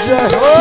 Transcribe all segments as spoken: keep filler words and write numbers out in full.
जय हो।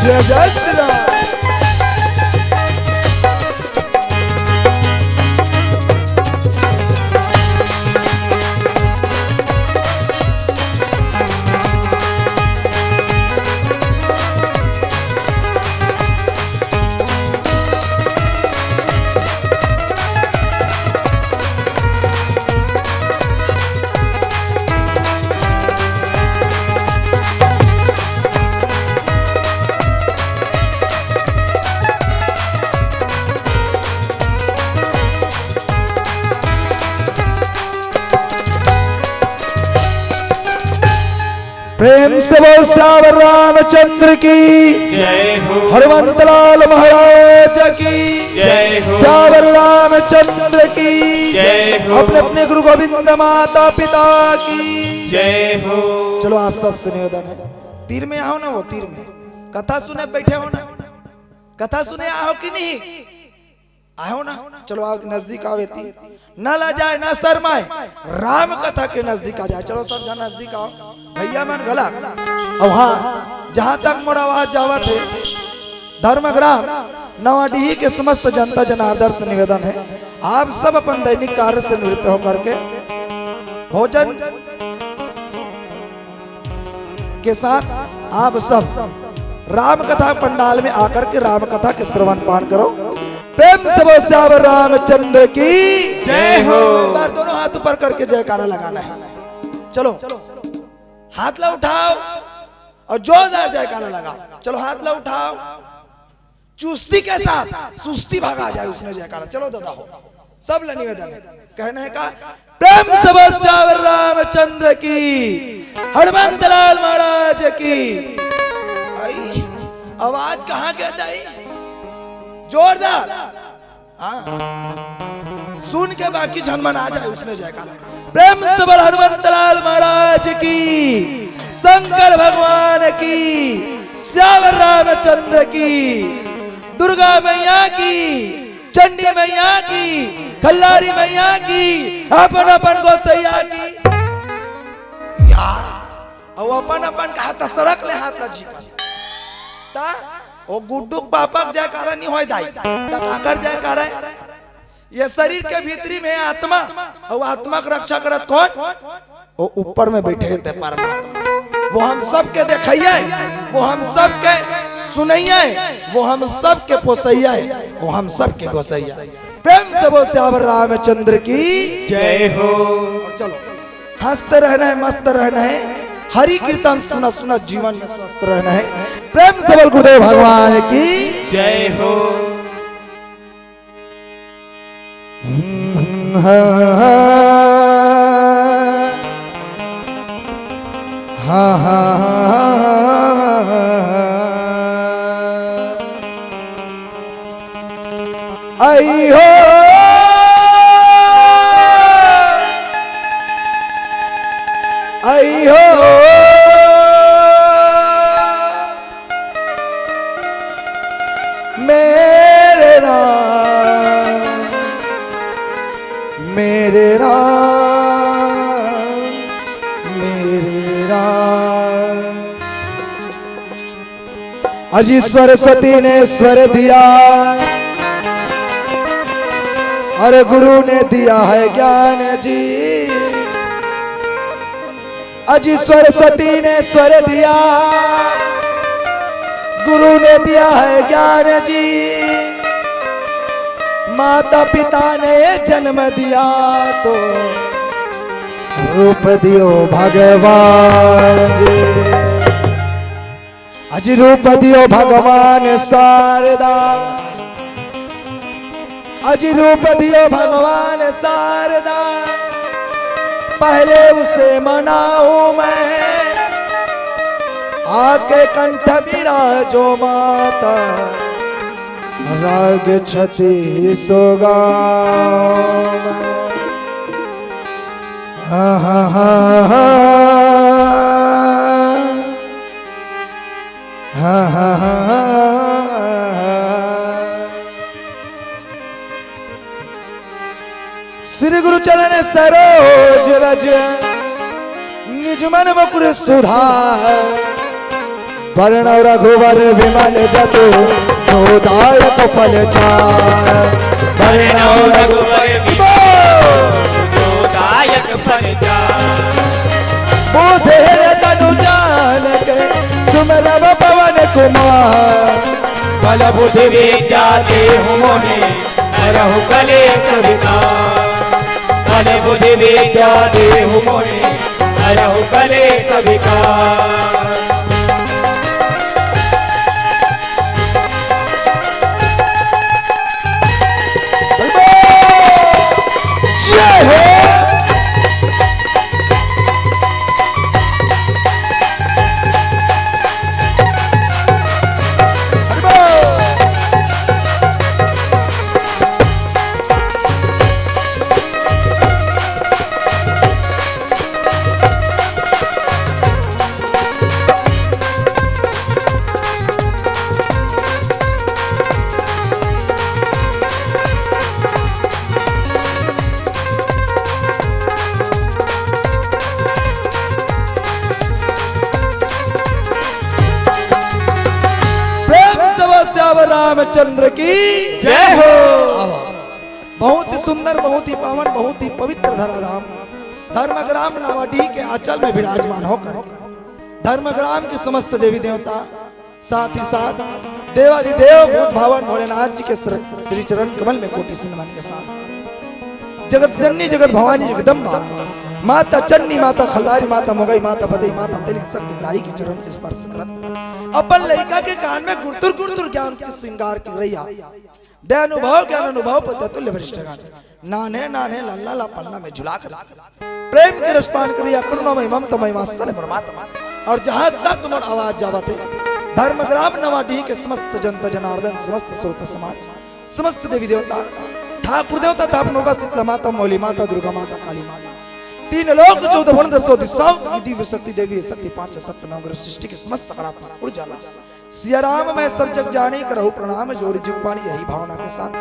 जय जय श्री राम। प्रेम से बोल सियावर रामचंद्र की, जय हो। हनुमंतलाल महाराज की, जय हो। सियावर रामचंद्र की, जय हो। अपने अपने गुरु गोविंद माता पिता की जय हो। चलो, आप सबसे निवेदन है, तीर में आओ ना, वो तीर में कथा सुने बैठे हो ना, कथा सुने आओ कि नहीं? आयो ना, चलो आओ नजदीक आओ, एती ना लजाए ना शर्माए, राम कथा के नजदीक आ जाए। चलो सब झन नजदीक आओ, भैया मन घला। अब हाँ, जहाँ तक मोर आवाज जावत है, धर्मग्राम नवाडीही के समस्त जनता जनार्दन से निवेदन है, आप सब अपन दैनिक कार्य से निवृत्त होकर के भोजन के साथ आप सब राम कथा पंडाल में आकर के राम कथा के श्रवण पान करो। प्रेम से बोल सियावर रामचंद्र की जय हो। एक बार दोनों हाथ ऊपर करके जयकारा लगाना है। चलो, हाथ ला उठाओ और जोरदार जयकारा लगाओ। चलो, हाथ ला उठाओ। चुस्ती के साथ सुस्ती भगा जाए, उसने जयकारा। चलो दादा हो, सब ला निवेदन है, कहना है का? प्रेम से बोल सियावर रामचंद्र की, हनुमंत लाल महाराज की। आई, आवाज कहाँ गया दाई? जोरदार। हाँ, सुन के बाकी झन मन आ जाए, उसने जयकारा। प्रेम से बोल हनुमंत लाल महाराज की, शंकर भगवान की, सियावर रामचंद्र की, दुर्गा मैया की, चंडी मैया की, खल्लारी मैया की, अपन अपन गोसैया की। यार, अब अपन अपन कहा त सड़क ले हाथ ला झिकत। त ओ गुड्डू के पापा के जयकारा नहीं होय दाई, त काकर जयकारा है? ये शरीर के भीतरी में आत्मा, और आत्मा के रक्षा करत कौन? वो ऊपर में बैठे हे ते परमात्मा। वो हम सबके देखइया है, वो हम सबके सुनइया है, वो हम सबके पोसइया है, वो हम सबके गोसइया है। प्रेम से बोल सियावर रामचंद्र की जय हो। और चलो, हंसते रहना है, मस्त रहना है, हरि कीर्तन सुना सुना जीवन में स्वस्थ रहना है। प्रेम से बोल गुरुदेव भगवान की जय हो। हाँ, हाँ, हाँ, हाँ, हाँ। आई हो, आई हो, मेरे राम, मेरे राम, मेरे राम। अजी सरस्वती ने स्वर दिया और गुरु ने दिया है ज्ञान जी। अजी सरस्वती ने स्वर दिया, गुरु ने दिया है ज्ञान जी। माता पिता ने जन्म दिया तो रूप दियो भगवान जी। अजी रूप दियो भगवान शारदा, अजी रूप दियो भगवान शारदा, पहले उसे मनाऊं मैं, आके कंठ बिराजो माता, राग छत्तीसो गाऊं मैं। हाँ, हाँ, हाँ, हाँ। हाँ, हाँ, हाँ, हाँ। श्री गुरु चरण सरोज रज, निज मन मुकुर सुधार। वरण रघुवर विमल जसु, जो दायक फल चार। वरण रघुवर विमल, जो दायक फल चार। बोधे तनु जान के सुमिरब पवन कुमार। बल बुद्धि विद्या देहु मोहि, हरहु कलेस विकार। बल बुद्धि विद्या देहु मोहि, हरहु कलेस विकार। जय हो। प्रेम से बोल सियावर रामचंद्र की जय हो। बहुत ही सुंदर, बहुत ही पावन, बहुत ही पवित्र धरा धाम धर्मग्राम नवाडीह के आंचल में विराजमान होकर धर्मग्राम के समस्त देवी देवता, साथ ही साथ देवाधिदेव भूत भावन भोलेनाथ जी के श्र-, श्री चरण कमल में कोटि सुंदर नमन के साथ जगत जननी जगत भवानी जगदम्बा, माता चन्नी, माता खल्लारी, माता मोगई, माता बदई, माता तेली शक्ति दाई के चरण स्पर्श करत अपन लइका के कान में गुरतुर गुरतुर ज्ञान के श्रृंगार की रैया, दयानुभव ज्ञान अनुभव पद तुल्य वरिष्ठ गण, नान्हे नान्हे लल्ला ला पलना में झुला कर प्रेम के रसपान करिया, करुणामय ममतामय वात्सल्य परमात्मा। और जहां तक मोर आवाज जावत हे, धर्मग्राम नवाडीह के समस्त जनता जनार्दन, समस्त श्रोता समाज, समस्त देवी देवता, ठाकुर देवता, थापनोगा शीतला माता, मौली माता, दुर्गा माता, काली माता, तीन लोक चौदह भुवन दसो दिशाओं की दिव्य शक्ति देवी शक्ति, पांचों तत्व नवग्रह सृष्टि के समस्त सकारात्मक ऊर्जा ला सिया राम मैं सब जग जानी, करहु प्रणाम जोड़ जुग पानी, यही भावना के साथ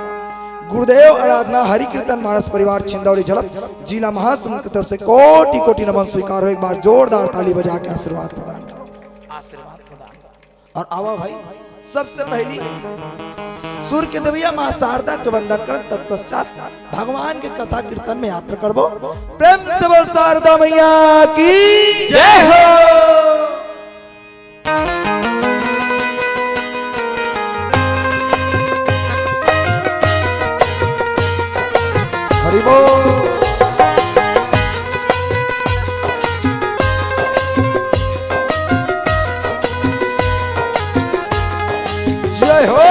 गुरुदेव आराधना हरि कीर्तन मानस परिवार छिंदौड़ी झलप जिला महासमुंद की तरफ से कोटि कोटि नमन स्वीकार हो। एक बार जोरदार ताली बजा के आशीर्वाद प्रदान करो, आशीर्वाद प्रदान करो। और आवा भाई, सबसे पहली सूर्य के देवैया माँ शारदा के वंदन कर तत्पश्चात भगवान के कथा कीर्तन में यात्रा करबो। प्रेम से बोल शारदा मैया की जय हो। हरि बोल। जय हो।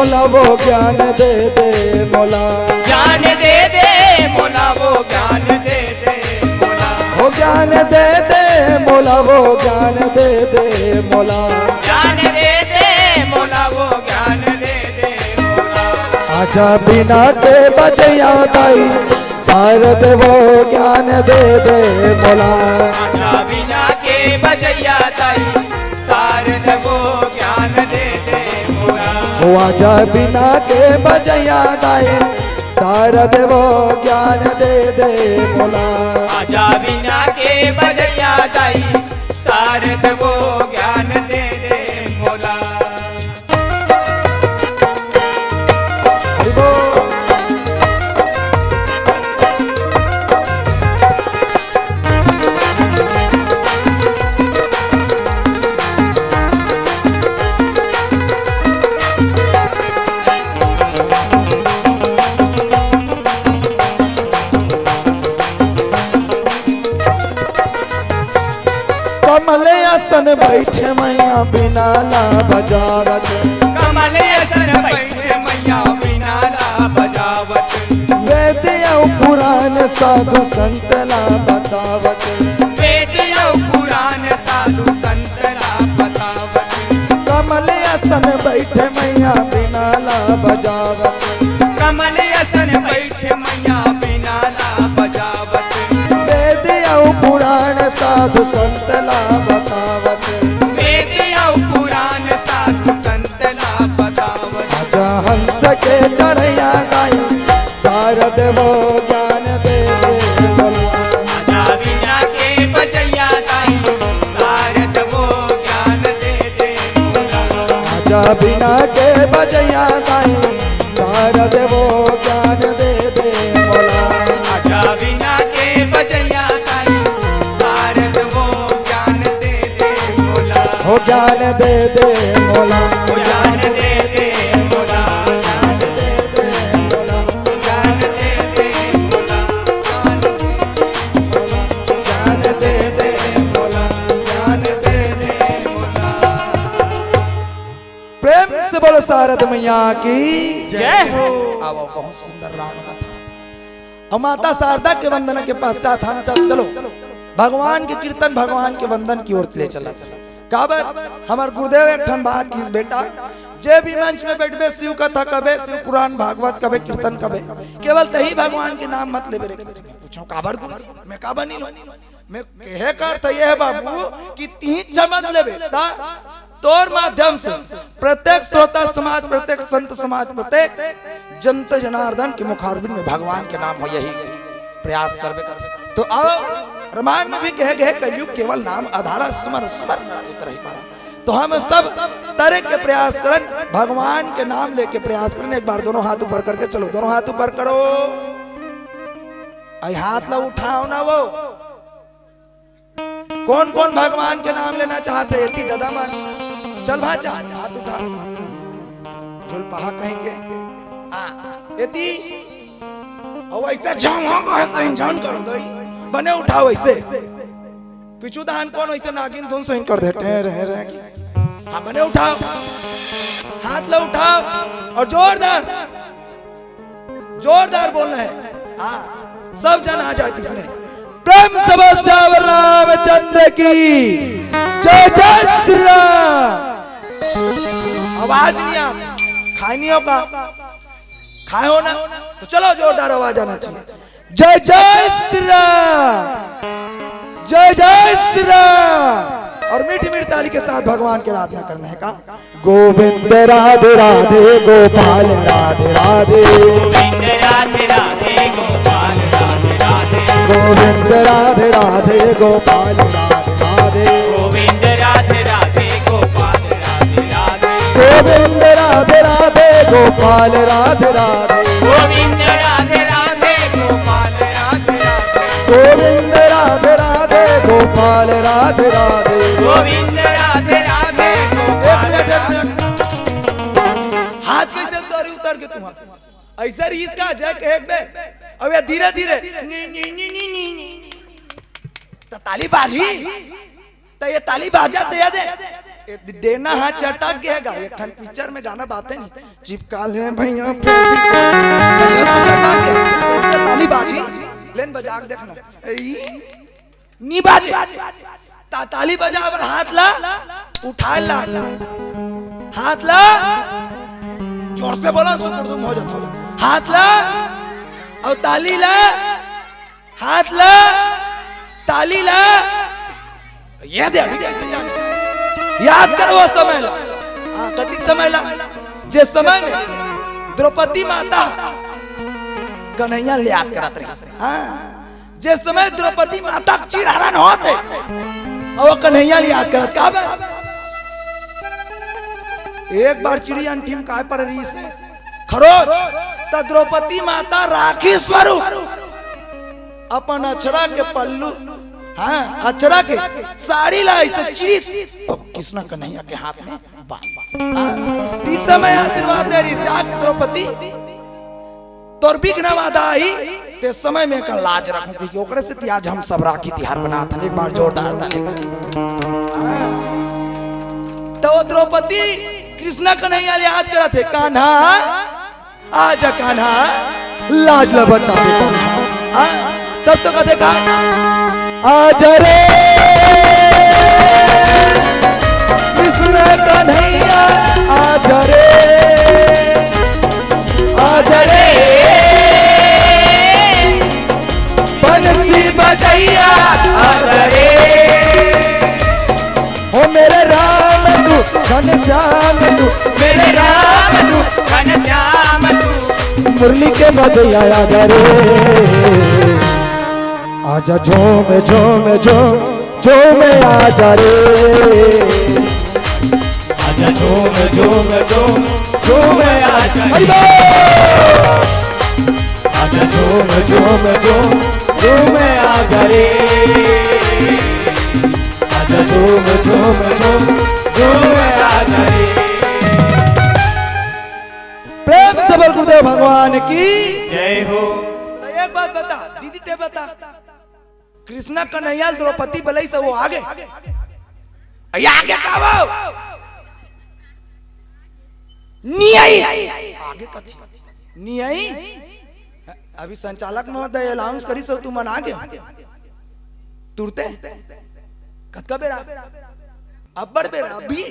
मोला वो ज्ञान दे दे मोला। ज्ञान दे दे मोला, वो ज्ञान दे दे मोला। वो ज्ञान दे दे मोला, वो ज्ञान दे दे मोला। ज्ञान दे दे मोला, वो ज्ञान दे दे मोला। आजा बीना के बजैया दाई, शारद वो ज्ञान दे दे मोला। आजा बीना के बजैया दाई, शारद वो ज्ञान दे दे मोला। ओ आजा बीना के बजैया दाई, शारद वो ज्ञान दे दे मोला। आजा बीना के बजैया दाई, शारद वो ज्ञान दे दे मोला। हरि बोल। कमल असन बैठे मैया बीना ला बजावत। कमल असन बैठे मैया बीना ला बजावत। वेद अउ पुराण साधु संत ला बतावत। वेद अउ पुराण साधु संत ला बतावत। कमल असन बैठे मैया बीना ला बजावत। कमल असन बैठे मैया बीना ला बजावत। वेद अउ पुराण साधु संत ला बतावत। वेद अउ पुराण साधु संत ला बतावत। आजा हंस के चढ़ैया दाई, शारद वो ज्ञान दे दे मोला। आजा बीना के बजैया दाई, शारद वो ज्ञान दे दे मोला। आजा बीना के बजैया दाई, शारद वो ज्ञान दे दे मोला। आजा बीना के बजैया दाई, शारद वो ज्ञान दे दे मोला। हो ज्ञान दे दे मोला। हो ज्ञान दे दे मोला। ज्ञान दे दे मोला। ज्ञान दे दे मोला। ज्ञान दे दे मोला। ज्ञान दे दे मोला। प्रेम से बोलो शारद मैया की। जय हो। आओ, बहुत सुंदर राम कथा। और माता शारदा के वंदना के पश्चात हम सब चलो भगवान के कीर्तन, भगवान के वंदन की ओर ले चला। काबर हमर गुरुदेव एक ठन बात किस बेटा, जे भी मंच में बैठबे, शिव कथा कबे, शिव पुराण भागवत कबे, कीर्तन कबे, केवल तही भगवान के नाम मत लेबे रे। पूछो काबर गुरु जी, मैं काबर नहीं लूं? मैं कहे का अर्थ ये है बाबू कि तीन चमक लेबे ता तोर माध्यम से प्रत्येक श्रोता समाज, प्रत्येक संत समाज, प्रत्येक जनता जनार्दन के मुखारबिंद में भगवान के नाम हो, यही प्रयास करबे कर। तो आओ, रामायण में भी कहे गए, कलयुग केवल नाम आधारा, सुमर सुमर नर उतरहि पारा। तो हम सब तरह के प्रयास करन, भगवान के नाम लेके प्रयास करन। एक बार दोनों हाथ ऊपर करके चलो, दोनों हाथ ऊपर करो। आई हाथ ला उठाओ ना वो। कौन कौन भगवान के नाम लेना चाहते? एती दादा मन, चल भांचा, हाथ उठा। झुलपाहा कहीं के। आ, एती। और ऐसे जाम हो गए, सही जान करो दई। बने उठाओ ऐसे। पिछू दान कौन ऐसे नागिन धुन सही कर दे? टे रहे रहे की। हाँ, बने उठाओ। हाथ ला उठाओ। और जोरदार। जोरदार बोलना है। हाँ, सब जन आ जाए इसमें। प्रेम से बोल सियावर रामचंद्र की जय। जय श्री राम। आवाज नहीं आ, खाए नहीं हो का? खाए हो ना? तो चलो, जोरदार आवाज आना चाहिए। जय जय श्री राम, जय जय श्री राम। और मीठी मीठी ताली के साथ भगवान की आराधना करना है का? गोविंद राधे राधे, गोपाल राधे राधे। गोविंद राधे राधे, गोपाल राधे राधे। गोविंद राधे राधे, गोपाल राधे राधे। गोविंद राधे राधे, गोपाल राधे राधे। गोविंद राधे राधे, गोपाल राधे राधे। गोविंद राधे राधे, गोपाल राधे राधे। गोविंद राधे राधे, गोपाल राधे राधे। गोविंद राधे राधे, गोपाल एक मिनट, एक मिनट। हाथ कैसे उतारी, उतार के तुम्हारा? ऐसा रहीस का जय कहे बे। अब ये धीरे धीरे नी, नी, नी। तो ताली बाजी, तो ये ताली बाजा तो ये दे। ए, डेना हा चटक गे गा। एक ठन पिक्चर में गाना बात हे नहीं, चिपका ले भैया, फिर भी चटक गे। ताली बाजी, लेन बजा के देखना। ए, ई नी बाजे। ता-, ताली बजा बर हाथ ला उठाए ला, हाथ ला जोर से बोला, सुकुरदुम हो जातो। हाथ ला और ताली ला, हाथ ला, ताली ला। ये दे, अभी कैसे जान? याद कर वो समय ला। हाँ, कति समय ला? जे समय में द्रौपदी माता कन्हैया ले याद करत रही। हाँ, जे समय द्रौपदी माता के चीरहरण होत हे, अउ वो कन्हैया ल याद करत का बा? एक बार चिड़िया अंठिम काय पर रहिस हे? खरोच। त द्रौपदी माता राखी स्वरूप अपन अचरा के पल्लू, हाँ, अचरा के साड़ी ला अइसे चीरिस, अउ कृष्ण कन्हैया के हाथ में बांध। हाँ, इस समय आशीर्वाद दे रही, "जा द्रौपदी, तोर विघ्न बाधा आही, ते समय में एकर लाज रखहूं, क्योंकि ओकरे सेती आज हम सब राखी तिहार मनात हन।" एक बार जोरदार ताली। हाँ। त वो द्रौपदी कृष्ण कन्हैया ल याद करत हे, "कान्हा, आजा कान्हा, लाज ल बचा दे कान्हा।" हाँ, तब तो कथे का, "आजा रे कृष्ण कन्हैया, आजा रे, आजा रे बंसी बजैया, आजा रे।" हो मेरे राम तू घनश्याम तू, मेरे राम तू घनश्याम तू, मुरली के बजैया, आजा रे, आजा झूम झूम झूम झूम, आजा रे, आजा झूम झूम झूम झूम, आजा। हरि बोल। आजा झूम झूम झूम झूम, आजा रे, आजा झूम झूम झूम झूम, आजा रे। प्रेम से बोल गुरुदेव भगवान की जय हो। तो एक बात बता दीदी, ते बता, कृष्णा कन्हैया द्रौपदी बलई से वो आगे, आगे का वो नी आई, आगे कथी नी आई। अभी संचालक महोदय अनाउंस करिस हो, तुमन आगे तुरते कतका बेरा, अब्बड़ बेरा अभी।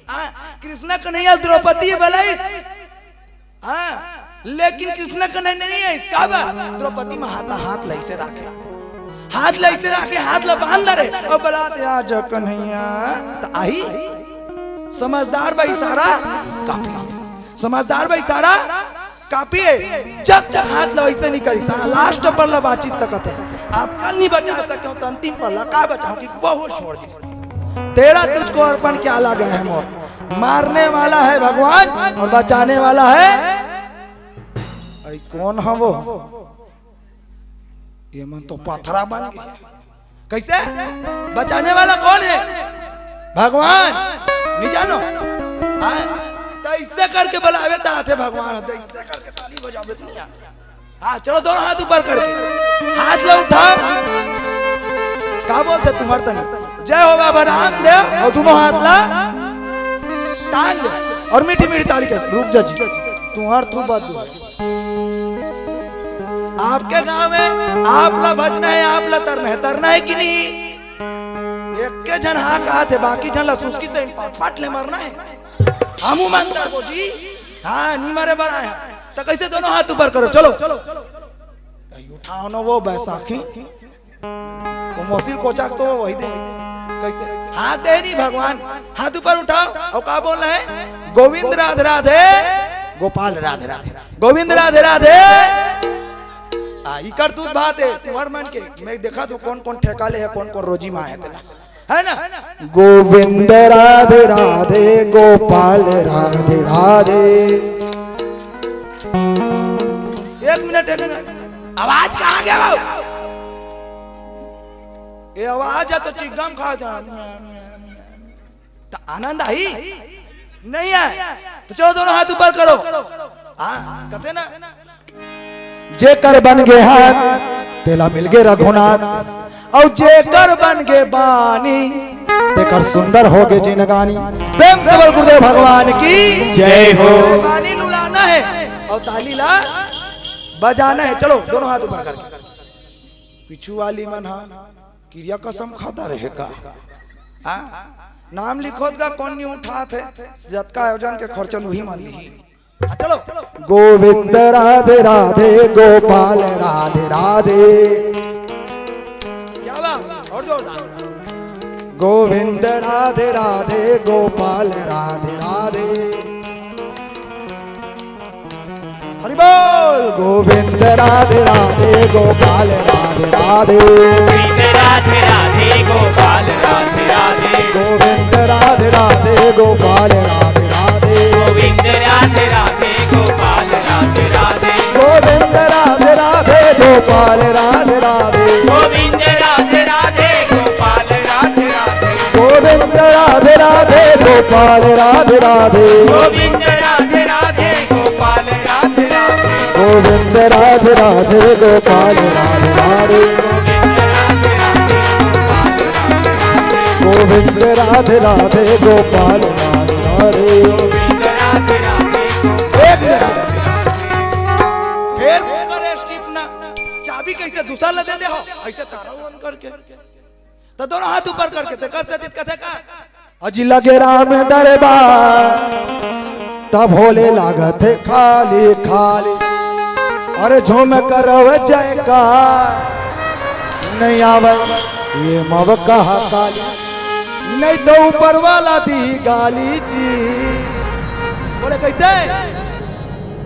आ, कृष्णा कन्हैया द्रौपदी बलई, हाँ, लेकिन कृष्णा कन्हैया नहीं आइस, का बा? द्रौपदी में हाथ, हाथ लइसे राखे, हाथ लइसे राखे, हाथ ला बांध ले रे, अउ बलात, "आजा कन्हैया।" त आही। समझदार बा इशारा काफी, समझदार बा इशारा काफी हे। जब तक हाथ ला वइसे नहीं करिस, हाँ, लास्ट पर ला बातचीत तक हे। आप कल नहीं बचा सके हो, त अंतिम पर ला का बचाओ कि वो छोड़ दी। तेरा तुझको अर्पण क्या लगा है मोर, मारने वाला है भगवान और बचाने वाला है। अरे कौन है वो? ये मन तो पथरा बन गया। कैसे? बचाने वाला कौन है? भगवान। नहीं जानो? हाँ? तो ऐसे करके बुलावे त आथे भगवान, तो ऐसे करके ताली बजावे त नहीं आथे। हाँ, चलो दोनों हाथ ऊपर करके, हाथ ला उठाओ। का बोलते तुम्हार तने? जय हो बाबा रामदेव, अउ दोनों हाथ ला टांग दे अउ मीठी मीठी ताली के, रुक जा जी, तुम्हार तू बात दो। आपके गांव में आप ला भजना है, आप ला तरना है, तरना है कि नहीं? एक के झन हाँ कहा थे, बाकी झन ला सुस्की से इन पाट पाट ले मरना है। हमू मन तरबो जी, हाँ, नहीं मरे बर आए हैं। तो कैसे दोनों हाथ ऊपर करो, चलो। उठाओ ना वो बैसाखी, वो मोसिल कोचाक तो वही दे। कैसे? हाथ दे नहीं भगवान, हाथ ऊपर उठाओ अउ का बोलना है? गोविंद राधे राधे, गोपाल राधे राधे, गोविंद राधे राधे। आ, इकर दूध भात है, तुम्हार मन के। मैं देखा तो कौन कौन ठेका ले है, कौन कौन रोजी माँ है तेला। है ना? गोविंद राधे राधे, गोपाल राधे राधे। एक मिनट, एक मिनट, आवाज कहाँ गया बाबू? ये आवाज है तो चिग्गम खा जा। तो आनंद आई? नहीं आए? तो चलो दोनों हाथ ऊपर करो। हाँ, कहते ना, जेकर बन गे हाथ, तेला मिल गे रघुनाथ, अउ जेकर बन गे बानी, तेकर सुंदर होगे जिनगानी। प्रेम से बोल गुरुदेव भगवान की जय हो। पानी लुलाना है और ताली ला बजाना है। चलो, दोनों हाथ ऊपर करके। पीछू वाली मन हा किरिया कसम खाता रहे का? हाँ? नाम लिखोत का कोन नहीं उठात हे? जतका आयोजन के खर्चा उही मन लिही। हाँ, चलो। गोविंद राधे राधे, गोपाल राधे राधे। क्या बात, और जोरदार। गोविंद राधे राधे, गोपाल राधे राधे। हरि बोल। गोविंद राधे राधे, गोपाल राधे राधे। गोविंद राधे राधे, गोपाल राधे राधे। गोविंद राधे राधे, गोपाल राधे राधे। गोविंद राधे राधे, गोपाल राधे राधे। गोविंद राधे राधे, गोपाल राधे राधे। गोविंद राधे राधे, गोपाल राधे राधे। गोविंद राधे राधे, गोपाल राधे राधे। गोविंद राधे राधे, गोपाल राधे राधे। गोविंद राधे राधे, गोपाल राधे राधे। गोविंद राधे राधे, गोपाल राधे राधे। एक मिनट। फेर वो करे स्टीप ना, चाबी कैसे दूसरा ला दे दे हो, ऐसे तारा बंद करके। तो दोनों हाथ ऊपर करके ते कर से कथे का? अजी लगे राम दरबार, तब होले लागत हे खाली खाली। अरे झूम करव जयकार, नहीं आवे ये मव कहा काली, नहीं तो ऊपर वाला दी गाली जी। बोले कैसे?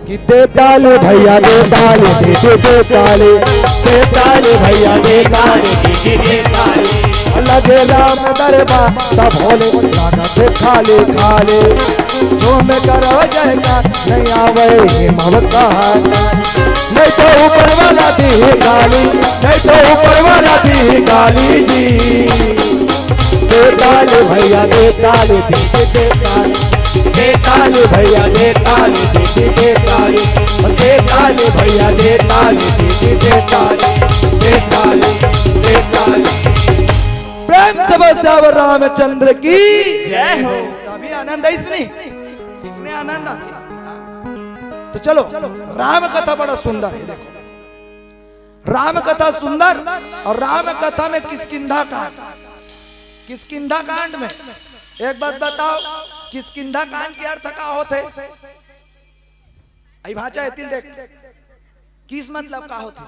कि दे ताली भैया, दे ताली, दे, दे, दे ताली, दे ताली भैया, दे ताली, दे, दे, दे ताली। लगे राम दरबार, सब होले लागत हे खाली खाली। झूम करो जयकार, नहीं आवे ये मव कहा, नहीं तो ऊपर वाला दी गाली, नहीं तो ऊपर वाला दी गाली जी। दे ताली भैया, दे ताली, दे, दे, दे ताली। दे ताली भैया, दे ताली, दे, दे, दे ताली। दे ताली भैया, दे ताली, दे, दे, दे ताली। दे ताली, दे ताली। प्रेम से बोल सियावर रामचंद्र की जय हो। तभी आनंद है इसने, इसने आनंद आता। तो चलो, राम कथा बड़ा सुंदर है। देखो, राम कथा सुंदर, और राम कथा में किष्किंधा कांड, किष्किंधा कांड में एक बात बताओ, किष्किंधा कांड के अर्थ का होथे? अई भांचा एती ल देख, किस मतलब का होथे?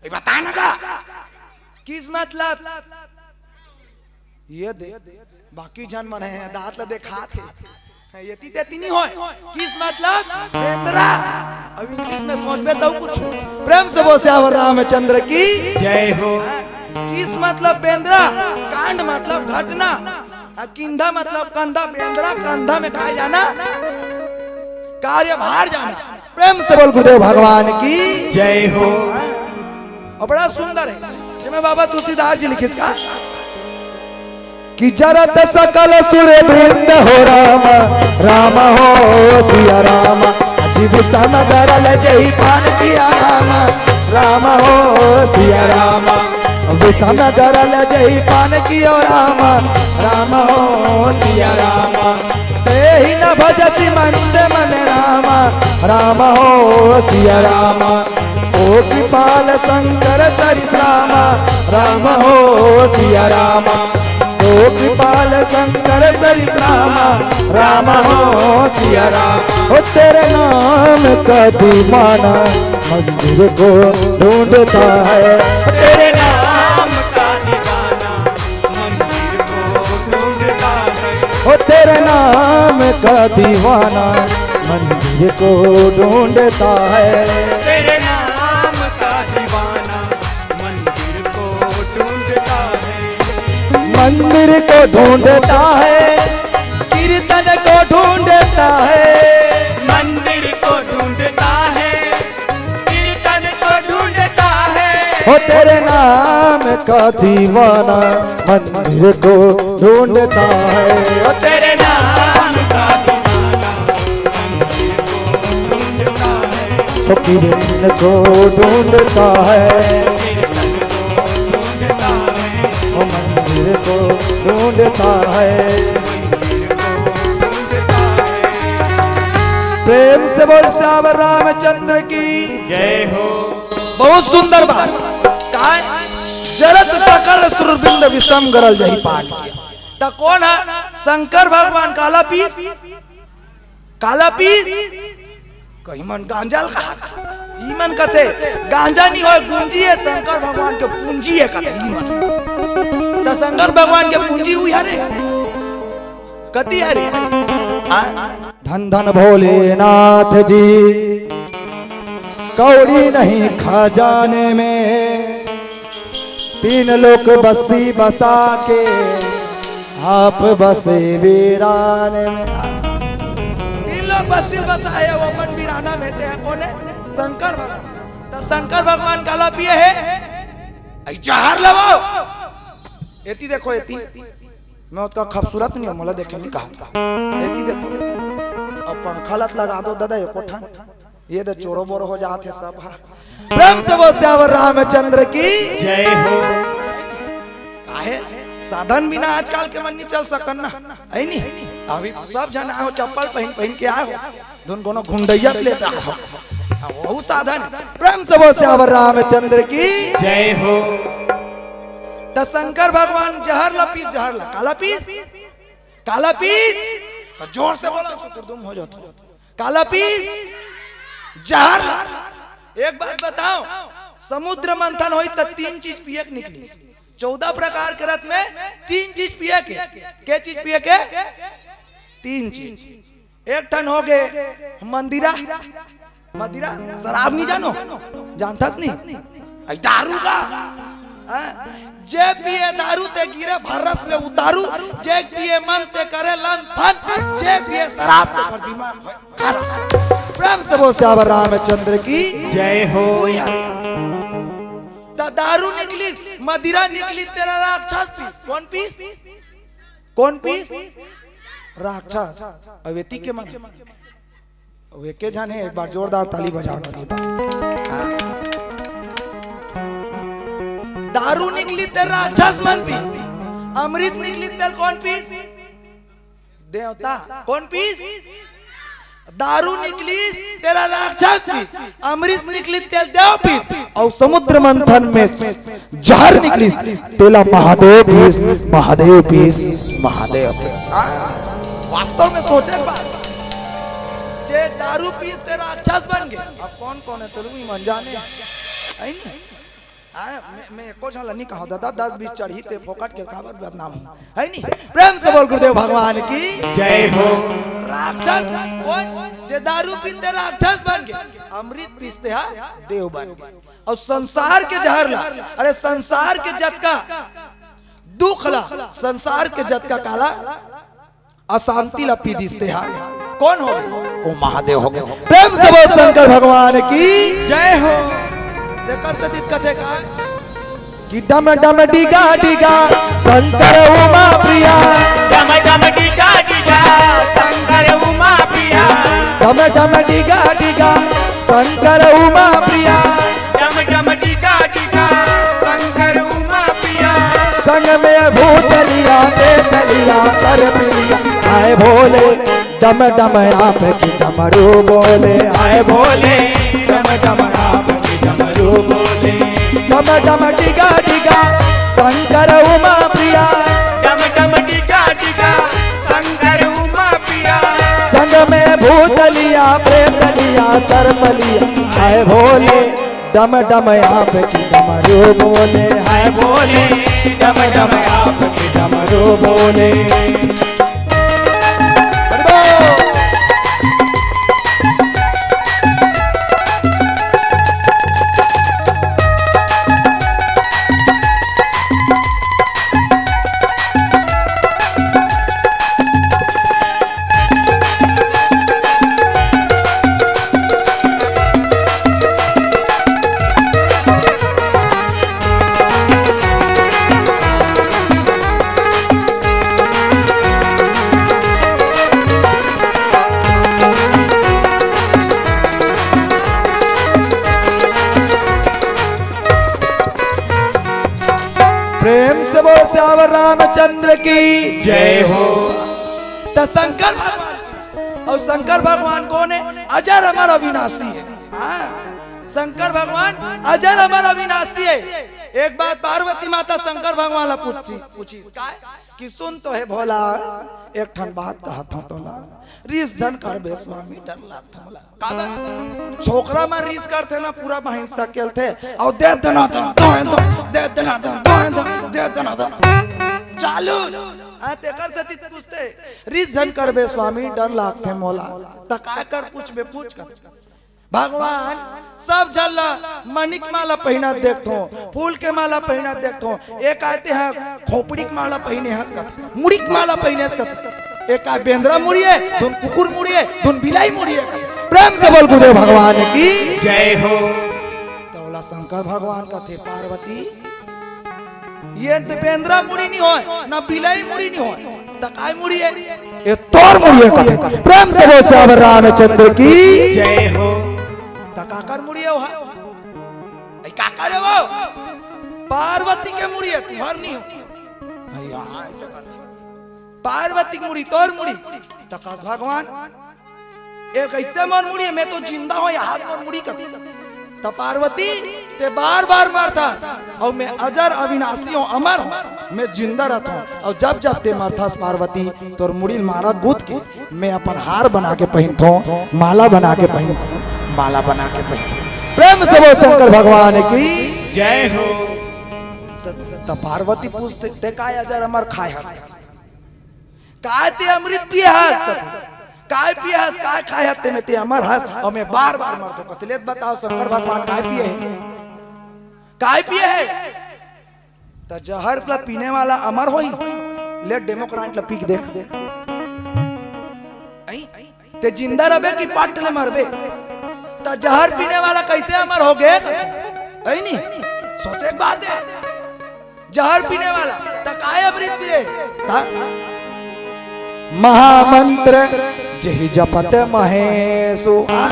अई बता ना गा। किस मतलब? ये दे, बाकी झन मन हे, दांत ल देखात हे। एती तेती नहीं होय। किस मतलब? बेंदरा। अब इंग्लिश में सोचबे तो कुछ। प्रेम से बोल सियावर रामचंद्र की जय हो। किस मतलब? बेंदरा। कांड मतलब घटना। आ किंधा मतलब कंधा, बेंदरा कंधा में खाए जाना, कार्यभार जाना। प्रेम से बोल गुरुदेव भगवान की जय हो। और बड़ा सुंदर है, जेमे बाबा तुलसीदास जी लिखिस का कि जरत सकल सुर वृंद हो राम, राम हो सिया राम। अति विषम जरल जहि पान किया राम, राम हो सिया राम। विषम जरल जहि पान कियो राम, राम हो सिया राम। तेहि न भजसि मंद मन राम, राम हो सिया राम। ओ कृपाल शंकर सरिस राम, राम हो सिया राम। ओ कृपाल शंकर सरिस राम, राम हो सिया राम। ओ तेरे नाम का दीवाना मंदिर को ढूंढता है। तेरे नाम का दीवाना मंदिर को ढूंढता है। ओ तेरे नाम का दीवाना मंदिर को ढूंढता है। तेरे नाम का दीवाना मंदिर को ढूंढता है। मंदिर को ढूंढता है, कीर्तन को ढूंढता है। मंदिर को ढूंढता है, कीर्तन को ढूंढता है। ओ तेरे नाम का दीवाना मंदिर को ढूंढता है। ओ तेरे नाम का दीवाना मंदिर को ढूंढता है। ओ कीर्तन को ढूंढता है। कीर्तन को ढूंढता है। ओ मंदिर को ढूंढता है। प्रेम से बोल सियावर रामचंद्र की। जय हो। बहुत सुंदर बात। काय? जरत सकल सुरबिंद विषम गरल जहि पान किया। त कोन ह? शंकर भगवान। काला पीस? काला पीस? कहीं मन गांजा ल कहा। ई मन कथे गांजा नहीं होय, गुंजी हे, शंकर भगवान के पूंजी हे कथे ई मन। त शंकर भगवान के पूंजी उही हरे। कति हरे? आ? धन धन भोलेनाथ जी, कौड़ी नहीं खजाने में, तीन लोक बस्ती बसा के आप बसे वीरान में। तीन लोक बस्ती बसा हे, वो अपन वीराना में ते हे। कोन हे? शंकर भगवान। त शंकर भगवान काला पिए हे? अई जहर लवो। एती देखो, एती। मैं ओतका खूबसूरत नहीं हूँ, मोला देखे नहीं कहा था। एती देखो। अब पंखा लत लगा दो दादा, एको ठन। ये दे चोरो बोरो हो जात हे सब, हाँ। प्रेम से बोल सियावर रामचंद्र की। जय हो। काहे? साधन बिना आजकल के मन नहीं चल सकन ना, है नी? अभी सब झन आए हो, चप्पल पहिन, पहिन के आए हो, धुन कोनो घुंडैया लेता हो। हाँ, वहू साधन। प्रेम से बोल सियावर रामचंद्र की। जय हो। त शंकर भगवान जहर ला पीस, जहर ला। काला पीस? काला पीस? त जोर से बोला, सुकुरदुम हो जाता। काला पीस, जहर ला। एक बात बताओ, समुद्र मंथन होई त तीन चीज पिए के निकली। चौदह प्रकार के रथ में तीन चीज पिए के। के चीज पिए के? तीन चीज। एक ठन हो गे मंदिरा। मदिरा, शराब नहीं जानो? जानथस नहीं? अई दारू का? हाँ? जे पिए दारू ते गिरे भरस ले उतारू, जे पिए मन ते करे लन फन, जे पिए शराब ते कर दिमाग होय खराब। प्रेम से बोल सियावर रामचंद्र की। जय हो। त दारू निकलिस, मदिरा निकलिस, तेला राक्षस पीस। कोन पीस? कोन पीस? राक्षस। अउ एती के मन? अउ एके झन हे, एक बार जोरदार ताली बजाओ ना, नहीं बा। हाँ। दारू निकलिस ते राक्षस मन पीस, अमृत निकलिस तेला कोन पीस? देवता। कोन पीस? दारू निकलिस तेला राक्षस पीस, अमृत निकलिस तेला देव पीस, अउ समुद्र मंथन में जहर निकलिस तेला महादेव पीस, महादेव पीस, महादेव पीस। हाँ, वास्तव में सोचे के बात, जे दारू पीस ते राक्षस बन गे। अब कोन कोन हे तेला उही मन जाने, है नी? हाँ, मैं, मैं एको झन ला नहीं कहूँ दादा, दस बीस चढ़ही ते फोकट के काबर बदनाम हो, है नी? प्रेम से बोल गुरुदेव भगवान की। जय हो। राक्षस कोन? जे दारू पीस ते राक्षस बन गे, अमृत पीस ते हा देव बन गे। अउ संसार के जहर ला, अरे संसार के जतका दुख ला, संसार के जतका काला अशांति ला पी दिस ते हा। कोन हो? ओ महादेव हो गे। प्रेम से बोल शंकर भगवान की। जय हो। जेकर से दिस कथे का कि डम डम डिगा डिगा शंकर उमा प्रिया। डम डम डिगा डिगा शंकर उमा प्रिया। डम डम डिगा डिगा शंकर उमा प्रिया। डम डम डिगा डिगा शंकर उमा प्रिया। संग में भूतलिया, बेतलिया, सरपिलिया, आए भोले। डम डम आपकी डमरू बोले, आए भोले। डम डम आपकी डमरू बोले। डम डम डिगा डिगा शंकर उमा प्रिया। डम डम डिगा डिगा शंकर उमा प्रिया। संग में भूतलिया, प्रेतलिया, सरपलिया, आए भोले। डम डम आपकी डमरू बोले, हाय भोले। डम डम आपकी डमरू बोले। राम रामचंद्र की जय हो। त शंकर भगवान, अउ शंकर भगवान कोन हे? अजर अमर अविनाशी हे। हाँ, शंकर भगवान अजर अमर अविनाशी हे। एक बार पार्वती माता शंकर भगवान ला पूछी, पूछी, "काय?" कि सुन तो हे भोला, एक ठन बात कहत हंव तोला, रिस झन करबे स्वामी, डर लागथे मोला। काबर? छोकरा मन रिस करथे ना, पूरा बहिन सकेलथे, अउ दे दनादन, दे दन, दे दनादन, दे दन, दे दनादन। चालू। हाँ, तेकर सेती पूछथे, रिस झन करबे स्वामी, डर लागथे मोला। त काय कर पूछबे, पूछ कर। भगवान सब झन ला मणिक माला पहिनत देखथों, फूल के माला पहिनत देखथों। एक आय तेहा खोपड़ी के माला पहिने हस कथे, मुड़ी के माला पहिने हस कथे। एक आय बेंदरा मुड़ी हे, धुन कुकुर मुड़ी हे, धुन बिलाई मुड़ी हे। प्रेम से बोल गुरुदेव भगवान की जय हो। त ओला शंकर भगवान कथे, पार्वती, ये त बेंदरा मुड़ी नी होय, ना बिलाई मुड़ी नी होय, त काय मुड़ी हे? ये तोर मुड़ी हे कथे। प्रेम से बोल सियावर रामचंद्र की जय हो। त काकर मुड़ी हे ओहा? अई काकर हे वो? पार्वती के मुड़ी हे, तुंहर नी हो। अई हाँ, अइसे करथे। पार्वती के मुड़ी, तोर मुड़ी। त कस भगवान, ए कइसे मोर मुड़ी हे? मैं तो जिंदा हों, ये हाथ मोर मुड़ी कथे। त पार्वती, तें बार-बार मरथस, अउ मैं अजर अविनाशी हों, अमर हों, मैं जिंदा रथों। अउ जब-जब तें मरथस पार्वती, तोर मुड़ी ल माड़ा गूंथ के मैं अपन हार बना के पहिनथों, माला बना के पहिनथों, माला बना के पहिनथों। प्रेम से बोल शंकर भगवान की जय हो। त, त पार्वती पूछथे, "तें काय अजर अमर खाय हस?" काय तें अमृत पिए हस कथे? काय पिए हस? काय खाय हस तेमे तें अमर हस? अउ मैं बार-बार मरथों कथे। ले त बताव शंकर भगवान काय पिए हे? काय पिए हे? त जहर ला पीने वाला अमर होही? ले डेमोक्रांट ला पी के देख। अई? तें जिंदा रहिबे कि पट ले मरबे? त जहर पीने वाला कइसे अमर होगे? अई नी? सोचे के बात हे। जहर पीने वाला, त काय अमृत पिए? त महामंत्र जेहि जपत महेसु। आ?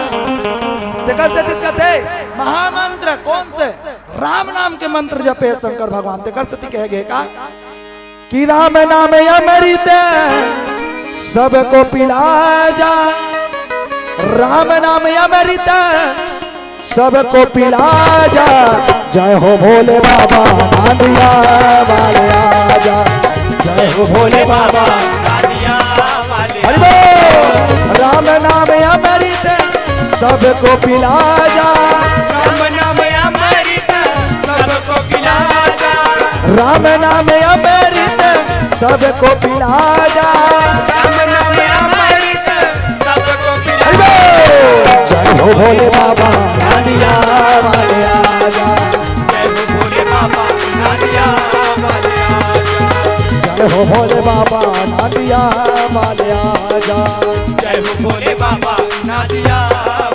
तेकर सेती कथे, महामंत्र कोन से? राम नाम के मंत्र जपे शंकर भगवान। तेकर सेती कहे गे का? कि राम नाम अमृत सबको पिला जा, राम नाम अमृत सबको पिला जा। जय हो भोले बाबा, नांदिया वाले आजा। जय हो भोले बाबा। हरि बोल। राम नाम अमृत सबको पिला जा। राम नाम अमृत सबको पिला जा। राम नाम अमृत सबको पिला जा। राम नाम अमृत सबको पिला जा। जय हो भोले बाबा, नांदिया वाले आजा। जय हो भोले बाबा, नांदिया वाले आजा। जय हो भोले बाबा, नांदिया वाले आजा। जय हो भोले बाबा, नांदिया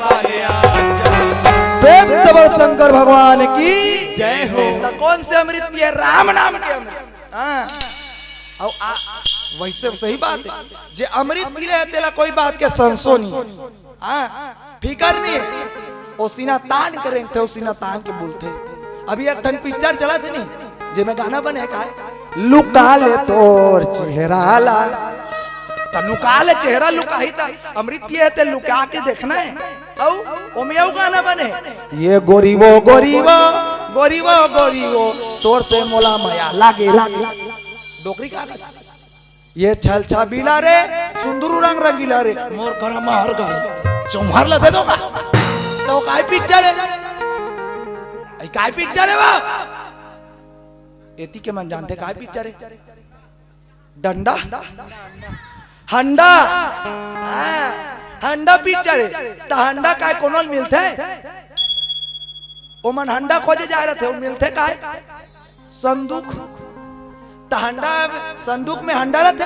वाले आजा। प्रेम से बोल शंकर भगवान की जय हो। त कोन से अमृत पिए? राम नाम के अमृत। हाँ। अउ आ, वइसे सही बात हे, जे अमृत पी ले हे, तेला कोई बात के संसो नहीं। हाँ, फिकर नहीं हे। ओ सीना तान के रेंगथे, ओ सीना तान के बोलथे। अभी एक ठन पिक्चर चलत हे नी, जेमे गाना बने हे, काय? लुका ले तोर चेहरा ला। त लुका ले चेहरा, लुकाही त अमृत पिए हे, तें लुका के देखना हे। अउ ओमे अउ गाना बने, ये गोरी वो, गोरी वो, गोरी वो, गोरी वो, तोर से मोला मया लागे, लागे। डोकरी गाना। ये छल छबीला रे, सुंदरू रंग रंगीला रे, मोर करम हर गल, चौम्हर ला दे दो का? त ओ काय पिक्चर हे? अई काय पिक्चर हे वो? एती के मन जानथे काय पिक्चर हे? डंडा? हंडा? हाँ, हंडा पिक्चर हे। त हंडा काय कोनो ल मिलथे? ओमन हंडा खोजे जाय रथे, ओ मिलथे काय? संदूक। त हंडा, संदूक में हंडा रथे,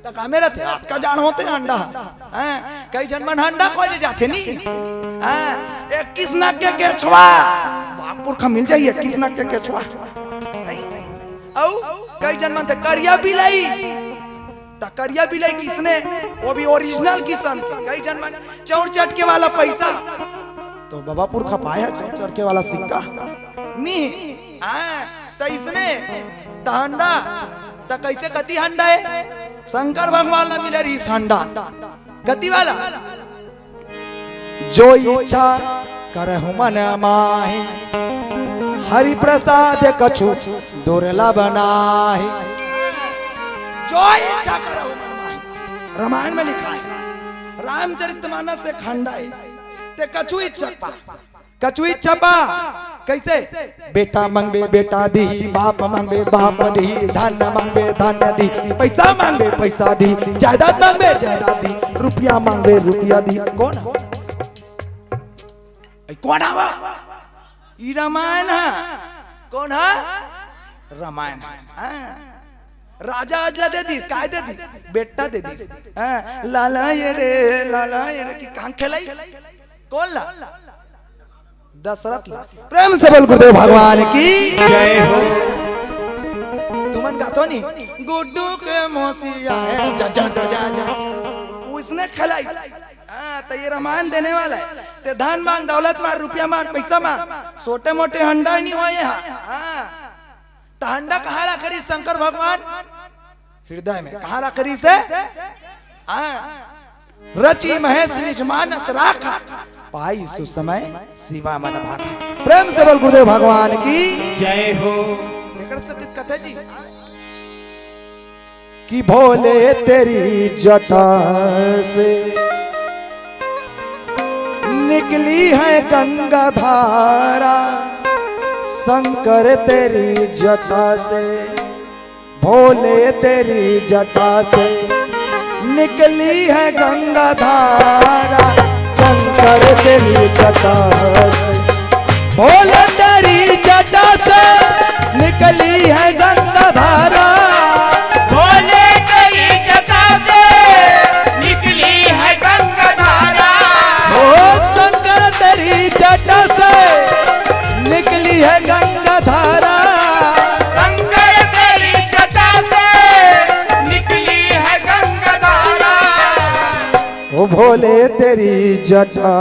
त कामे रथे? अतका जान होथे हंडा। हाँ, कई झन मन हंडा खोजे जाथे नी। हाँ, ए किसना के केछवा, बागपुरखा मिल जाही किसना के केछवा। अउ कई झन मन ते करिया बिलाई, त करिया बिलाई किसने, वो भी ओरिजिनल किसम के। कई झन मन चौर चटके वाला पैसा, त बबापुरखा पाय हे चौर चटके वाला सिक्का? नी। हाँ, त इसने त हंडा, त कैसे कति हंडा हे? शंकर भगवान ला मिले रहिस हंडा। कति वाला? जो इच्छा करहु मन माही, हरि प्रसाद कछु दुर्लभ नाही। जो इच्छा करहु मन माही, रामायण में लिखा हे, रामचरितमानस एक हंडा हे, ते कछु इच्छा पा, कछु इच्छा पा। कैसे? बेटा मंगबे बेटा दिही, बाप मंगबे बाप दिही, धन मंगबे धन दिही, पैसा मंगबे पैसा दिही, जायदाद मंगबे जायदाद दिही, रुपया मंगबे रुपया दिही। कोन? ए, कोन हवा? ई रामायण हे। कोन हे? रामायण हे। हाँ। राजा अजला दे दिस, काय दे दिस? बेटा दे दिस। हाँ, लाला ये रे, लाला ये रे, कि कान खेलाई? कोन ला? दशरथ ला। प्रेम से बोल गुरुदेव भगवान की जय हो। तुमन गाथो नी, गुड्डू के मौसी आए, जा, जा, जा, जा, जा। उसने खेलाई। हाँ, त ये रामायण देने वाला हे। ते धन मांग, दौलत मांग, रुपया मांग, पैसा मांग, छोटे मोटे हंडा नहीं होय हे। हाँ। त हंडा कहाँ ला करिस शंकर भगवान? हृदय में। कहाँ ला करिस हे? हाँ। रचि महेश निज मानस राखा, पाई सुसमय सेवा मन भाखा। प्रेम से बोल गुरुदेव भगवान की जय हो। एकर से कुछ कथे जी। कि भोले तेरी जटा से निकली है गंगा धारा, शंकर तेरी जटा से, भोले तेरी जटा से निकली है गंगा धारा, शंकर तेरी जटा से, भोले तेरी जटा से निकली है गंगा धारा। भोले तेरी जटा से निकली है गंगा धारा। ओ शंकर तेरी जटा से निकली है गंगा धारा। शंकर तेरी जटा से निकली है गंगा धारा। ओ भोले तेरी जटा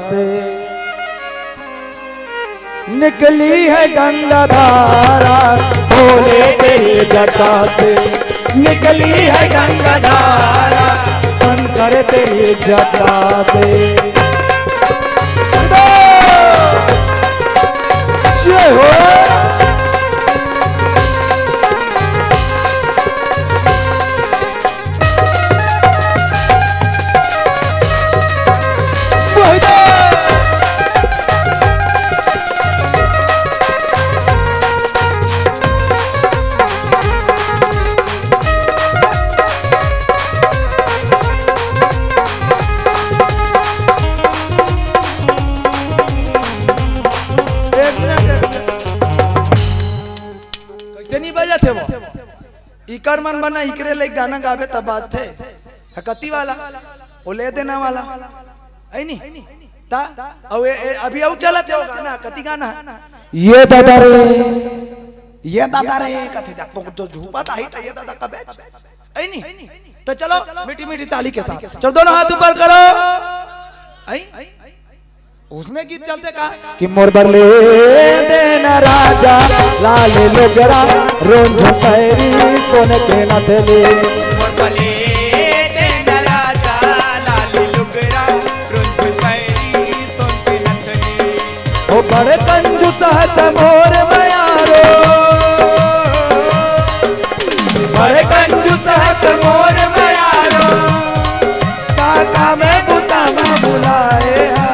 से निकली है गंगा धारा, भोले तेरी जटा से निकली है गंगा धारा, शंकर तेरी जटा से। जय हो। एक मिनट, एक मिनट। कैसे नहीं बजत हे वो? इकर मन बना, इकरे ले गाना गावे तब बात थे। हकती वाला, वो ले देना वाला। ऐ नी? ता, अउ ए, ए, अभी अउ चलत हे वो गाना, कति गाना हे? ये दादा रे, ये दादा रे, कथे जा, तो, तो झूपत आही, तो ये दादा कबे? ऐ नी? तो चलो, मीठी मीठी ताली के साथ। चलो, दोनों हाथ ऊपर करो। ऐ? उसने गीत चलते का कि मोर बर ले देना राजा लाल लुगरा, रोंझ पैरी सोने के नथली। मोर बर ले देना राजा लाल लुगरा, रोंझ पैरी सोने के नथली। ओ बड़े कंजूस हस मोर मयारो, बड़े कंजूस हस मोर मयारो, काका में बुता में बुलाए हा।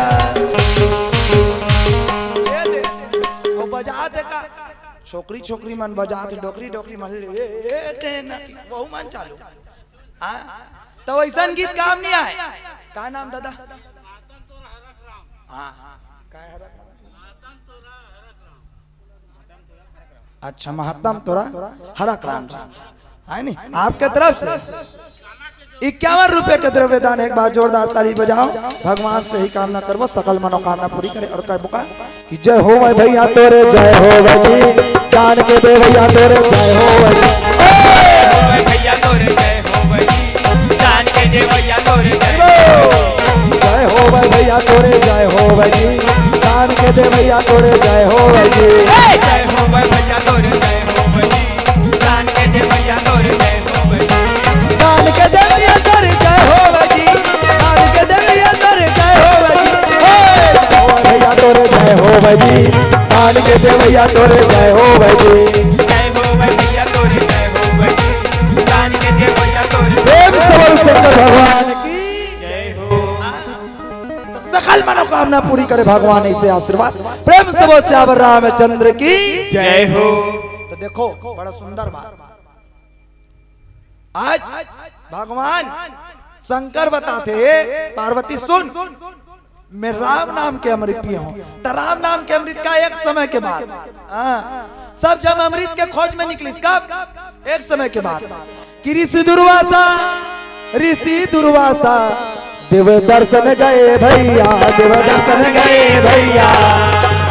ये दे, वो बजा दे का, छोकरी छोकरी मन बजात, डोकरी डोकरी मन ले, ए, ए, दे ना, वहू मन चालू। हाँ, तो वैसन गीत काम नहीं आए। का नाम दादा? हाँ, हाँ, का है? अच्छा, महात्म तोरा हरक राम जी, है नी? आपके तरफ से इक्यावन रुपए के द्रव्य दान। एक बार जोरदार ताली बजाओ, भगवान से ही कामना करबो, सकल मनोकामना पूरी करे। और कहबो का कि जय हो भाई भैया तोरे, जय हो भाई जी, जान के दे भैया तोरे, जय हो भाई। जय हो भाई भैया तोरे, जय हो भाई जी, जान के दे भैया तोरे, जय हो। जय हो भाई भैया तोरे, जय हो भाई जी, जान के दे भैया तोरे, जय हो भाई जी। जय हो भाई भैया तोरे, जय भैजी, मान के देवैया तोरे जय हो भैजी। जय हो भैया तोरे, जय हो भैया। मान के देवैया तोरे। प्रेम से बोल शंकर भगवान की। जय हो। तो सकल मनोकामना पूरी करे भगवान, ऐसे आशीर्वाद। प्रेम से बोल सियावर रामचंद्र की। जय हो। तो देखो, बड़ा सुंदर बात। आज भगवान शंकर बताथे, "पार्वती सुन, मैं राम नाम के अमृत पिए हूँ।" त राम नाम के अमृत का एक समय के बाद, हाँ, सब जन अमृत के खोज में निकलिस। कब? एक समय के बाद। कि ऋषि दुर्वासा, ऋषि दुर्वासा, देव दर्शन गए भैया, देव दर्शन गए भैया,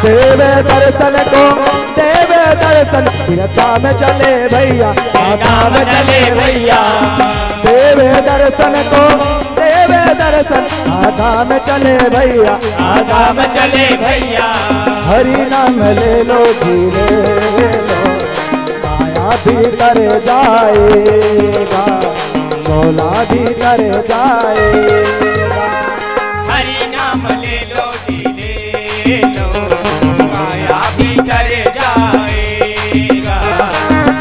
देव दर्शन को, देव दर्शन तीरथा में चले भैया, धाम चले भैया। देव दर्शन को, देव दर्शन धाम चले भैया, धाम चले भैया। हरि नाम ले लो जी, ले लो, माया भीतर जाएगा, चोला भीतर जाएगा। हरि नाम ले लो जी, ले लो, माया भीतर जाएगा,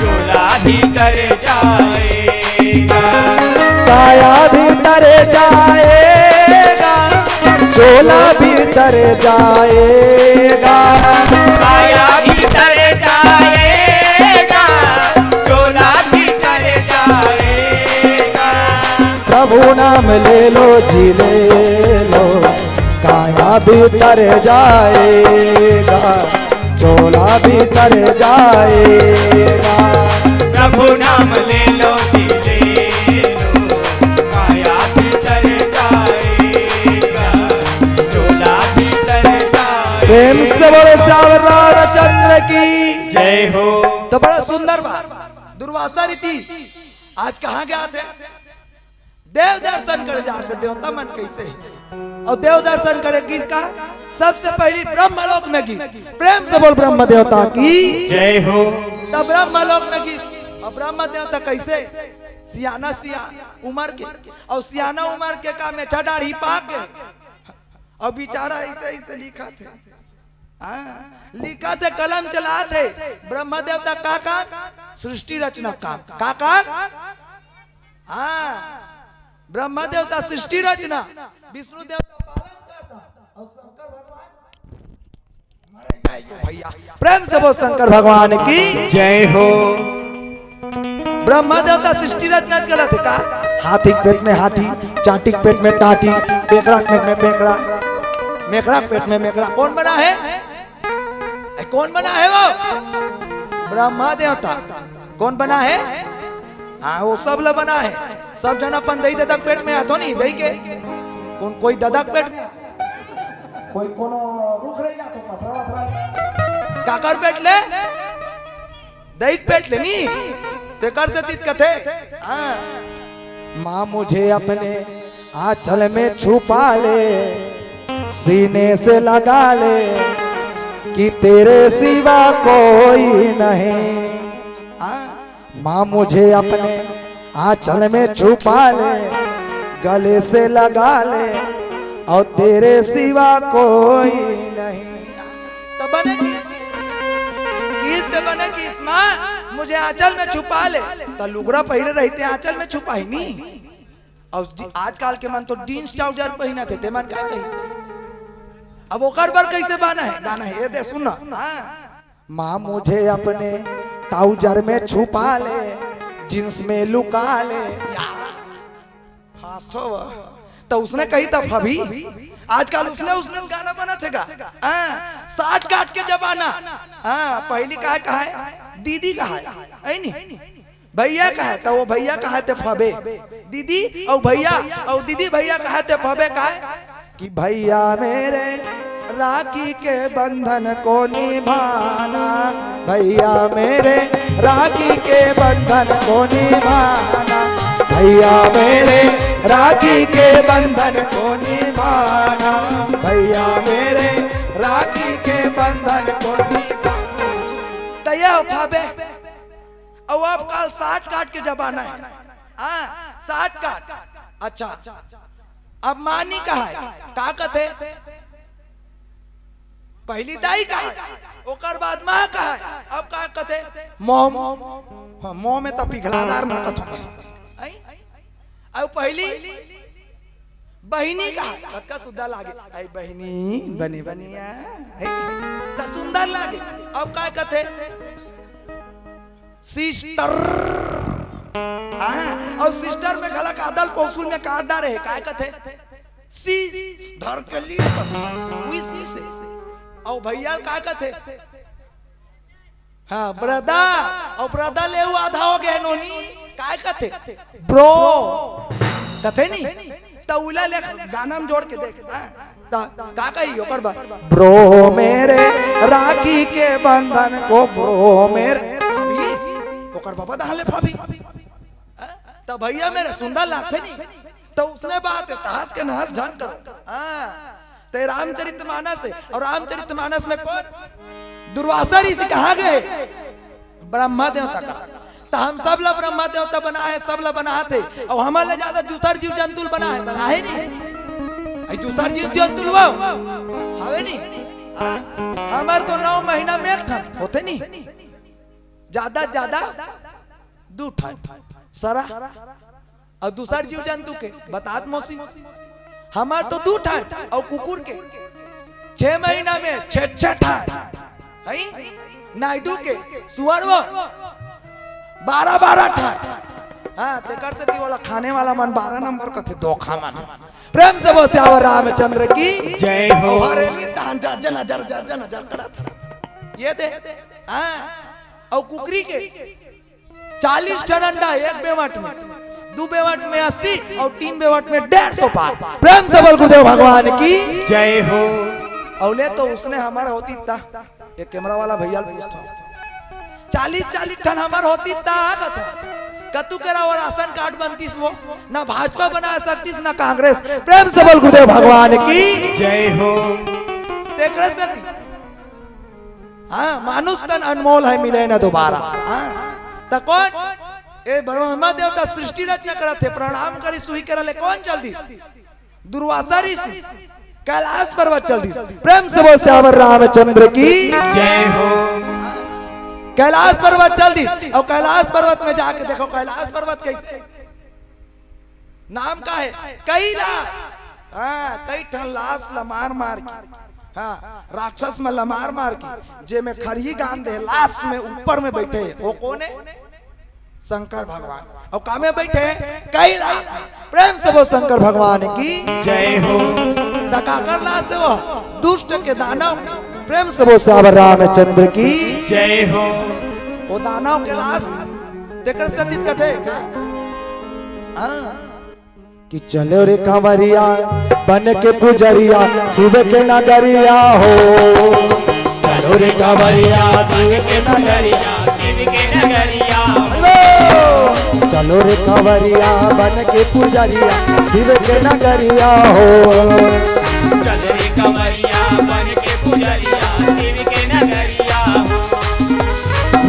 चोला भीतर जाएगा। माया भीतर जाएगा, चोला भीतर जाएगा। माया भीतर जाएगा, चोला भीतर जाएगा। प्रभु नाम ले लो जी, ले लो, काया भीतर जाएगा, चोला भीतर जाएगा। प्रभु नाम ले लो जी, ले लो, काया भीतर जाएगा, चोला भीतर जाएगा। प्रेम से बोलो श्याम रामचंद्र की जय हो। तो बड़ा सुंदर बात, दुर्वासा ऋषि आज कहाँ गया थे? देव दर्शन करे जाथे, देवता मन कैसे हे? अउ देव दर्शन करे किसका? सबसे पहली ब्रह्मलोक में गिस। प्रेम से बोल ब्रह्म देवता की जय हो। तब ब्रह्मलोक में गिस। अउ ब्रह्म देवता कैसे? सियाना सिया उमर के, अउ सियाना उमर के का मेछा डाढ़ी पाके, अउ बिचारा ऐसे ऐसे लिखत हे। हाँ, लिखत हे, कलम चलात हे। ब्रह्मा देवता का काम? सृष्टि रचना काम। का काम? हाँ, ब्रह्मा देवता सृष्टि रचना, विष्णु देवता पालन करता, अउ शंकर भगवान मरे गए भैया। प्रेम से बोल शंकर भगवान की जय हो। ब्रह्मा देवता सृष्टि रचना करत हे का? हाथी के पेट में हाथी, चांटी के पेट में टाटी, बेकरा के पेट में बेकरा, मेकरा के पेट में मेकरा। कौन बना हे? ए, कौन बना हे वो? ब्रह्मा देवता। कौन बना हे? हाँ, वो सब ला बना हे। सब जन अपन दई ददा के पेट में आथो नहीं, दई के। कौन कोई ददा के पेट में? कोई कोनो रुख रही ना तो पथरा वथरा। काकर पेट ले? दई के पेट ले नी, तेकर से तीत कथे। हाँ। माँ मुझे अपने आंचल में छुपा ले, सीने से लगा ले, कि तेरे सिवा कोई नहीं। हाँ। माँ मुझे अपने आंचल में छुपा ले, गले से लगा ले, और तेरे सिवा कोई नहीं। त बने किस, किस त बने किस, माँ मुझे आंचल में छुपा ले। त लुगरा पहिरे रहिते आंचल में छुपाही नी। अउ आजकल के मन तो जींस ट्राउजर पहिनत हे, ते मन का कही? अब ओकर बर कैसे बना हे गाना हे? ये दे सुन ना। हाँ। माँ मुझे अपने ट्राउजर में छुपा ले, जींस में लुका ले। या। फास्ट हो वो। त उसने कही त फबी। आजकल उसने, उसने गाना बनत हे गा। हाँ, साठ काट के जमाना। हाँ, पहली का कहा हे? दीदी कहा हे। है नी? भैया कहा हे, त वो भैया कहा हे ते फबे। दीदी अउ भैया, अउ दीदी भैया कहा हे ते फबे का हे? कि भैया मेरे राखी के बंधन को निभाना, भैया मेरे राखी के बंधन को निभाना, भैया मेरे राखी के बंधन को निभाना, भैया मेरे राखी के बंधन को निभाना। त ये हो फबे। अउ अब काल साठ काट के जमाना हे। हाँ, साठ काट। अच्छा, अब माँ नी कहा हे, का कथे? पहली दाई कहाय, ओकर बाद माँ कहाय, अब का कथे? मॉम। हाँ, मॉम में त पिघलादार माँ कथों मैं। आई? अब पहली बहिनी कहाय, कतका सुंदर लागे। आई बहिनी, बने बनिया। आई, त सुंदर लागे। अब का कथे? सिस्टर। हाँ, अउ सिस्टर में घला कादल पौसुल में काट डारे हे, काय कथे? सी धर के ली, उसी से। अउ भैया काय कथे? हाँ, ब्रदर। अउ ब्रदर ले उ आधा हो गया नोनी, काय कथे? ब्रो। कथे नहीं? त उला ले गाना में जोड़ के देख। हाँ? त का कही ओकर बा? ब्रो मेरे, राखी के बंधन को ब्रो मेरे। ई ओकर बाबा दहाले भाभी। हाँ? त भैया मेरे सुंदर लागथे नहीं? त उसने बात है, तहस के नहस झन करो। हाँ। ते रामचरित मानस है, अउ रामचरित मानस में कोन? दुर्वासा ऋषि कहाँ गए? ब्रह्मा देवता करा। त हम सब ला ब्रह्मा देवता बनाहे, सब ला बनाथे। अउ हमर ले ज्यादा दूसर जीव जंतु ल बनाहे, बनाहे नहीं। अई दूसर जीव जंतु ल वो हवे नहीं। हाँ, हमर तो नौ महीना में एक ठन होथे नहीं, ज्यादा ज्यादा दू ठन। सरा अउ दूसर जीव जंतु के बतात मौसी। हमर तो दू ठन अउ कुकुर के छह महीना में छह छह ठन। हई? नायडू के सुअर वो बारह बारह ठन। हाँ, तेकर से ओला खाने वाला मन बारह नंबर कथे, धोखा मन। प्रेम से बोल सियावर रामचंद्र की जय हो। हरेली तहन जा, जना, जर, जा, जना, जर करत। ये दे। हाँ, अउ कुकरी के चालीस ठन अंडा एक बेवट में, दू बेवट में अस्सी अउ तीन बेवट में डेढ़ सौ पार। प्रेम से बोल गुरुदेव भगवान की जय हो। अउ ले तो उसने हमर होतिस त, ये कैमरा वाला भैया ल पूछथों, चालीस चालीस ठन हमर होतिस त कथों, कतू करा वो राशन कार्ड बनतिस वो, ना भाजपा बना सकतिस ना कांग्रेस। प्रेम से बोल गुरुदेव भगवान की जय हो। तेकरे से हाँ, मानुष तन अनमोल है, मिले न दोबारा। हाँ, त कोन? ए ब्रह्मा देवता सृष्टि रचना करत हे, प्रणाम करिस उही करा ले कोन चल दिस? दुर्वासा ऋषि कैलाश पर्वत चल दिस। प्रेम से बोल सियावर रामचंद्र की जय हो। कैलाश पर्वत चल दिस, अउ कैलाश पर्वत में जाके देखो, कैलाश पर्वत कैसे नाम का है? कैलाश। हाँ, कई ठन लाश ल मार मार के, हाँ, राक्षस मन ल मार मार के, जे में खरही गांध हे, लाश में ऊपर में बैठे हे, वो कोन हे? शंकर भगवान। अउ का में बैठे हे? कैलाश में। प्रेम से बोल शंकर भगवान की जय हो। त काकर लाश हे वो? दुष्ट के दानव। प्रेम से बोल सियावर रामचंद्र की जय हो। वो दानव के लाश तेकर सतीत कथे। हाँ। कि चलो रे कांवरिया बन के पुजरिया शिव के नगरिया हो। चलो रे कांवरिया शिव के नगरिया, शिव के नगरिया। चलो रे कांवरिया बन के पुजरिया शिव के नगरिया हो। चलो रे कांवरिया बन के पुजरिया शिव के नगरिया हो।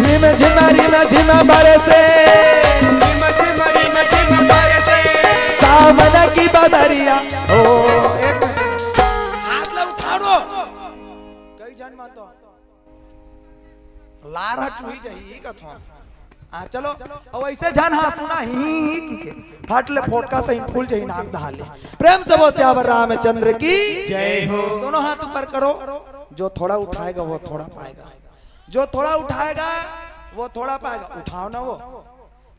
रिम झिम रिम झिम बरसे, रिम झिम रिम झिम बरसे, सावन की बदरिया। ओ, एक हाथ ला उठाड़ो। कई झन मन तो लार ह चुही जही कथों। हाँ, चलो, अउ ऐसे झन हाँ सुना ही, ही की के फट ले फोटका सही फूल जही नाक दहा ले। प्रेम से बोल सियावर रामचंद्र की जय हो। दोनों हाथ ऊपर करो, जो थोड़ा उठाएगा वो थोड़ा पाएगा। जो थोड़ा उठाएगा वो थोड़ा पाएगा। उठाओ ना वो,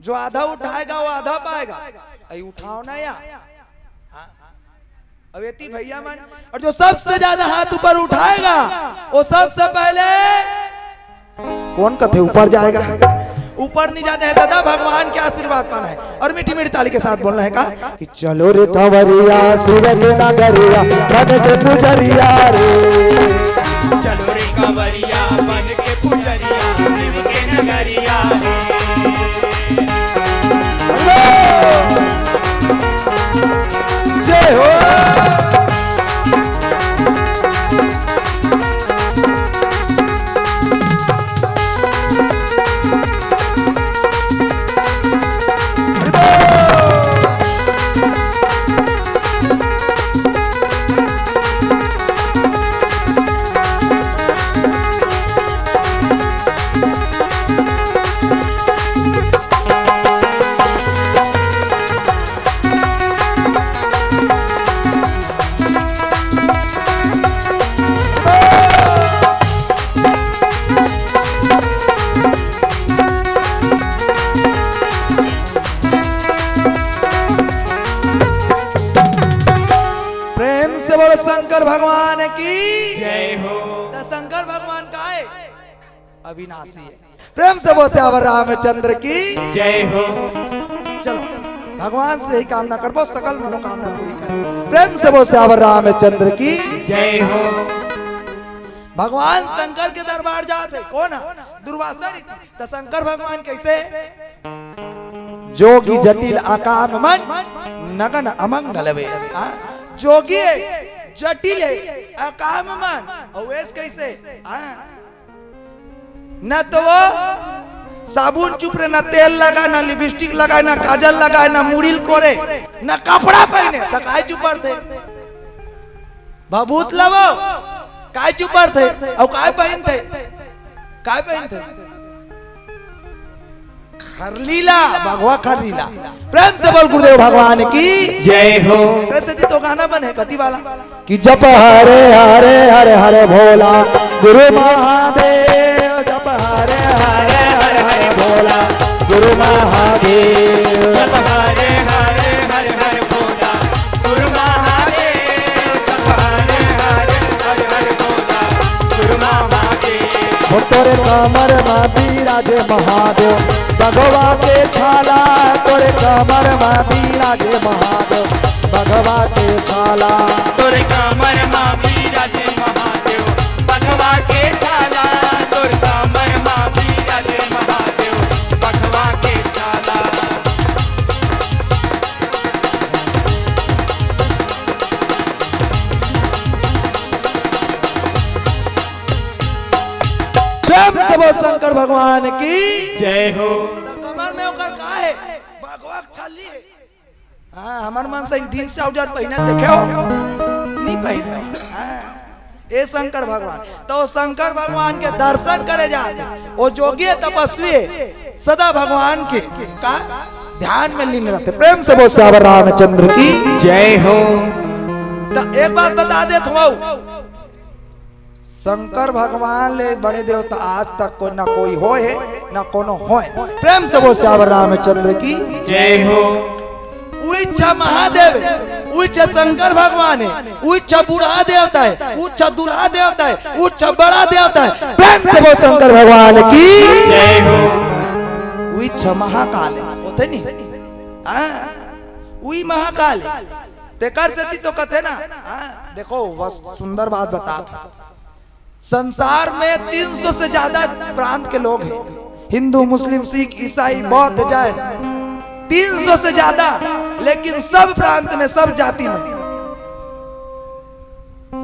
जो आधा उठाएगा वो आधा पाएगा। अई उठाओ ना या। हाँ। अब एती भैया मन, अउ जो सबसे ज्यादा हाथ ऊपर उठाएगा वो सबसे पहले कोन कथे ऊपर जाएगा। ऊपर नहीं जाना है दादा, भगवान के आशीर्वाद पाना है। अउ मीठी मीठी ताली के साथ बोलना है का कि चलो रे कांवरिया शिव के नगरिया बन के पुजरिया रे। चलो रे कांवरिया बन के पुजरिया शिव के नगरिया रे। जय हो। भगवान की जय हो। त शंकर भगवान का है? अविनाशी है। प्रेम से बोल सियावर रामचंद्र की जय हो। चलो, भगवान से ही कामना करबो, सकल मनोकामना पूरी कर। प्रेम से बोल सियावर रामचंद्र की जय हो। भगवान शंकर के दरबार जात है, कौन है? दुर्वासा ऋषि। त शंकर भगवान कैसे? जोगी जटिल अकाम मन, नगन अमंगल वेश। हाँ, जोगी है, जटिल है, अकाम मन, और वेश कैसे? हाँ, न तो वो साबुन चुपरे, न तेल लगाए, न लिपस्टिक लगाए, न काजल लगाए, न मुड़ी ल कोरे, न कपड़ा पहने, त काय चुपर थे? भभूत लवो, काय चुपर थे? अउ काय पहन थे? काय पहन थे? खरलीला, भगवा खरलीला। प्रेम से बोल गुरुदेव भगवान की जय हो। एकरे सेती तो गाना बने कति वाला कि जप हरे हरे हरे हरे भोला गुरु महादेव, जप हरे हरे हरे हरे भोला गुरु महादेव। जप हरे हरे हरे हरे भोला गुरु महादेव, जप हरे हरे हरे हरे भोला गुरु महादेव। हो तोरे कमर मा बिराजे महादेव, बघवा के छाला, तोरे कमर मा बिराजे महादेव, बघवा के छाला। तोरे कमर मा बिराजे महादेव, बघवा के छाला, तोरे कमर मा बिराजे महादेव, बघवा के छाला। प्रेम से बोल शंकर भगवान की जय हो। त कमर में ओकर का है? बघवा के छाली है। हाँ, हमर मन से दिन से उजत पहिने देखे हो? नहीं पहिने। हाँ। ए शंकर भगवान, तो शंकर भगवान के दर्शन करे जात हे। ओ जोगी है, तपस्वी है, सदा भगवान के का ध्यान में लीन रहते। प्रेम से बोल सियावर रामचंद्र की जय हो। त एक बात बता देत हूँ, शंकर भगवान ले बड़े देवता आज तक कोई ना कोई होय हे, ना कोनो होय। प्रेम से बोल सियावर रामचंद्र की जय हो। उइच्छा महादेव हे, उइच्छा शंकर भगवान हे, उइच्छा बूढ़ा देवता हे, उइच्छा दूल्हा देवता हे, उइच्छा बड़ा देवता हे। प्रेम से बोल शंकर भगवान की जय हो। उइच्छा महाकाल हे, होथे नहीं? हाँ, उही महाकाल हे। तेकर सेती तो कथे ना, हाँ, देखो, बस सुंदर बात बतात हूँ। संसार में तीन सौ से ज्यादा प्रांत के लोग हैं, हिंदू, मुस्लिम, सिख, ईसाई, बौद्ध, जैन, तीन सौ से ज्यादा, लेकिन सब प्रांत में, सब जाति में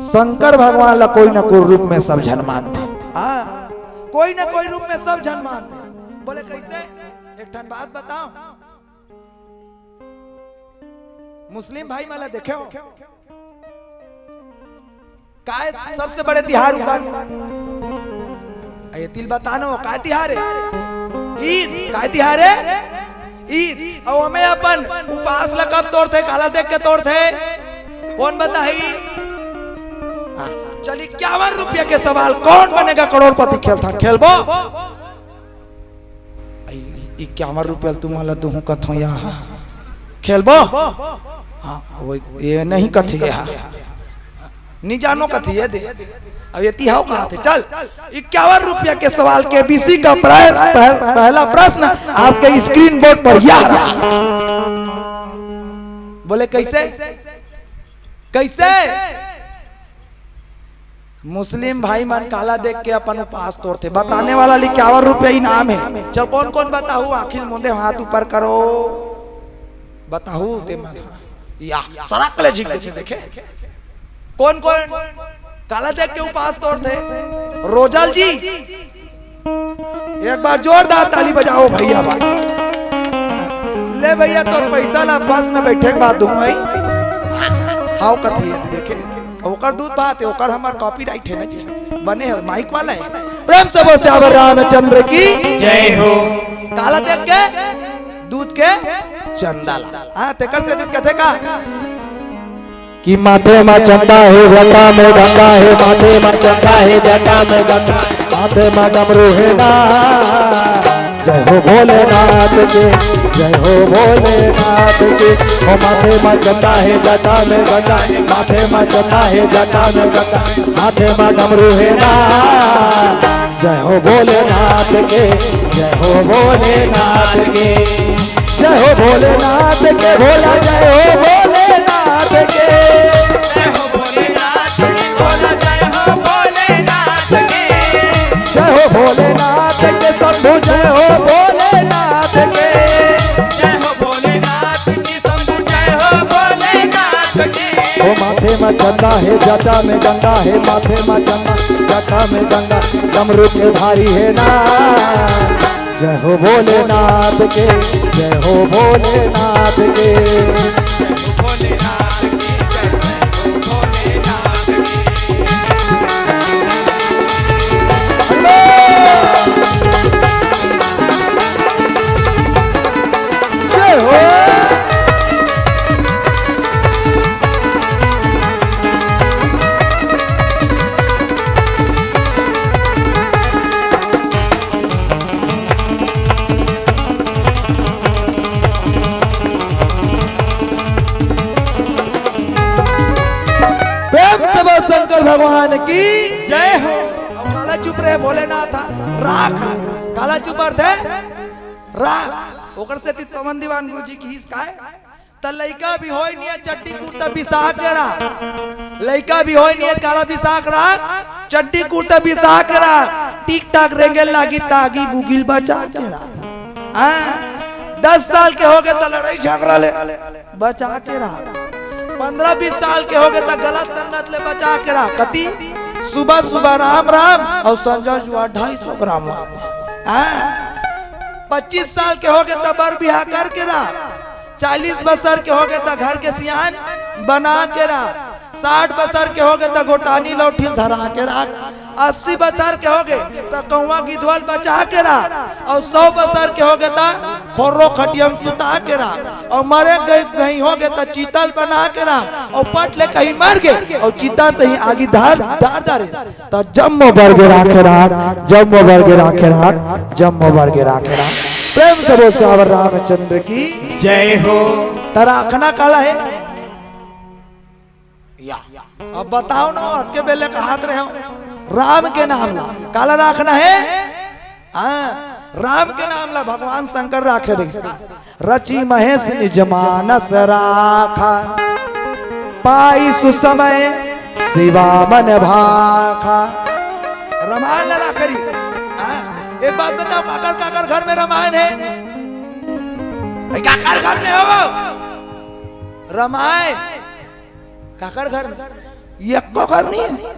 शंकर भगवान ला कोई ना कोई रूप में सब झन मानथे। हाँ, कोई ना कोई रूप में सब झन मानथे। बोले कैसे? एक ठन बात बताओ, मुस्लिम भाई मन ला देखे हो, काय सबसे बड़े तिहार उपर? अये तिल बतानो, काय तिहार हे? ईद। काय तिहार हे? ईद। अउ ओमे अपन उपास ला कब तोड़थे, काला देख के तोड़थे? कोन बताही? हाँ, चल, इक्यावन रुपया के सवाल, कौन बनेगा करोड़पति? खेलथा, खेलबो? आई, इक्यावन रुपया तुमन ला दूहूं कथों या, खेलबो? हाँ, वो ये नहीं कथे या, नहीं जानो कथे ये दे। अब ये तिहाव कहा थे, चल, इक्यावन रुपया के सवाल, केबीसी का प्र-, पह-, पहला प्रश्न आपके स्क्रीन बोर्ड पर यह रहा। बोले कैसे? कैसे? मुस्लिम भाई मन काला देख के अपन उपास तोड़थे। बताने वाला ल इक्यावन रुपया इनाम हे। चल, कौन कौन बताहू, आखिर मुंदे हाथ ऊपर करो। बताहू ते मन। या, सरक ले झिक देथे, देखे। कौन कौन काला देख के उपास तोड़थे? रोजल जी, एक बार जोरदार ताली बजाओ भैया भाई। ले भैया, तोर पैसा ला बस में बैठे के बाद दूं भाई। हाव कथे ये देखे, ओकर दूध भात हे, ओकर हमर कॉपीराइट हे ना जी, बने हे, माइक वाला हे। प्रेम से बोल सियावर रामचंद्र की जय हो। काला देख के दूध के चंदा ला। हाँ, तेकर से दूध कथे का? कि माथे मा चंदा हे, जटा में गंगा हे, माथे मा चंदा हे, जटा में गंगा, माथे मा डमरू हे ना। जय हो भोलेनाथ के, जय हो भोलेनाथ के। ओ माथे मा चंदा हे, जटा में गंगा, माथे मा चंदा हे, जटा में गंगा, हाथे मा डमरू हे ना। जय हो भोलेनाथ के, जय हो भोलेनाथ के, जय हो भोलेनाथ के भोला, जय हो भोलेनाथ के। जय हो भोलेनाथ के भोला, जय हो भोलेनाथ के। जय हो भोलेनाथ के शंभू, जय हो भोलेनाथ के। जय हो भोलेनाथ के शंभू, जय हो भोलेनाथ के। ओ माथे मा चंदा हे, जटा में गंगा हे, माथे मा चंदा, जटा में गंगा, डमरू के धारी हे ना। जय हो भोलेनाथ के, जय हो भोलेनाथ के। जय हो। प्रेम से बोल शंकर भगवान की। जय हो। अब काला चुप रहे भोलेनाथ, राख। काला चुप अर्थ हे राख। ओकर से तित पवन दीवान गुरु जी की हिस काय? त लइका भी होय नियत चड्डी कुर्ता बिसा के राख। लइका भी होय नियत काला बिसा के राख, चड्डी कुर्ता बिसा के राख। टिक टाक रेंगे लागी तागी बुगिल बचा के राख। हाँ, दस साल के होगे त लड़ाई झगड़ा ले बचा के राख। पन्द्रह बीस साल के होगे त गलत संगत ले बचा के राख। कति सुबह सुबह राम राम अउ संझा जुआ ढाई सौ ग्राम। हाँ, पच्चीस साल के होगे त बर बिहा करके राख। चालीस बसर के होगे त घर के सियान बना के राख। साठ बसर के होगे त गोटानी लौठिल धरा के राख। अस्सी बसर के होगे त कौवा गिधवल बचा के राख। अउ सौ बसर के होगे त खोर्रो खटियम सुता के राख। अउ मरे गई, गई होगे त चीतल बना के राख। अउ पट ले कहीं मर गे अउ चिता से ही आगी धार, धार, धार। त जम्मो बर गे राखे राख, जम्मो बर गे राखे राख, जम्मो बर गे राखे राख। प्रेम से बोल सियावर रामचंद्र की जय हो। त राखना काला हे? या। अब बताओ ना, अतके बेले कहात रहे हो, राम के नाम ला काला राखना हे? हाँ, राम के नाम ला भगवान शंकर राखे रहिस। रचि महेश निज मानस राखा, पाई सुसमय सेवा मन भाखा। रामायण ला राखे रहिस। हाँ, एक बात बताओ, काकर काकर घर में रामायण हे? भाई, काकर घर में हो वो? रामायण काकर घर में? एको घर नहीं हे।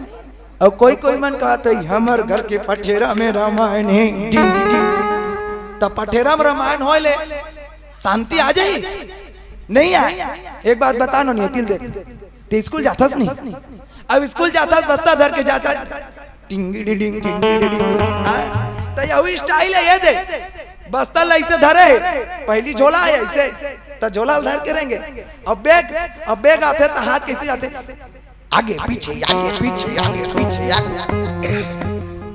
अउ कोई कोई मन कहत हे, "हमर घर के पठेरा में रामायण हे।" डिंग, डिंग, डिंग। त पठेरा में रामायण होय ले शांति आ जाही? नहीं आय। एक बात बता नो, नियतिल देख, ते स्कूल जाथस नहीं? अब स्कूल जाथस, बस्ता धर के जाथस, टिंग डिडिंग, टिंग डिडिंग। हाँ? त यहू style हे, ये दे। बस्ता ला ऐसे धरे हे, पहली झोला हे ऐसे, त झोला ला धर के रेंगे। अब बैग, अब बैग आथे त हाथ कैसे जाथे? आगे पीछे, आगे पीछे, आगे पीछे, आगे।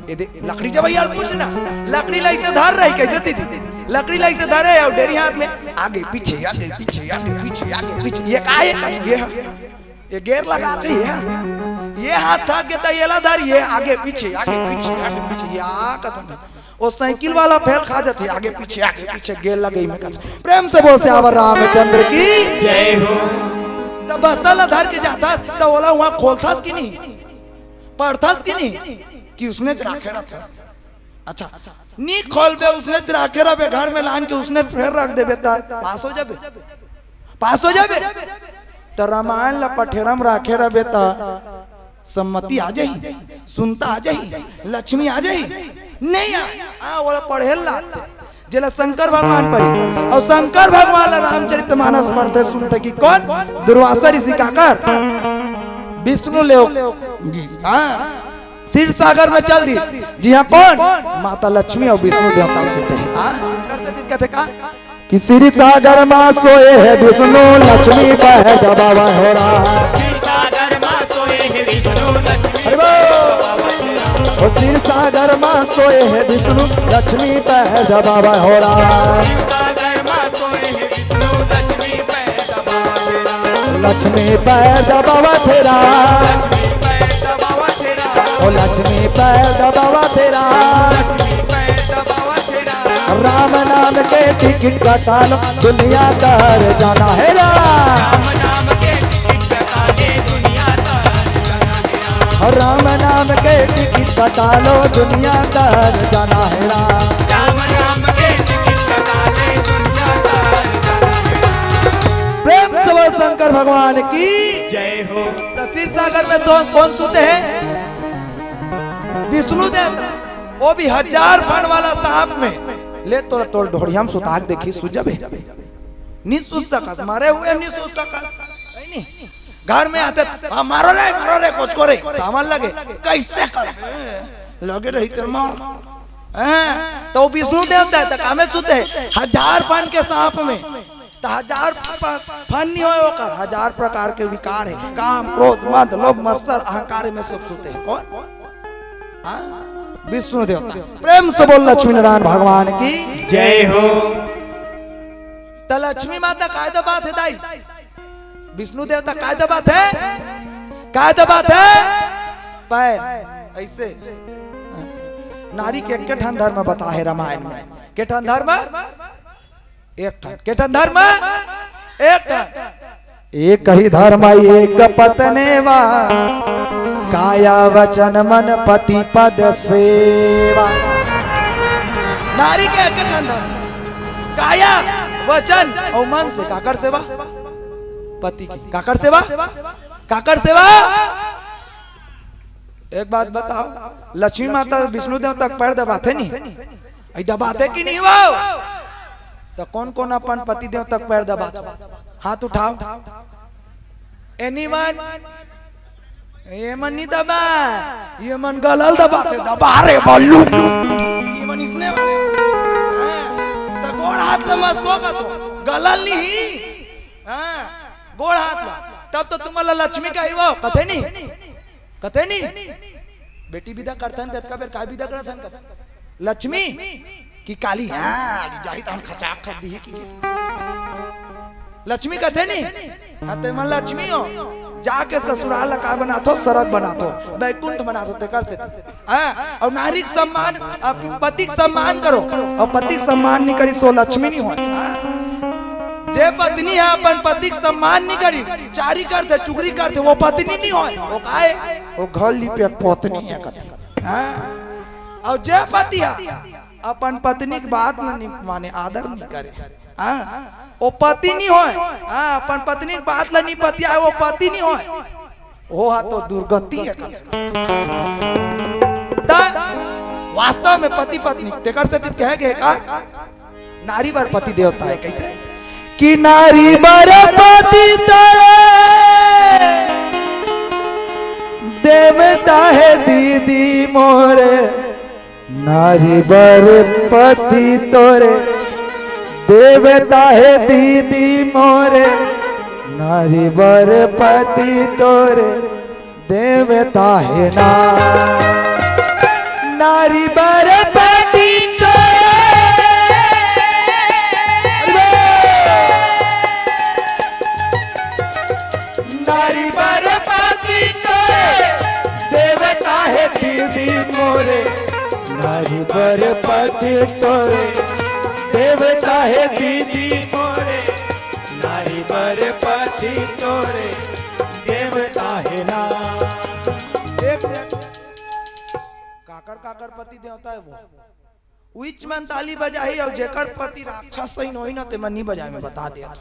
ये दे, लकड़ी जब यार पूछ ना, लकड़ी ला ऐसे धर रही, कैसे दीदी? लकड़ी ला ऐसे धरे हे अउ डेरी हाथ में, आगे पीछे, आगे पीछे, आगे पीछे, आगे पीछे। ये का हे? ये हे। ये गेर लगाथे, ये। ये हाथ थक गे त ये ला धर, ये आगे पीछे, आगे पीछे, आगे पीछे, या कथन। वो साइकिल वाला फेल खा जाथे, आगे पीछे, आगे पीछे, गेर लगई में कथन। प्रेम से बोल सियावर रामचंद्र की जय हो। त बस्ता ला धर के जाथस, त ओला उहाँ खोलथस कि नहीं? पढ़थस कि नहीं? कि उसने राखे रथस? अच्छा, नी खोलबे, उसने राखे रबे, घर में लान के उसने फेर रख देबे, त पास हो जाबे, पास हो जाबे। त रामायण ला पठेरम राखे रबे, त सम्मति आ जाही, सुनता आ जाही, लक्ष्मी आ जाही, नहीं आ, आ, ओला पढ़े ला। जेला शंकर भगवान पढ़ी, अउ शंकर भगवान ला रामचरित मानस पढ़ते सुनते कि कौन? दुर्वासा ऋषि काकर विष्णु ले, हाँ, क्षीर सागर में चल दी। जी हाँ, कौन? माता लक्ष्मी अउ विष्णु देवता सुते हैं। हाँ? कथे का? कि क्षीर सागर मा सोए हे विष्णु, लक्ष्मी पहे दबावा हो रहा। क्षीर सागर मा सोए हे विष्णु, लक्ष्मी अरे वाह! ओ क्षीर सागर मा सोए हे विष्णु, लक्ष्मी पैर दबावत हे राम। क्षीर सागर मा सोए हे विष्णु, लक्ष्मी पैर दबावत हे राम। लक्ष्मी पैर दबावत हे राम। लक्ष्मी पैर दबावत हे राम। ओ लक्ष्मी पैर दबावत हे राम। लक्ष्मी पैर दबावत हे राम। राम नाम के टिकट कटा लो, दुनिया तर जाना हे राम। राम नाम के टिकट कटा ले, दुनिया तर जाना हे राम। राम नाम के टिकट कटा लो, दुनिया तर जाना हे राम। राम नाम के टिकट कटा ले, दुनिया तर जाना हे राम। प्रेम से बोल शंकर भगवान की। जय हो। तो क्षीर सागर में तो कौन सोते हैं? विष्णु देवता। वो भी हजार फन वाला सांप में। ले तोर, तोर ढोड़िया में सुता के देखी, सुत जाबे। नहीं सुत सकस, मरे हुए नहीं सुत सकस। नहीं, नहीं। घर में आते, "हाँ, मारो रे, मारो रे, कोचको रे, सामान लगे।" कैसे कर? लगे रही तेरे माँ। हैं? तो वो विष्णु देवता है, तो कामे सुते है? हजार फन के सांप में। तो हजार प-, फन नहीं होए ओकर, हजार प्रकार के विकार है। काम, क्रोध, मद, लोभ, मत्सर, अहंकार में सब सुते हैं। कौन? हाँ? विष्णु देवता। प्रेम से बोल लक्ष्मी नारायण भगवान की। जय हो। त लक्ष्मी माता काय दबात हे दाई? विष्णु देवता काय दबात हे? काय दबात हे? पैर। ऐसे। नारी के एक ठन धर्म बता हे रामायण में। के ठन धर्म? एक ठन। के ठन धर्म? एक ठन। एक ही धर्म एक पत्नी वा, काया वचन मन पति पद सेवा। नारी के एक ठन धर्म, काया, वचन अउ मन से। काकर सेवा? पति के। काकर सेवा? काकर सेवा? एक बात बताओ, लक्ष्मी माता विष्णु देवता के पैर दबाथे नहीं? अई दबाथे कि नहीं वो? तो कौन कौन अपन पति देवता के पैर दबाथे? हाथ उठाओ। Anyone? ये मन नहीं दबा, ये मन गलल दबाथे, दबा रे बल्लू। ये मन इसने वाले। हाँ, तो गोड़ हाथ ले मस्को का तो गलल नहीं। हाँ, गोड़ हाथ ला। तब तो तुमला लक्ष्मी कही वो, कथे नहीं? कथे नहीं? बेटी विदा करथन, ततका बेर काय विदा करथन कथे? लक्ष्मी कि काली, हाँ, जाही त हम खचाक कर दीही कि। लक्ष्मी कथे नहीं? हाँ, ते मन लक्ष्मी हो। जाके ससुराल ला का बनाथो? सरग बनाथो, बैकुंठ बनाथो, तेकर से। हाँ, अउ नारी के सम्मान, अ, पति के सम्मान करो, अउ पति के सम्मान नहीं करिस वो लक्ष्मी नहीं होय। हाँ? जे पत्नी हे अपन पति के सम्मान नहीं करिस, चारी करथे, चुगरी करथे, वो पत्नी नहीं होय। वो काय? वो घर लिपे पत्नी हे कथे। हाँ? अउ जे पति हे अपन पत्नी के बात ला नहीं माने, आदर नहीं करे, हाँ? वो पति नहीं होय। हाँ, अपन पत्नी के बात ला नहीं पतियाए, वो पति नहीं होय। वो हा तो दुर्गति हे कथे। त वास्तव में पति पत्नी, तेकर से कहे गे का? नारी बर पति देवता हे। कैसे? कि नारी बर पति तोरे देवता हे दीदी मोरे। नारी बर पति तोरे देवता हे दीदी मोरे, नारी बर पति तोरे देवता हे ना। नारी बर पति तोरे, नारी बर पति तोरे देवता हे दीदी मोरे, नारी बर पति तोरे देवता हे दीदी मोरे, नारी बर पति तोरे देवता हे ना। काकर काकर पति देवता हे वो? उइच मन ताली बजाही, अउ जेकर पति राक्षस सही होही ना, ते मन नहीं बजाए, मैं बता देत हँव।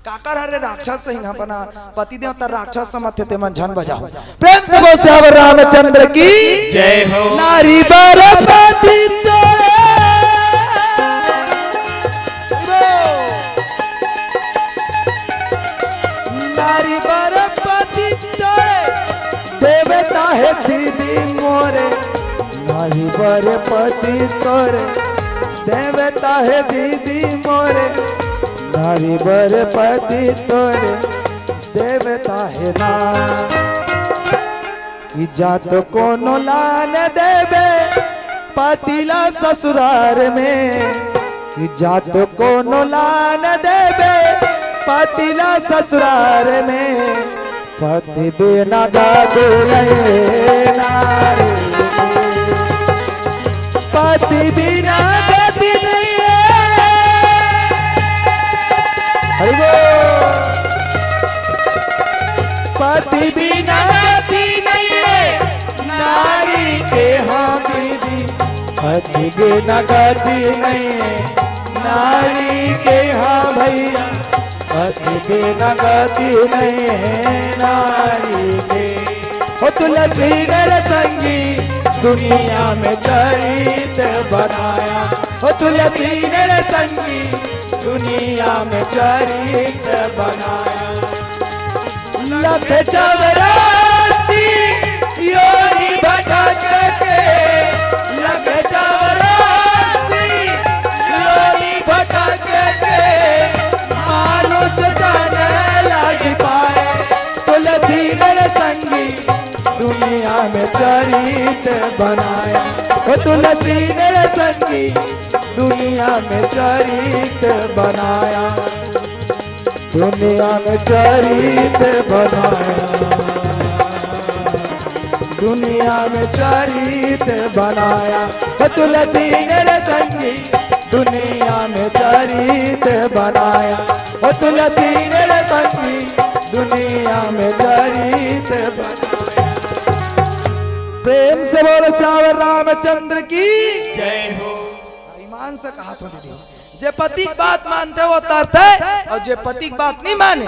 काकर हरे राक्षस सही ना, अपना पति देवता राक्षस समझथे, ते मन झन बजाओ। प्रेम से बोल सियावर रामचंद्र की जय हो। नारी बर पति तोरे, नारी बर पति तोरे देवता हे दीदी मोरे, नारी बर पति तोरे देवता हे दीदी मोरे, नारी बर पति तोरे देवता हे ना। कि जात कोनो लान देबे पतिला ससुरार में, कि जात कोनो लान देबे पतिला ससुरार में। पति बिना गति नहीं है नारी, पति बिना गति नहीं है। हरि बोल। पति बिना गति नहीं है नारी के, हाँ दीदी। पति बिना गति नहीं है नारी के, हाँ भैया। पति बिना गति नहीं है नारी के। हो तुलसी नर संगी दुनिया में चरित बनाया, हो तुलसी नर संगी दुनिया में चरित बनाया। लख चौरासी योनि भटक के, लख चौरासी योनि भटक के, मानुष तन लाग पाए। तुलसी नर संगी दुनिया में चरित बनाया, ओ तुलसी नर संगी दुनिया में चरित बनाया, दुनिया में चरित बनाया, दुनिया में चरित बनाया। ओ तुलसी नर संगी दुनिया में चरित बनाया, ओ तुलसी नर संगी दुनिया में चरित बनाया। प्रेम से बोल सावर रामचंद्र की। जय हो। ईमान से कहा तो दीदी, जे पति के बात मानथे वो तरथे, अउ जे पति के बात नहीं माने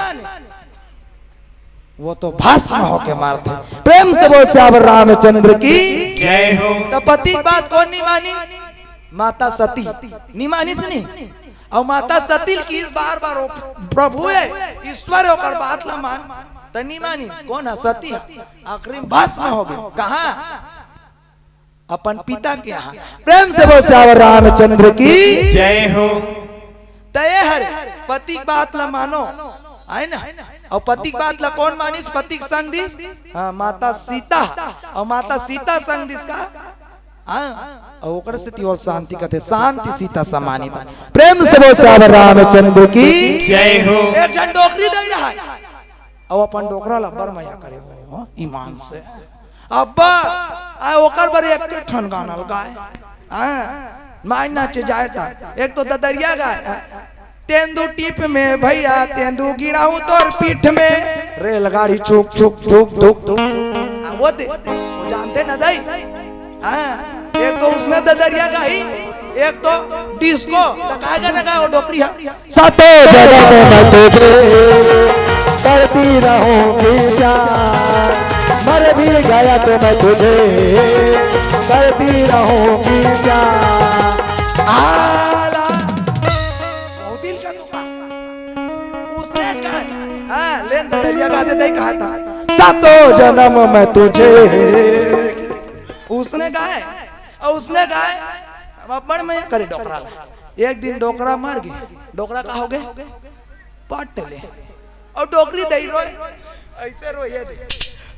वो तो भस्म होके मरथे। प्रेम से बोल सावर रामचंद्र की। जय हो। तो पति के बात कोन नहीं मानिस? माता सती नहीं मानिस नहीं। अउ माता सती ल किहिस बार बार, ओ प्रभु हे, ईश्वर हे, ओकर बात ला मान, त नहीं मानिस। कोन ह? सती ह। आखिरी में भस्म हो गे। कहाँ? अपन पिता के यहाँ। प्रेम से बोल सावर रामचंद्र की। जय हो। त ए हरे, पति के बात ला मानो, है ना? अउ पति के बात ला कोन मानिस? पति के संग दिस, हाँ, माता सीता। अउ माता सीता संग दिस का, हाँ, अउ ओकर सेती ओला शांति कथे, शांति सीता समानी दा। प्रेम से बोल सावर रामचंद्र की। जय हो। एक झन डोकरी दे रहा है, अउ अपन डोकरा ला बड़ मया करे वो, हाँ, ईमान से। अब्बा, आ ओकर बर एक ठन गाना लगाए। हाँ, माई नाचे जाए ता, एक तो ददरिया गाए, हाँ। तेंदू टीप में भैया, तेंदू गिराऊं तोर पीठ में, रेलगाड़ी छुक छुक छुक धुक धुक। हाँ, वो दे, वो जानते ना दाई। हाँ, एक तो उसने ददरिया गाई, एक तो डिस्को, त काय गाना गाए वो डोकरी ह? सातों जन्म में तुझे करती रहूंगी प्यार, मर भी गया तो मैं तुझे करती रहूंगी प्यार। आला। बहुत दिल का दुखा। उसने गाए। हाँ, लेन ददरिया गाते थे, कहा था, सातों जन्म में तुझे। उसने गाए, अउ उसने गाए, अब बड़ मया करे डोकरा ला। एक दिन डोकरा मर गे, डोकरा का हो गे? पट ले। अउ डोकरी दई रोए, अइसे रोए दे।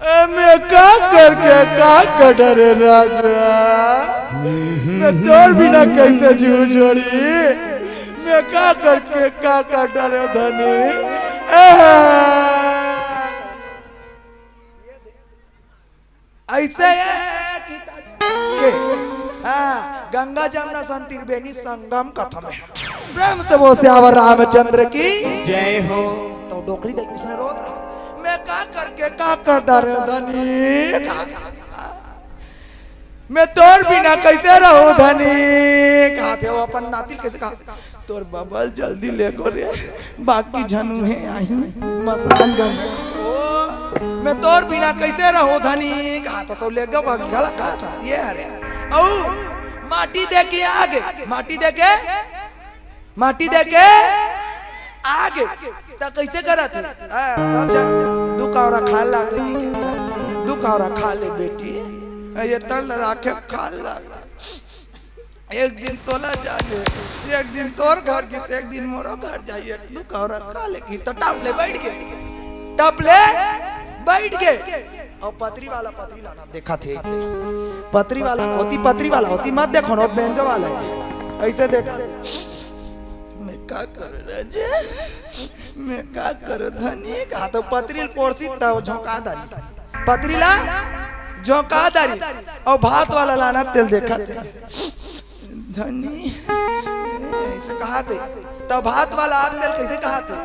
ए, मैं का करके का कर डरे राजा, मैं तोर बिना कैसे जीव जोड़ी, मैं का करके का कर डरे धनी। ए। अइसे ये कि के, हाँ, गंगा जमुना सन त्रिवेणी संगम कथम हे। प्रेम से बोल सियावर रामचंद्र की। जय हो। तो डोकरी देख उसने रोत रहा, मैं का करके का कर डरे धनी, का, मैं तोर बिना कैसे रहूं धनी, कहा थे वो अपन नाती ल कैसे कहा, तोर बबा ल जल्दी ले गो रे, बाकी झन उहें आही मसान गंगा। ओ, मैं तोर बिना कैसे रहूं धनी, कहा था सो ले गो बाकी गला कहा था ये हरे। अउ माटी दे के आगे, माटी दे के, माटी दे के आगे, त कैसे करत हे? हाँ, सब झन दू कौरा खा ला, दू कौरा खा ले बेटी, ये तल राखे खा ला। एक दिन तोला जाने, एक दिन तोर घर गिस, एक दिन मोरो घर जाई, एक दू कौरा खा ले की, तो टप ले बैठ गे, टप ले बैठ गे। अउ पतरी वाला पतरी लाना देखत हे। पतरी वाला होती, पतरी वाला होती, मत देखो ना, बेंजो वाला हे। अइसे देखा, मैं का करो राजा, मैं का करो धनी, कहा तो पतरी ल पोरसी त झोंका दारी, पतरी ला झोंका दारी, अउ भात वाला लाना तेल देखत हे। धनी, अइसे कहा थे, त भात वाला आत तेल कइसे कहा थे?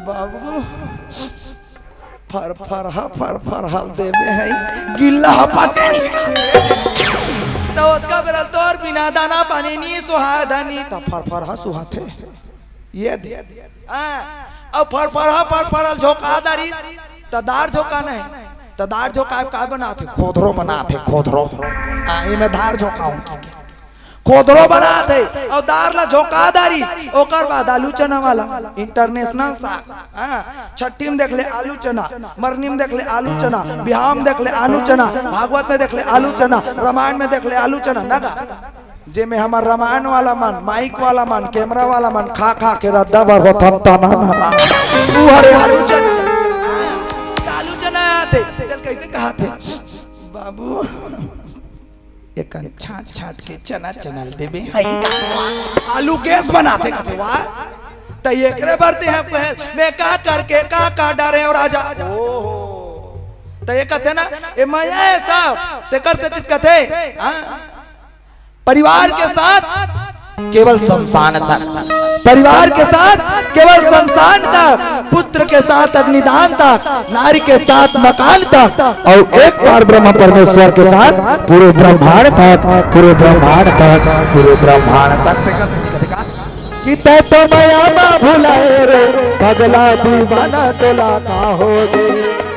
बाबू, फरफरहा, फरफरहा ल देबे हई, गिल्ला ह पचे नहीं। त ओतका बेरा ल तोर बिना दाना पानी नी सुहा धनी, त फरफरहा सुहाथे। ये दे। हाँ, अउ फरफरहा, फरफरहा ल झोंका दारिस, त दार झोंका नहीं, त दार झोंका का बनाथे? खोधरो बनाथे, खोधरो। हाँ, एमे दार झोंका हूँ कि के। खोधरो बनाथे अउ दार ला झोंका दारिस। ओकर बाद आलू चना वाला international साग। हाँ, छट्ठी में देख ले आलू चना, मरनी में देख ले आलू चना, बिहाव में देख ले आलू चना, भागवत में देख ले आलू चना, रामायण में देख ले आलू चना, ना गा? जेमे हमर रामायण वाला मन, माइक वाला मन, कैमरा वाला मन खा खा के रद्दा बर होथन तना ना। उ हरे आलू चना। हाँ, त आलू चना आथे, तेल कइसे कहाथे? बाबू, एकन छांट छांट के चना चना ल देबे। हई का? आलू गैस बनाथे कथे, वाह। त एकरे बर ते ह कहे, मैं का करके का का डारे हंव राजा। ओहो। त ये कथे ना, ए मया ए सब, तेकर सेती कथे, हाँ? परिवार के साथ केवल शमशान तक, परिवार के साथ केवल शमशान तक, पुत्र के साथ अग्निदान तक, नारी के साथ मकान तक, अउ एक बार ब्रह्म परमेश्वर के साथ पूरे ब्रह्मांड तक, पूरे ब्रह्मांड तक, पूरे ब्रह्मांड तक। कि तैं तो मया मा भुलाए रे, पगला दीवाना तोला का होगे।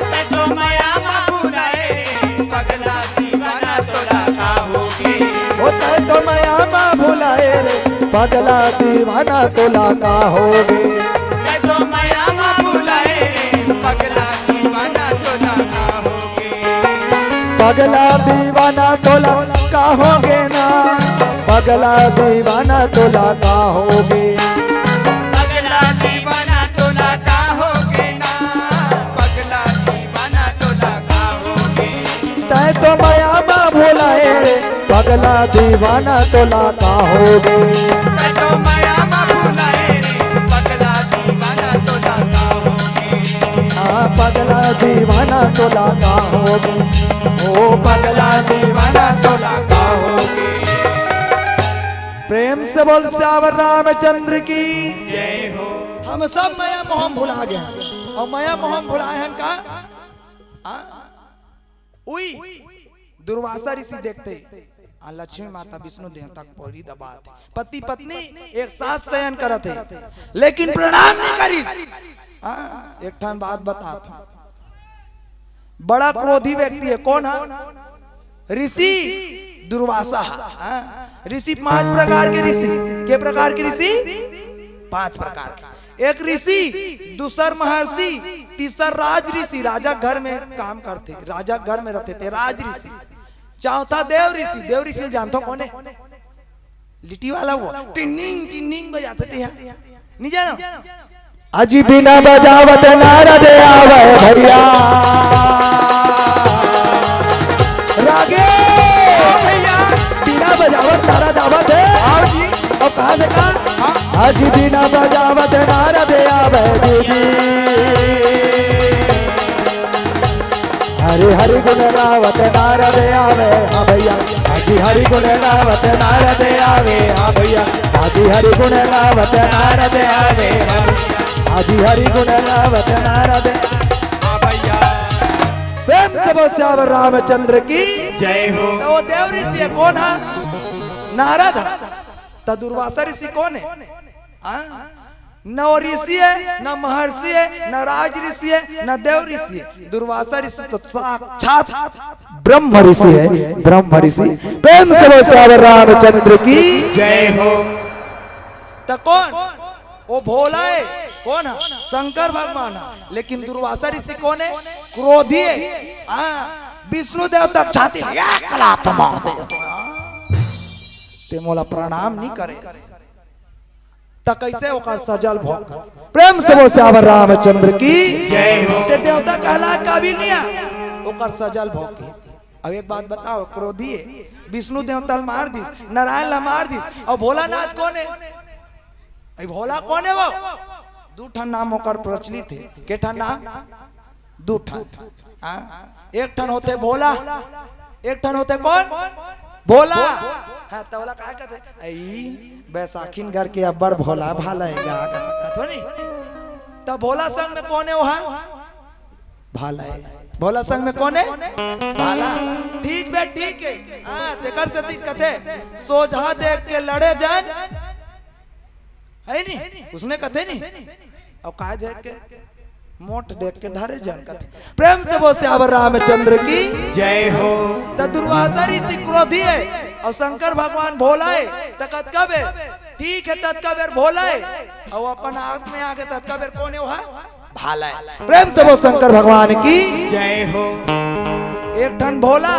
तैं तो मया मा भुलाए रे, पगला दीवाना तोला का होगे। ओ तैं तो मया मा भुलाए रे, पगला दीवाना तोला का होगे। तैं तो मया मा भुलाए रे, पगला दीवाना तोला का होगे। पगला दीवाना तोला का होगे ना, पगला दीवाना तोला का होगे। पगला दीवाना तोला का होगे ना, पगला दीवाना तोला का होगे। तैं तो मया मा भुलाए रे, पगला दीवाना तोला का होगे। तैं तो मया मा भुलाए रे, पगला दीवाना तोला का होगे। हाँ, पगला दीवाना तोला का होगे। ओ पगला दीवाना तोला का होगे। प्रेम से बोल सियावर रामचंद्र की जय हो। हम सब मया मोह म भुला गे हन, अउ मया मोह म भुलाए हन का? आ? उई दुर्वासा ऋषि देखथे, आ लक्ष्मी माता विष्णु देवता के पौरी दबात हे। पति पत्नी एक साथ शयन करत हे, लेकिन प्रणाम नहीं करिस। हाँ, एक ठन बात बतात हूँ, बड़ा क्रोधी व्यक्ति हे। कोन हे? ऋषि दुर्वासा हे। हाँ, ऋषि पांच प्रकार के ऋषि। के प्रकार के ऋषि? पांच प्रकार के। एक ऋषि, दूसर महर्षि, तीसर राज ऋषि, राजा घर में काम करथे, राजा घर में रथे ते राज ऋषि। चौथा देव ऋषि, देव ऋषि ल जानथो कोन हे? लिट्टी वाला वो, टिन्निंग, टिन्निंग बजाथे ते हा। नहीं जानो? अजी बीना बजावत नारद आवे भैया। रागे। भैया। बीना बजावत नारद आवत हे। आओ जी। अब कहाँ से कहाँ? हाँ। अजी बीना बजावत नारद आवे दीदी। हरि हरि गुण गावत नारद आवे, हाँ भैया। अजी हरि गुण गावत नारद आवे, हाँ भैया। अजी हरि गुण गावत नारद आवे, हाँ भैया। अजी हरि गुण गावत नारद, हाँ भैया। प्रेम से बोल सियावर रामचंद्र की जय हो। त वो देव ऋषि हे कोन हे? नारद हे। त दुर्वासा ऋषि कोन हे? हाँ? न वो ऋषि हे, न महर्षि हे, न राज ऋषि हे, न देव ऋषि हे। दुर्वासा ऋषि तो साक्षात ब्रह्म ऋषि हे, ब्रह्म ऋषि। प्रेम से बोल सियावर रामचंद्र की जय हो। त कोन? वो भोला हे, कोन हे? शंकर भगवान हे। लेकिन दुर्वासा ऋषि कोन हे? क्रोधी हे। हाँ, विष्णु देवता के छाती एक लात मार दे। ते मोला प्रणाम नहीं करे। त कइसे ओकर सजा ल भोग? प्रेम से बोल सियावर रामचंद्र की जय हो। ते देवता कहलाय के काबिल नहीं हे। ओकर सजल भोग किहिस। अब एक बात बताओ, क्रोधी हे, विष्णु देवता ल मार दिस, नारायण ल मार दिस, अउ भोलानाथ कोन हे? अई भोला कोन हे वो? दू ठन नाम ओकर प्रचलित हे। के ठन नाम? दू ठन। हाँ? एक ठन होथे भोला, एक ठन होथे कोन? भोला। हाँ, त ओला काय कथे? अई बैसाखिन गढ़ के अब्बड़ भोला भाला हे गा, कथो नहीं? त भोला संग में कोन हे वहाँ? भाला हे। भोला संग में कोन हे? भाला। ठीक बे, ठीक हे। हाँ, तेकर सेती कथे, सोझा देख के लड़े जन, हे नी? उसने कथे नी? अउ काय देख के? मोट देख के डरे जन कथे। प्रेम से बोल सियावर रामचंद्र की। जय हो। त दुर्वासा ऋषि क्रोधी हे अउ शंकर भगवान भोला हे, त कतका बेर ठीक हे, ततका बेर भोला हे, अउ अपन आँख में आके ततका बेर कोन हे वहाँ? भाला हे। प्रेम से बोल शंकर भगवान की। जय हो। एक ठन भोला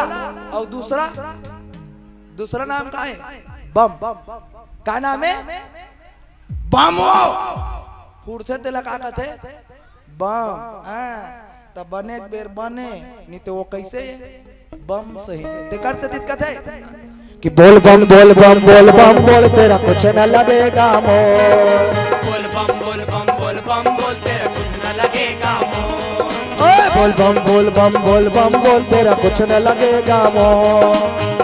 अउ दूसरा, दूसरा नाम का हे? बम। का नाम हे? बम। वो फुरथे तेला का कथे? बम। हाँ, त बने एक बेर बने, नहीं तो वो कैसे हे? बम सही। तेकर सेती कथे कि बोल बम, बोल बम, बोल बम, बोल, तेरा कुछ न लगेगा मोल। बोल बम, बोल बम, बोल बम, बोल, तेरा कुछ न लगेगा मोल। ओए, बोल बम, बोल बम, बोल बम, बोल, तेरा कुछ न लगेगा मोल।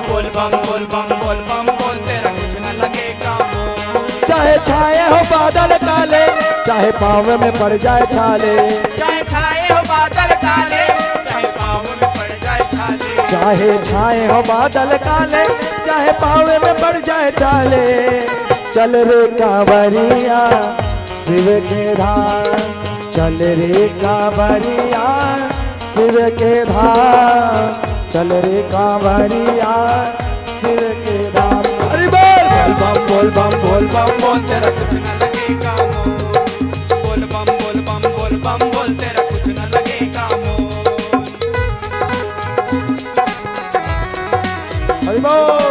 बोल बम, बोल बम, बोल बम, बोल, तेरा कुछ न लगेगा मोल। चाहे छाए हो बादल काले, चाहे पाँव में पड़ जाए छाले। चाहे छाए हो बादल काले, चाहे पाँव में पड़ जाए छाले। चाहे छाए हो बादल काले, चाहे पाँव में पड़ जाए छाले। चल रे कांवरिया शिव के धाम, चल रे कांवरिया शिव के धाम, चल रे कांवरिया शिव के धाम। अरे बोल, बोल बम, बोल बम, बोल बम, बोल, तेरा कुछ ना लगेगा मोल। बोल बम, बोल बम, बोल बम, बोल, तेरा कुछ ना लगेगा मोल। हरि बोल।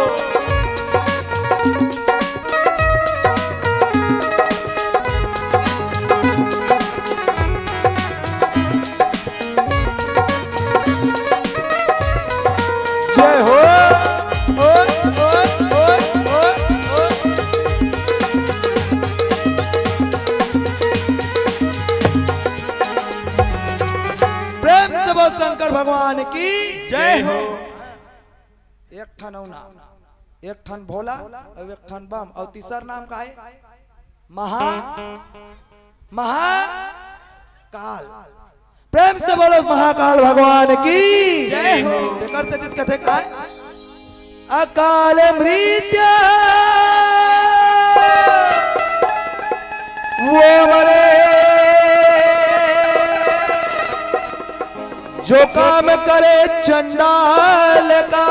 जय हो। ओए, ओए, ओए, ओए, ओए। प्रेम से बोल शंकर भगवान की। जय हो। एक ठन अउ नाम, एक ठन भोला अउ एक ठन बम, अउ तीसर नाम का हे? महा, महाकाल। प्रेम से बोलो महाकाल भगवान की। जय हो। तेकर सेती कथे काय? अकाल मृत्यु वो मरे जो काम करे चंडाल का,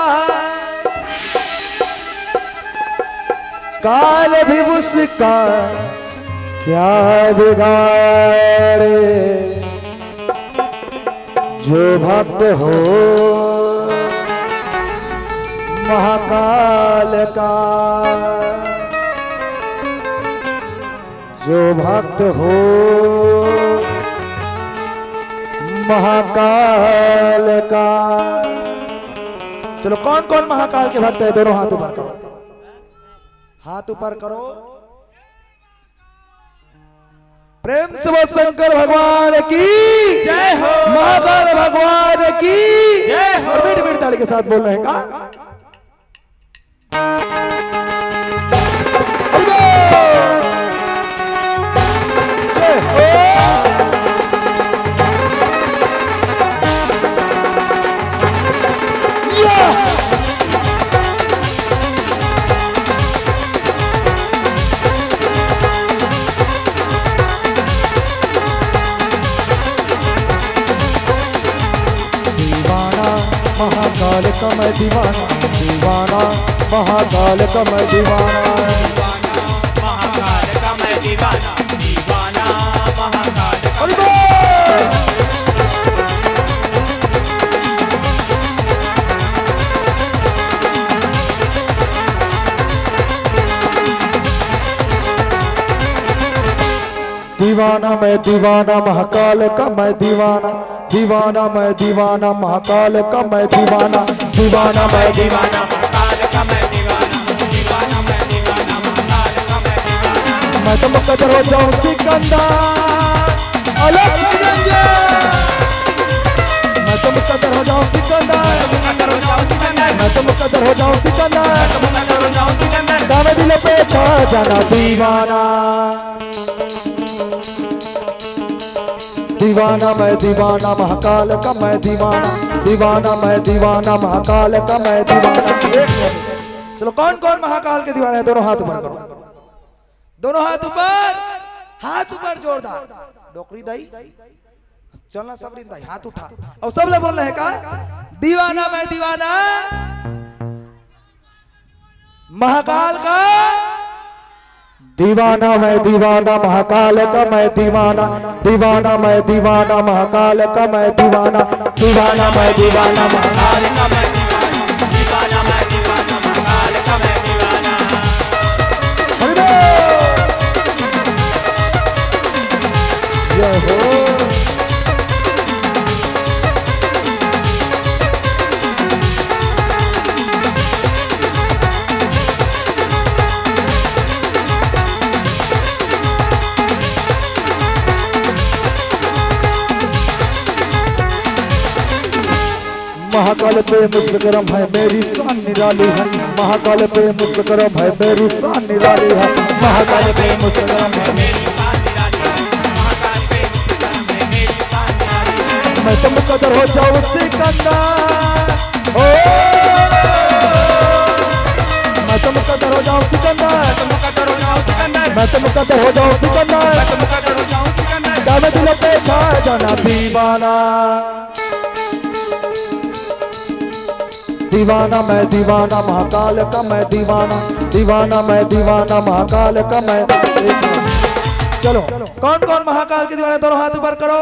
काल भी उसका क्या बिगाड़े। जो भक्त हो महाकाल का, जो भक्त हो महाकाल का। चलो, कौन कौन महाकाल के भक्त है, दोनों हाथ ऊपर करो, हाथ ऊपर करो। प्रेम से बोल शंकर भगवान की जय हो। महाकाल भगवान की जय हो। और मीठ मीठ ताली के साथ बोल रहे हैं का? जय हो। या। दीवाना महाकाल का मैं दीवाना, दीवाना महाकाल का मैं दीवाना। दीवाना महाकाल का मैं दीवाना, दीवाना महाकाल का। हरि बोल। दीवाना दीवाना मैं दीवाना महाकाल का मैं दीवाना, दीवाना मैं दीवाना महाकाल का मैं दीवाना, दीवाना मैं दीवाना महाकाल का मैं दीवाना, दीवाना मैं दीवाना महाकाल का मैं दीवाना। मैं तो मुकद्दर हो जाऊं सिकंदर, अलग निरंजन। मैं तो मुकद्दर हो जाऊं सिकंदर, मैं तो मुकद्दर हो जाऊं सिकंदर। दावे दिल पे छा जाना दीवाना। दीवाना मैं दीवाना महाकाल का मैं दीवाना, दीवाना मैं दीवाना महाकाल का मैं दीवाना। एक मिनट। चलो, कौन कौन महाकाल के दीवाना है, दोनों हाथ ऊपर करो। दोनों हाथ ऊपर, हाथ ऊपर जोरदार। डोकरी दाई, चलना सबरिन दाई, हाथ उठा। और सब लोग बोलना है का? दीवाना मैं दीवाना महाकाल का। दीवाना मैं दीवाना महाकाल का मैं दीवाना, दीवाना मैं दीवाना महाकाल का मैं दीवाना, दीवाना मैं दीवाना महाकाल का मैं दीवाना, दीवाना मैं दीवाना महाकाल का मैं दीवाना। हरि बोल। जय हो। महाकाल पे मुझ पे करम है, मेरी शान निराली है। महाकाल पे मुझ पे करम है, मेरी शान निराली है। महाकाल पे मुझ पे करम है, मेरी शान निराली है। महाकाल पे मुझ पे करम है, मेरी शान निराली है। मैं तो मुकद्दर हो जाऊं सिकंदर। ओ, मैं तो मुकद्दर हो जाऊं सिकंदर। मैं तो मुकद्दर हो जाऊं सिकंदर। दावे दिल पे छा जाना दीवाना। दीवाना मैं दीवाना महाकाल का मैं दीवाना, दीवाना मैं दीवाना महाकाल का मैं। चलो, कौन कौन महाकाल के दीवाना, दोनों हाथ ऊपर करो।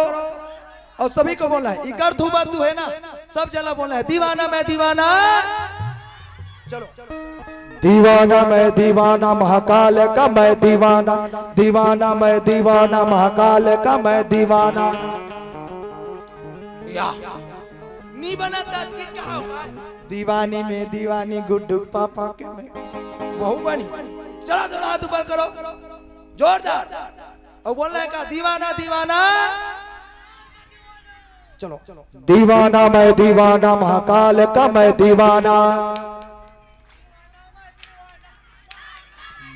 और सभी को बोलना है, इकर थू बा तू है ना, सब जना बोलना है, दीवाना मैं दीवाना। चलो। दीवाना मैं दीवाना महाकाल का मैं दीवाना, दीवाना मैं दीवाना महाकाल का मैं दीवाना। या। नी बनत दांत खींच के हाव। दीवानी में दीवानी गुड्डू पापा के मैं बहू बनी। चला दोनों हाथ ऊपर करो, जोरदार। और बोलना है का, दीवाना दीवाना। चलो। दीवाना मैं दीवाना महाकाल का मैं दीवाना,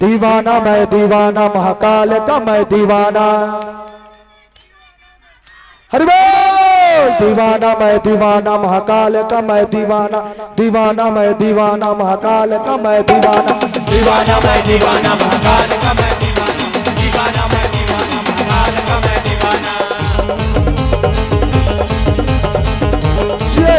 दीवाना मैं दीवाना महाकाल का मैं दीवाना। हरि बोल। दीवाना मैं दीवाना महाकाल का मैं दीवाना, दीवाना मैं दीवाना महाकाल का मैं दीवाना, दीवाना मैं दीवाना महाकाल का मैं दीवाना, दीवाना मैं दीवाना महाकाल का मैं दीवाना। ये।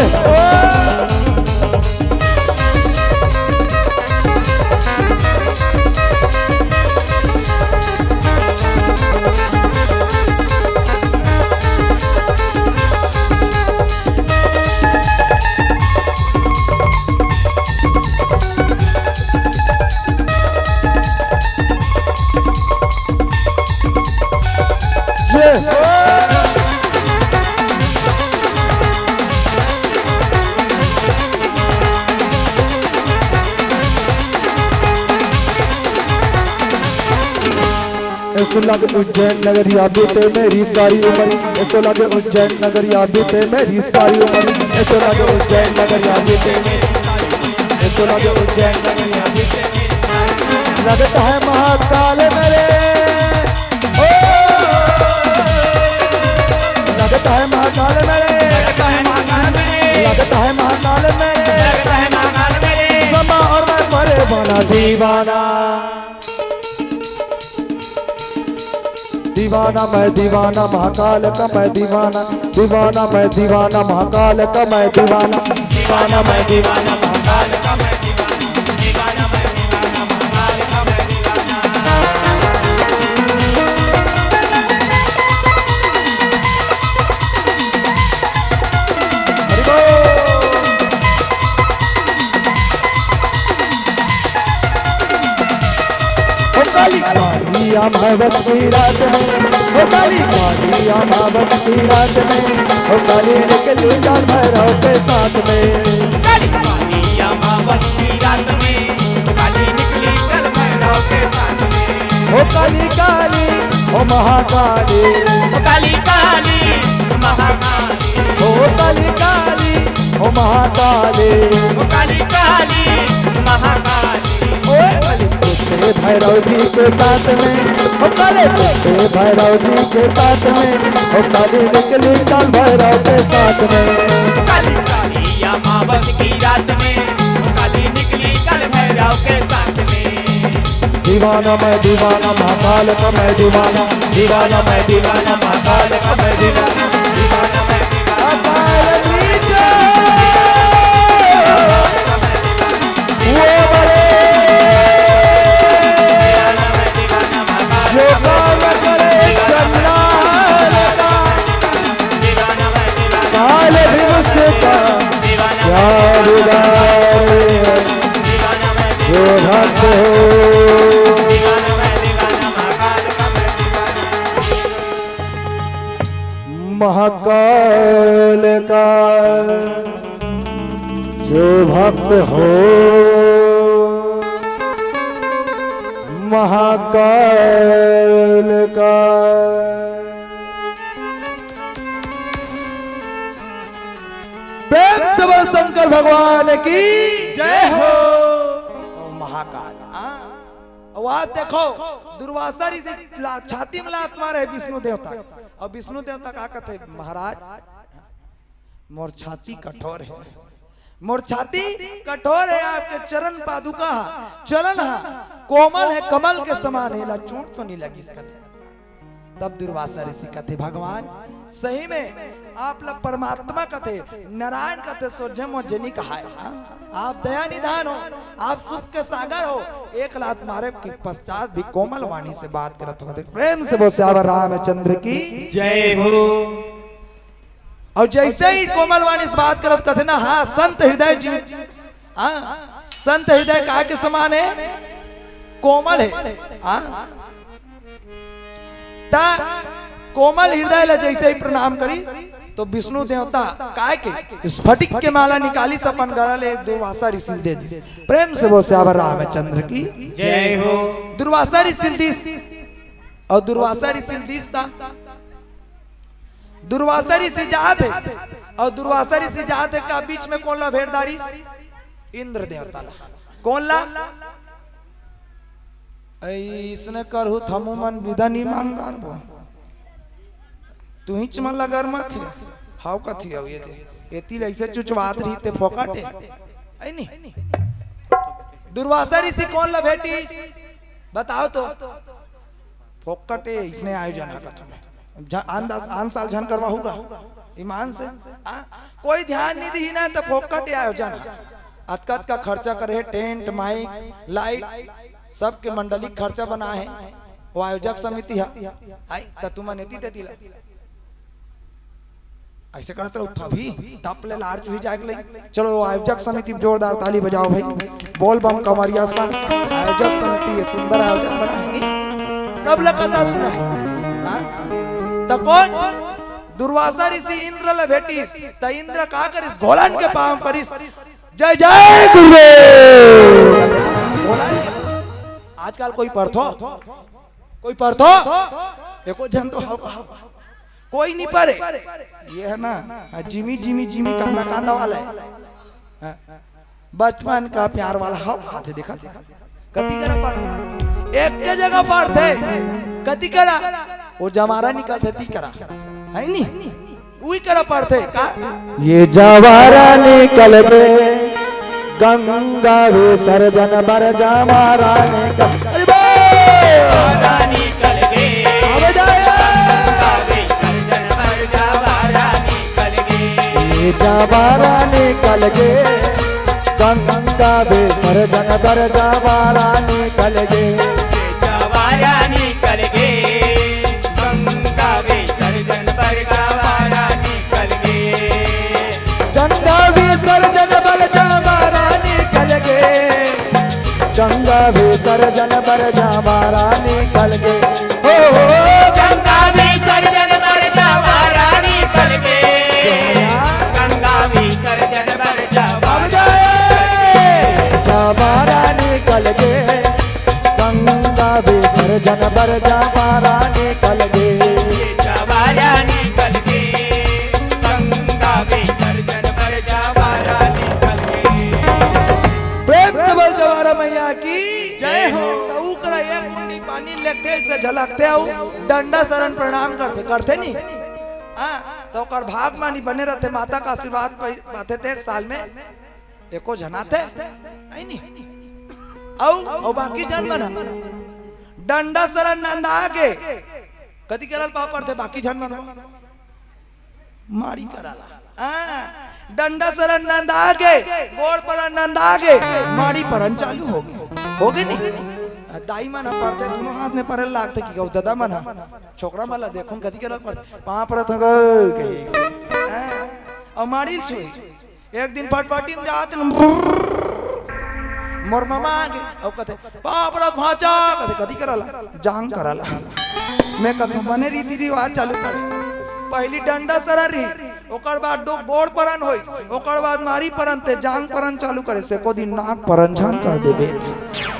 ऐसो लागे उज्जैन नगरिया बीते मेरी सारी उम्र, ऐसो लागे उज्जैन नगरिया बीते मेरी सारी उम्र, ऐसो लागे उज्जैन नगरिया बीते मेरी सारी उम्र, ऐसो लागे उज्जैन नगरिया बीते मेरी सारी उम्र। लगता है महाकाल मेरे, ओ, लगता है महाकाल मेरे, लगता है महाकाल मेरे, समा और मैं परे बना दीवाना। दीवाना मैं दीवाना महाकाल का मैं दीवाना, दीवाना मैं दीवाना महाकाल का मैं दीवाना, दीवाना मैं दीवाना महाकाल का मैं दीवाना, दीवाना मैं दीवाना महाकाल का मैं दीवाना। हरि बोल। काली काली अमावस की रात में, हो काली काली अमावस की रात में, हो काली निकली काल भैरव के साथ में। काली काली अमावस की रात में, काली निकली काल भैरव के साथ में। हो काली काली, हो महाकाली। हो काली काली, महाकाली। हो काली काली, हो महाकाली। हो काली काली, महाकाली। ओए काली, बुड्ढे भैरव जी के साथ में, हो काली, बुड्ढे भैरव जी के साथ में, हो काली निकली काल भैरव के साथ में। काली काली अमावस की रात में, काली निकली काल भैरव के साथ में। दीवाना मैं दीवाना, महाकाल का मैं दीवाना, दीवाना मैं दीवाना, महाकाल का मैं दीवाना, दीवाना मैं दीवाना। अकाल नीचो। वो बड़े जो काम करे चंडाल का, काल भी उसका क्या बिगाड़े। जो भक्त हो महाकाल का, जो भक्त हो महाकाल का। प्रेम से बोल शंकर भगवान की जय हो। ओ महाकाल। हाँ। और आज देखो, दुर्वासा ऋषि ला-, छाती में लात मारे विष्णु देवता। और विष्णु देवता का कहते, महाराज, मोर छाती कठोर है, मोर छाती कठोर है, आपके चरण पादुका हा, चरण हा, कोमल है, कमल के समान है, ला चोट तो नहीं लगिस कथे। तब दुर्वासा ऋषि कथे, भगवान, सही में आप ला परमात्मा कथे, नारायण कथे, सोझे मोझे नहीं कहाय। हाँ? आप दया निधान हो, आप सुख के सागर हो। एक लात मारे के पश्चात भी कोमल वाणी से बात करत हो। प्रेम से बोल सियावर रामचंद्र की जय हो। और जैसे ही कोमल वाणी से बात करत कथे ना, हाँ, संत हृदय जी, हाँ, संत हृदय काय के समान है, कोमल है। हाँ, ता कोमल हृदय ला जैसे ही प्रणाम करी, तो विष्णु देवता काय के स्फटिक के माला निकालिस अपन गला ले दुर्वासा ऋषि ल दे दिस। प्रेम से बोल सियावर रामचंद्र की जय हो। दुर्वासा ऋषि ल दिस, और दुर्वासा ऋषि ल दिस ता दुर्वासा ऋषि जात हे, और दुर्वासा ऋषि जात हे का बीच में कोन ला भेंट डारिस? इंद्र देवता ला। कोन ला? अइसने करहू त हमू मन बिदा नी मांग डारबो। तुहिच मन ला गरमाथे। हव कथी हव ये दे। एती ले अइसे चुचवात रही ते फोकट हे। अइ नी? दुर्वासा ऋषि कोन ला भेंटिस? बताओ तो। फोकट हे, इसने आयोजन हा कथू। झ-, आन दस, आन साल झन करवाहू गा। ईमान से। आ, कोई ध्यान नहीं दी ना तो फोकट हे आयोजन हा। अतका, अतका खर्चा करे हे, टेंट, माइक, लाइट, सबके मंडली खर्चा बना हे। वो आयोजक समिति हा। आई, त तुमन एती तेती ला। अइसे करत रहो, उठा भी, टप ले लार चुही जाए के लई। चलो, आयोजक समिति जोरदार ताली बजाओ भाई। बोल बम कमरिया संग आयोजक समिति ये सुंदर आयोजन बना हे। सब ला कथा सुना हे। हाँ? त कोन? दुर्वासा ऋषि इंद्र ला भेंटिस। त इंद्र का करिस? घोलन के पाँव परिस। जय जय गुरुदेव। घोलन। आजकल कोई परथो? कोई परथो? एको झन तो हव, हव। कोई नहीं परे। ये हे ना, हाँ, जिमी, जिमी, जिमी, कांदा, कांदा वाला हे। हाँ। बचपन का प्यार वाला हव, हाथे देखा थे। कती करा परथे? एक के जगह परथे। कती करा? वो जमारा निकलथे, ती करा। हे नी? उही करा परथे का? ये जवारा निकल के गंगा विसर्जन बर जवारा निकल, अरे बे! जवारा निकल गे। अबे जाए। गंगा विसर्जन बर जवारा निकल गे। ये जवारा निकल गे, गंगा विसर्जन बर जवारा निकल गे। ये जवारा निकल गे, गंगा विसर्जन बर जवारा निकल गे। गंगा विसर्जन बर जवारा निकल गे। गंगा विसर्जन बर जा बारा निकल गे। हो, हो, गंगा विसर्जन बर जा बारा निकल गे। गंगा विसर्जन बर जा बारा निकल गे। गंगा विसर्जन बर जा बारा निकल गे। जा बारा निकल गे। गंगा विसर्जन बर जा बारा निकल गे। प्रेम से बोल जवारा मैया की जय हो। त ओकरा एक बूंदी पानी लेके से झलकथे अउ डंडा सरन प्रणाम करथे, करथे नी? हाँ, त ओकर भाग मानी बने रहिथे, माता का आशीर्वाद पाथे ते एक साल में एको झन आथे, है नी? अउ, अउ बाकी झन मन डंडा सरन नंदा के कदी करल पाव परथे, बाकी झन मन माड़ी कराला। हाँ, डंडा सरन नंदा के, गोड़ परन नंदा के, माड़ी परन चालू होगे। होगे नी? दाई मन ह परथे, दूनों हाथ में परे लागथे कि कहू ददा मन ह। छोकरा मन ला देखहूं कदी करल परथे, पांव परत हों गा कहिके। हाँ, अउ माड़ी ल छुही। एक दिन फटफटी में जात न, मोर ममा आगे, अउ कथे, "पांव परत भांचा," कथे, "कदी कराला?" "जांग कराला।" मैं कथों, "बने रीति रिवाज चालू करे, पहिली डंडा सरन रहिस, ओकर बाद दो गोड़ परन होइस, ओकर बाद मारी परन ते जांग परन चालू करे, से को दिन नाक परन झान कर देबे।"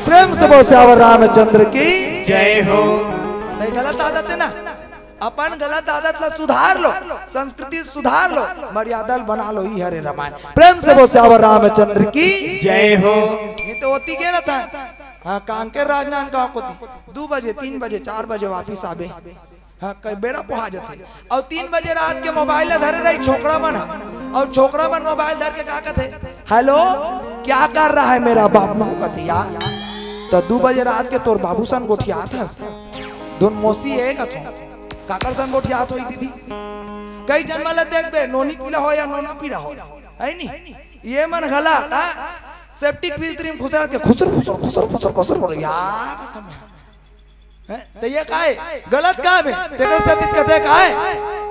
प्रेम से बोल सियावर रामचंद्र की जय हो। नहीं, गलत आदत है ना, अपन गलत आदत ला सुधार लो, संस्कृति सुधार लो, मर्यादा ल बना लो, ई हरे रामायण। प्रेम से बोल सियावर रामचंद्र की जय हो। नहीं तो ओती गे रहिथन, हाँ, कांकेर राजनांदगांव कोती दू बजे, तीन बजे, चार बजे वापिस आबे। हाँ, कई बेरा पोहा जाथे। अउ तीन बजे रात के मोबाइल ला धरे रही छोकरा मन ह। अउ छोकरा मन मोबाइल धर के का कथे, "हेलो, क्या कर रहा है मेरा बाबू?" कथे यार। त दू बजे रात के तोर बाबू सन गोठियात हस। धुन मौसी ए कथों। काकर सन गोठियात होही दीदी? कई झन मन ल देखबे, नोनी पीला हो या नोना पीला हो, है नी? ये मन घला, हाँ? सेप्टिक फिल्टर में खुसर के खुसर, खुसर, खुसर, खुसर, खुसर बोले, यार, कथों मैं। हैं? त ये काय? गलत काम हे। तेकर सेती कथे काय?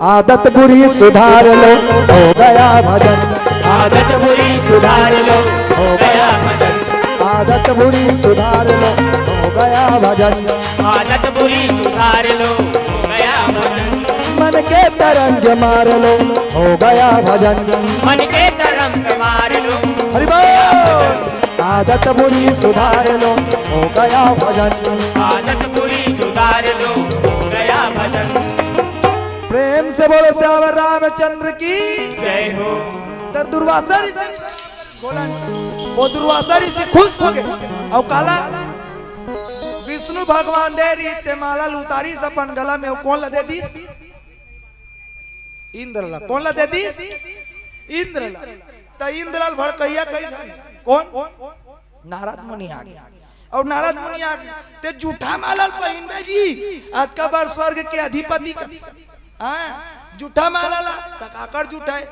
आदत बुरी सुधार लो, हो गया भजन। आदत बुरी सुधार लो, हो गया भजन। आदत बुरी सुधार लो, हो गया भजन। आदत बुरी सुधार लो, हो गया भजन। मन के तरंग मार लो, हो गया भजन। मन के तरंग मार लो। हरि बोल। आदत बुरी सुधार लो, हो गया भजन। आदत बुरी सुधार लो, हो गया भजन। प्रेम से बोलो सियावर रामचंद्र की जय हो। त दुर्वासा ऋषि बोला, वो दुर्वासा ऋषि खुश होगे। अउ काला विष्णु भगवान दे रहिस ते माला ल उतारिस अपन गला में, अउ कोन ला दे दिस? इंद्र ला। कोन ला दे दिस? इंद्र ला। त इंद्र ला भड़कइया कई झन? कोन? नारद मुनि आगे। अउ नारद मुनि आगे, "ते जूठा माला ल पहिनबे जी, अतका बड़ स्वर्ग के अधिपति का।" हाँ, जूठा माला ला, त काकर जूठा हे?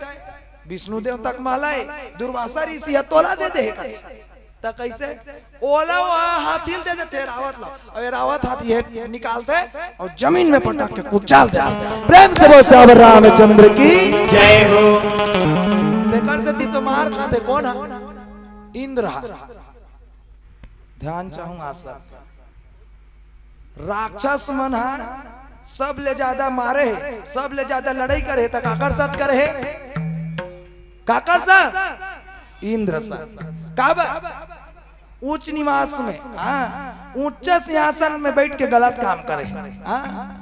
विष्णु देवता के माला हे, दुर्वासा ऋषि ह तोला दे दे हे कथे। त कइसे? ओला ओहा हाथी ल दे देथे, रावत ला। अउ ये रावत हाथी हे निकालथे अउ जमीन में पटक के कुचाल देथे। प्रेम से बोल सियावर रामचंद्र की जय हो। तेकर सेती तो मार खाथे कोन ह? इंद्र ह। ध्यान चाहूं आप सबका। राक्षस मन ह सब ले ज्यादा मारे हे, सब ले ज्यादा लड़ाई करे हे, त काकर साथ करे हे? काकर साथ? इंद्र साथ। काबर? ऊंच निवास में, हाँ, ऊंचा सिंहासन में बैठ के गलत काम करे हे, हाँ।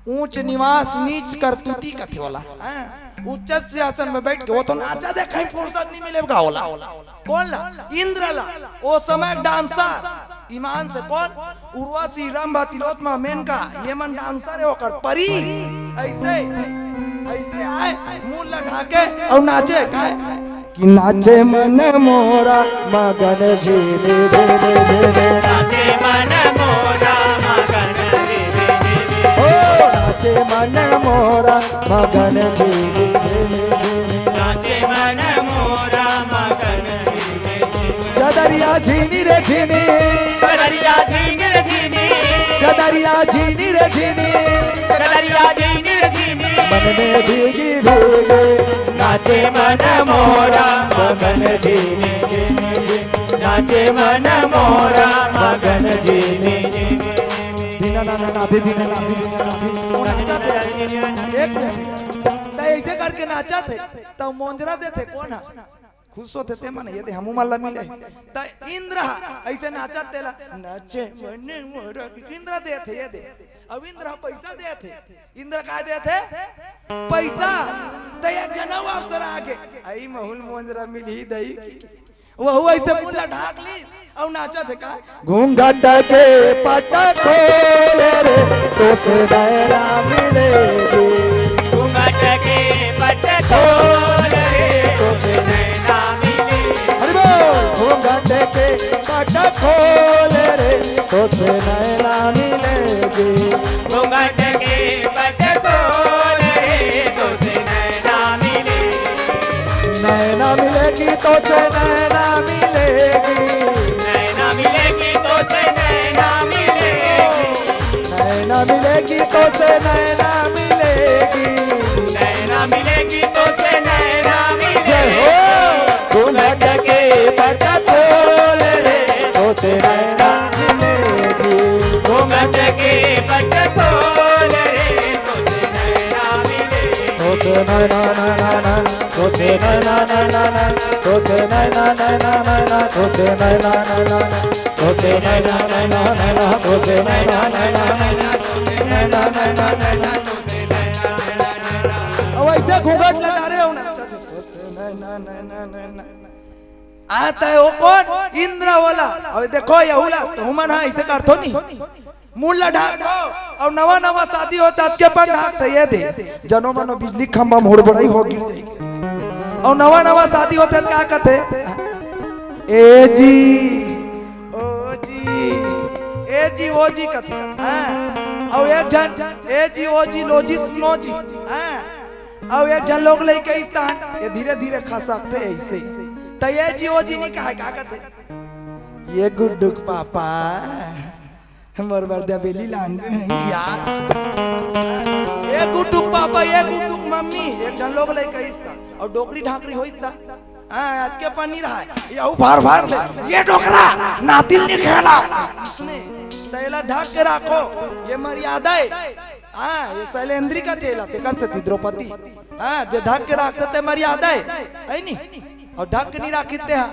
ऊंच निवास नीच करतूती कथे ओला, हाँ। ऊंचा सिंहासन में बैठ के, वो तो नाचा देखे फुर्सत नहीं मिलेगा ओला। कोन ला? इंद्र ला। ओ समय डांसर, ईमान से कोन? उर्वशी, रंभा, तिलोत्तमा, मेनका, ये मन डांसर हे, ओकर परी। अइसे, अइसे आय, मुंह ला ढाके अउ नाचे, काय? कि नाचे मन मोरा मगन झिनी झिनी झिनी। नाचे मन मोरा मगन झिनी झिनी। ओ नाचे मन मोरा मगन झिनी झिनी झिनी। नाचे मन मोरा मगन झिनी झिनी। चदरिया झिनी रे झिनी। चदरिया झिनी रे झिनी। चदरिया झिनी रे झिनी। चदरिया झिनी रे झिनी। मन में भीगी भीगी नाचे मन मोरा मगन झिनी झिनी झिनी। नाचे मन मोरा मगन जिमी जिमी। दीना ना ना ना दे, दीना ना दे, दीना ना दे। वो नाचत हे। एक मिनट। त ऐसे करके नाचत हे, त मोंजरा देथे कोन हा? खुश होथे ते मन, ये दे हमू मन ला मिले। त इंद्र हा ऐसे नाचत तेला, नाचे मन मोरा, इंद्र देथे, ये दे। अब इंद्र हा पैसा देथे। इंद्र काय देथे? पैसा। त एक झन अउ अप्सरा आगे, अई महू ल मोंजरा मिलही दई। वहू ऐसे मुंह ला ढाक ली अउ नाचत हे का? घूंघट के पट खोल रे, तोसे नैना मिलेगी। घूंघट के पट खोल रे, तोसे नैना मिलेगी। हरि बोल। घूंघट के पट खोल रे, तोसे नैना मिलेगी। घूंघट के पट खोल रे, तोसे नैना मिलेगी। नैना मिलेगी, तोसे नैना मिलेगी। नैना मिलेगी, तोसे नैना मिलेगी। नैना मिलेगी, तोसे नैना मिलेगी। नैना मिलेगी, तोसे नैना मिलेगी। जय हो। घूंघट के पट खोल रे, तोसे नैना मिलेगी। घूंघट के पट खोल रे, तोसे नैना मिलेगी। तोसे नैना, नैना, नैना, तोसे नैना, नैना, नैना, तोसे नैना, नैना, नैना, तोसे नैना, नैना, नैना, तोसे नैना, नैना, नैना, तोसे नैना, नैना, नैना, तोसे नैना, नैना, नैना, तोसे नैना, नैना, नैना। अब ऐसे घूंघट लगा रहे हो ना। आ, त ओ कोन? इंद्र वाला। अब देखो, यहू ला, तुमन हा ऐसे करथो नहीं। मुंह ला ढाकथो, अउ नवा नवा शादी होथे, अतके पन ढाकथे, ये दे। जनो मनो बिजली खंभा म हुड़बड़ाई हो गिर जाही। अउ नवा नवा शादी होथे, त का कथे? ए जी, ओ जी, ए जी, ओ जी कथे। हाँ। अउ एक झन, ए जी, ओ जी, लो जी, सुनो जी। हाँ। अउ एक झन लोग लइके इस्तान, ये धीरे धीरे खसकथे ऐसे। त ए जी, ओ जी नहीं कहे, का कथे? ये गुड्डू के पापा, मोर बर दबेली लान यार। ये गुड्डू के पापा, ये गुड्डू के मम्मी, एक झन लोग लइके इस्तान। अउ डोकरी ढाकरी होई त? हाँ, अतके पन नहीं रहा। ये उभार भार ले। ये डोकरा, नातिल नहीं खेला। इसने, त एला ढक के राखो। ये मर्यादा हे। हाँ, ये शैलेंद्री कथे एला, तेकर सेती द्रौपदी। हाँ, जे ढक के राखथे ते मर्यादा हे, हे नी? अउ ढक के नहीं राखी ते हा,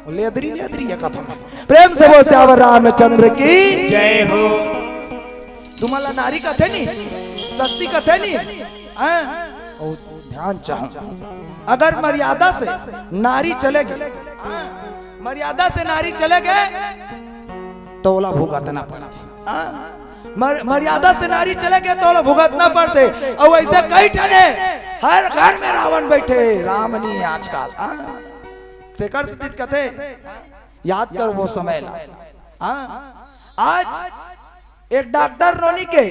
वो लेदरी, लेदरी हे कथा में। प्रेम से बोल सियावर रामचंद्र की। जय हो। तुमन ला नारी कथे नी, शक्ति कथे नी। हाँ, अउ ध्यान चाहूं, अगर मर्यादा से नारी चले गे, हाँ, मर्यादा से नारी चले गे, त ओला भुगतना पड़थे। हाँ? मर-, मर्यादा से नारी चले गे त ओला भुगतना पड़थे। अउ ऐसे कई ठन हे, हर घर में रावण बैठे, राम नहीं हे आजकल। हाँ? तेकर सेती कथे, याद कर वो समय ला। हाँ? आज एक डॉक्टर नोनी के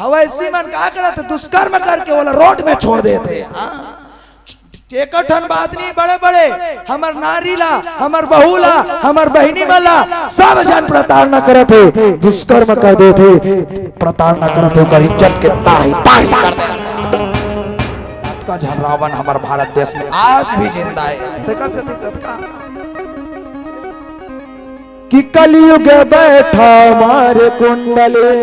हवैसी मन का करत, दुष्कर्म करके ओला रोड में छोड़ देथे। हाँ? एकर ठन बात नहीं, बड़े बड़े हमर नारी ला, हमर बहू ला, हमर बहिनी मन ला, सब झन प्रताड़ना करत हे, दुष्कर्म कर देथे, प्रताड़ना करत हे, ओकर इज्जत के ताही ताही कर देथे। अतका झन रावण हमर भारत देश में आज भी जिंदा हे। तेकर सेती अतका कि कलयुग बैठा मार कुंडली,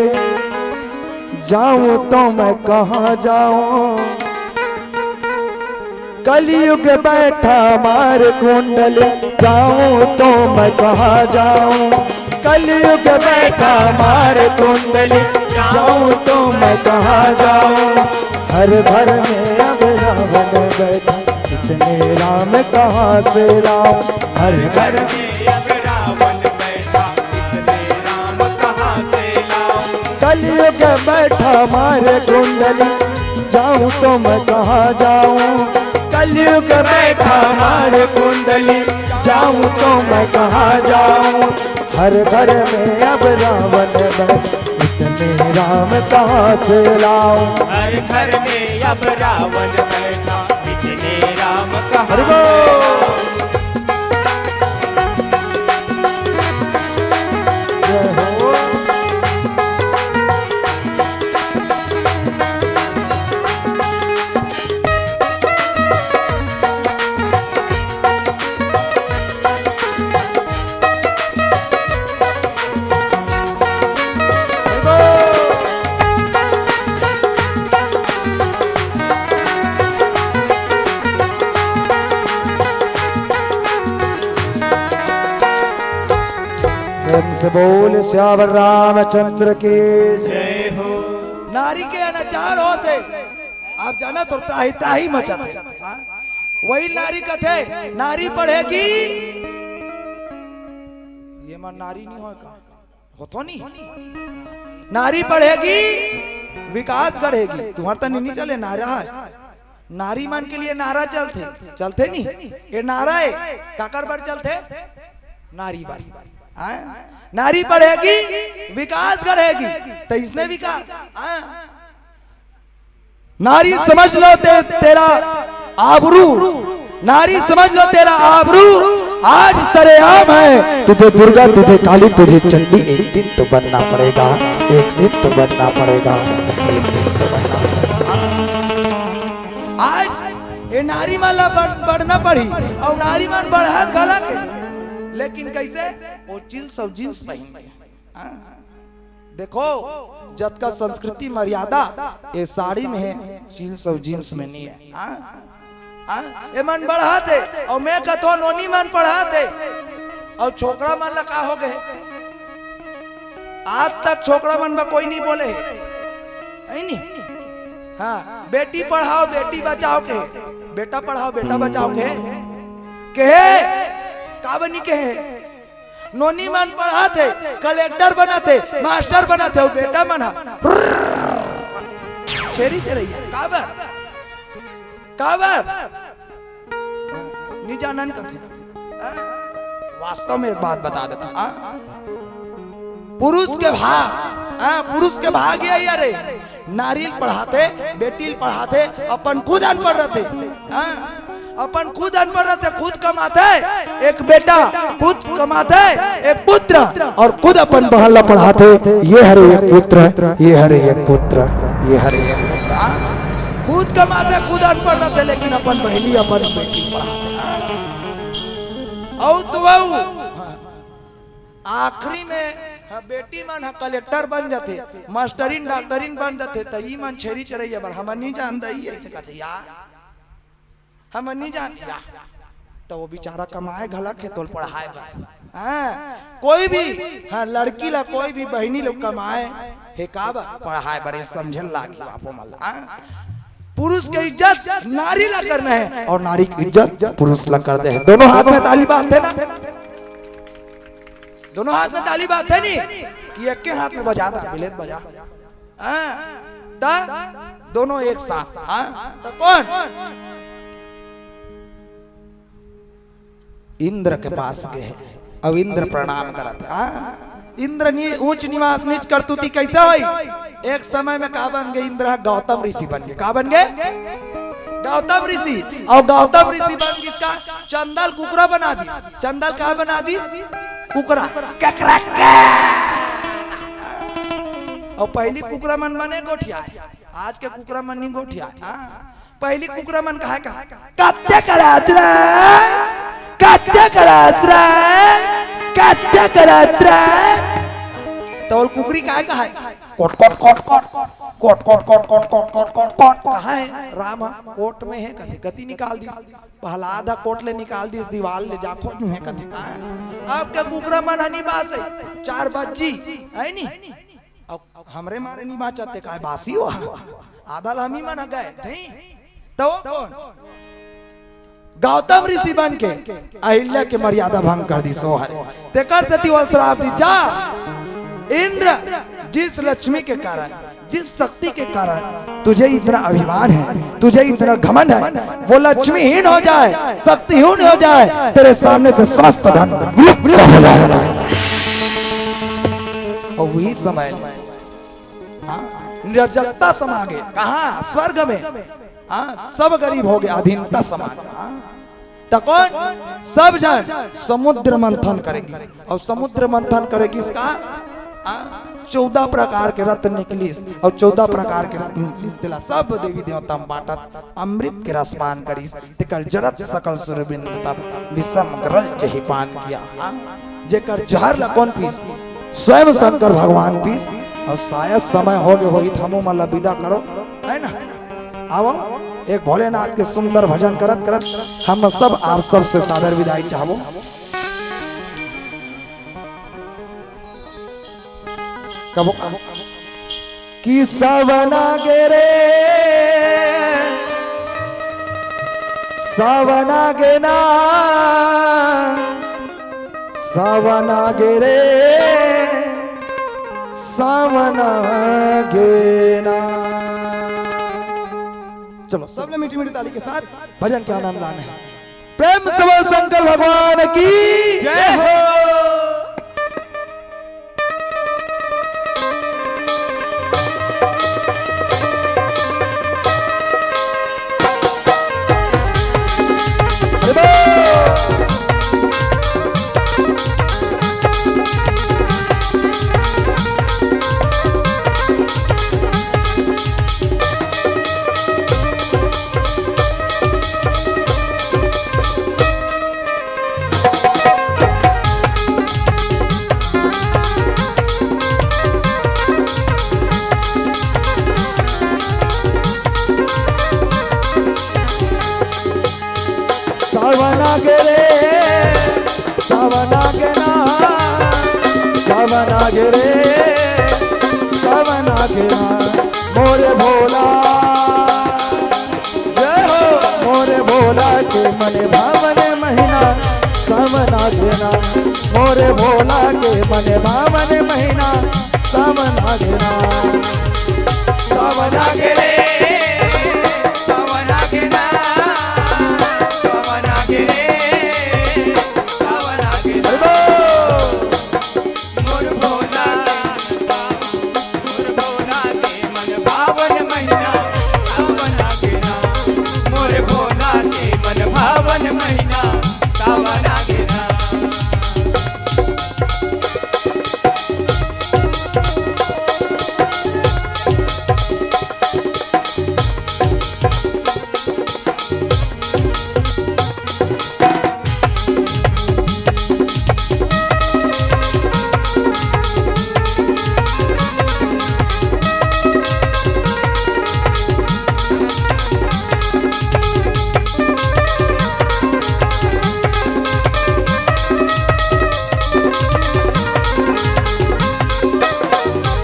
जाऊं तो मैं कहाँ जाऊं। कलयुग बैठा मार कुंडली, जाऊं तो मैं कहाँ जाऊं। कलयुग बैठा मार कुंडली, जाऊं तो मैं कहाँ जाऊं। हर घर में अब रावण बैठा, इतने राम कहाँ से लाऊं। हर घर में अब रावण बैठा, इतने राम कहाँ से लाऊं। कलयुग बैठा मार कुंडली, जाऊं तो मैं कहाँ जाऊं। कलयुग बैठा मार कुंडली, जाऊं तो मैं कहाँ जाऊं। हर घर में अब रावण बैठा, इतने राम कहाँ से लाऊं। हर घर में अब रावण बैठा, इतने राम कहाँ। हरि बोल। जय हो। से बोल सियावर रामचंद्र की जय हो। नारी के अनाचार होत हे, आप जानत हो, त्राही त्राही मचत हे। हाँ? वही नारी कथे, नारी पढ़ेगी, ये मन नारी नहीं होय का? होतो नहीं। नारी पढ़ेगी, विकास गढ़ेगी। तुम्हार तनी नहीं चले, नारा हे। नारी मन के लिए नारा चलथे, चलथे नहीं? ये नारा हे, काकर बर चलथे? नारी बर। हाँ? नारी पढ़ेगी, विकास गढ़ेगी, तो इसने विकास। हाँ? नारी समझ लो ते, तेरा आबरू, नारी समझ लो तेरा आबरू आज सरेआम है। तुझे दुर्गा, तुझे काली, तुझे चंडी एक दिन तो बनना पड़ेगा, एक दिन तो बनना पड़ेगा, एक दिन तो बनना पड़ेगा। आज ये नारी मन ला बढ़-, बढ़ना पड़ी, अउ नारी मन बढ़त घलक हे, लेकिन कैसे? वो जींस अउ जींस पहन के। हाँ। देखो, जतका संस्कृति मर्यादा ये साड़ी में हे, जींस अउ जींस में नहीं हे। हाँ? हाँ? ये मन बढ़त हे, अउ मैं कथो नोनी मन पढ़त हे, अउ छोकरा मन ला का हो गए? आज तक छोकरा मन बर कोई नहीं बोले हे, है नी? हाँ, बेटी पढ़ाओ, बेटी बचाओ के, बेटा पढ़ाओ, बेटा बचाओ के, कहे, का बनी कहे? नोनी मन पढ़त हे, कलेक्टर बनत हे, मास्टर बनत हे, अउ बेटा मन ह छेरी चरइया। काबर? काबर? नी जानन कथे। हाँ? वास्तव में एक बात बता देता हूँ, हाँ? पुरुष के भाग, हाँ, पुरुष के भाग ये, अरे, नारी ल पढ़ाथे, बेटी ल पढ़ाथे, अपन खुद अनपढ़ रथे। हाँ? अपन खुद अनपढ़ रथे, खुद कमाथे, एक बेटा खुद कमाथे, एक पुत्र, अउ खुद अपन बहन ला पढ़ाथे। ये हरे एक पुत्र, ये हरे एक पुत्र, ये हरे एक पुत्र। हाँ? खुद कमाथे, खुद अनपढ़ रथे, लेकिन अपन बहिनी, अपन बेटी पढ़ाथे। हाँ? अउ तो वहू, हाँ। आखिरी में, हाँ, बेटी मन ह कलेक्टर बन जाथे, मास्टरिन, डॉक्टरिन बन जाथे, त ई मन छेरी चरइया बर हमन नहीं जानता, ई ऐसे कथे यार, हमन नहीं जान या। त वो बेचारा कमाए घलक हे तोल पढ़ाए बर। हाँ, कोई भी, हाँ, लड़की ला, कोई भी बहिनी लोग कमाए हे का बर? पढ़ाए बर, ये समझे लागी बापो मन ला। हाँ? पुरुष के इज्जत नारी ला करना हे अउ नारी के इज्जत पुरुष ला कर दे हे। दोनों हाथ में ताली बांधथे ना, दोनों हाथ में ताली बांधथे नहीं कि एक के हाथ में बजाता, बिलेत बजा। हाँ, ता दोनों एक साथ। हाँ, तो कौन? इंद्र के पास गए हे, अउ इंद्र प्रणाम करत हे। हाँ, इंद्र नी ऊंच निवास नीच करतूती कैसे होई? एक समय में का बन गए? इंद्र ह गौतम ऋषि बन गए। का बन गए? गौतम ऋषि। अउ गौतम ऋषि बन गिस का? चंदा ल कुकरा बना दिस। चंदा ल का बना दिस? कुकरा। ककरा का? अउ पहली कुकरा मन बने गोठियाए, आज के कुकरा मन नहीं गोठियाए। हाँ, पहली कुकरा मन कहा का? कत्ते करत रे, कत्ते करत रे, कत्ते करत रे। तो कुकरी काय कहा? कोट कोट कोट कोट कोट कोट कोट कोट कोट कोट कोट कोट। कहा है राम ह कोट में हे, कथे कती निकाल दिस। प्रहलाद ह कोट ले निकाल दिस, दीवाल ले जा खोज में हे कथे। हाँ? अब के कुकरा मन हनी बास है, चार बज्जी, है नी? अब हमरे मारे नी बाचत हे, काय बासी हो? आधा ल हमी मन ह गए, नहीं? तो कौन? गौतम ऋषि बन के अहिल्या के मर्यादा भंग कर दिस ओ हरे। तेकर सेती ओला श्राप दिस, जा इंद्र, जिस लक्ष्मी के कारण, जिस शक्ति के कारण तुझे इतना अभिमान है, तुझे इतना घमंड है, वो लक्ष्मीहीन हो जाए, शक्तिहीन हो जाए, तेरे सामने से समस्त धन विलुप्त हो जाए। अउ वही समय, हाँ, निर्धनता समा गे। कहाँ? स्वर्ग में। हाँ, सब गरीब हो गए, अधीनता समा गे। हाँ। त कौन? सब झन समुद्र मंथन करे गिस। अउ समुद्र मंथन करे गिस का? आ, चौदह प्रकार के रत्न निकलिस, अउ चौदह प्रकार के रत्न निकलिस, तेला सब देवी देवता म बांटत अमृत के रसपान करिस। तेकर जरत सकल सुरबिंद तब विषम गरल चहि पान किया। आ, जेकर जहर ला कौन पीस? स्वयं शंकर भगवान पीस। अउ शायद समय हो गे होही, त हमू मन ला विदा करो, है ना? आवो, एक भोलेनाथ के सुंदर भजन करत करत हम सब आप सब से सादर विदाई चाहबो। कबो कि सावन आगे रे, सावन आगे ना, सावन आगे रे, सावन आगे ना। चलो, सबने मीठी मीठी ताली के साथ भजन के आनंद लाना है। प्रेम से बोल शंकर भगवान की जय हो। सावन आगे रे, सावन आगे ना, सावन आगे रे, सावन आगे ना, मोरे भोला। जय हो। मोरे भोला के मन भावन महीना, सावन आगे ना, मोरे भोला के मन भावन महीना, सावन आगे ना। सावन आगे रे, सावन आगे ना, सावन आगे रे, सावन आगे ना। अरे वाह! मोर भोला, मोर भोला के मन भावन महीना, सावन आगे ना। मोर भोला के मन भावन महीना, सावन आगे ना।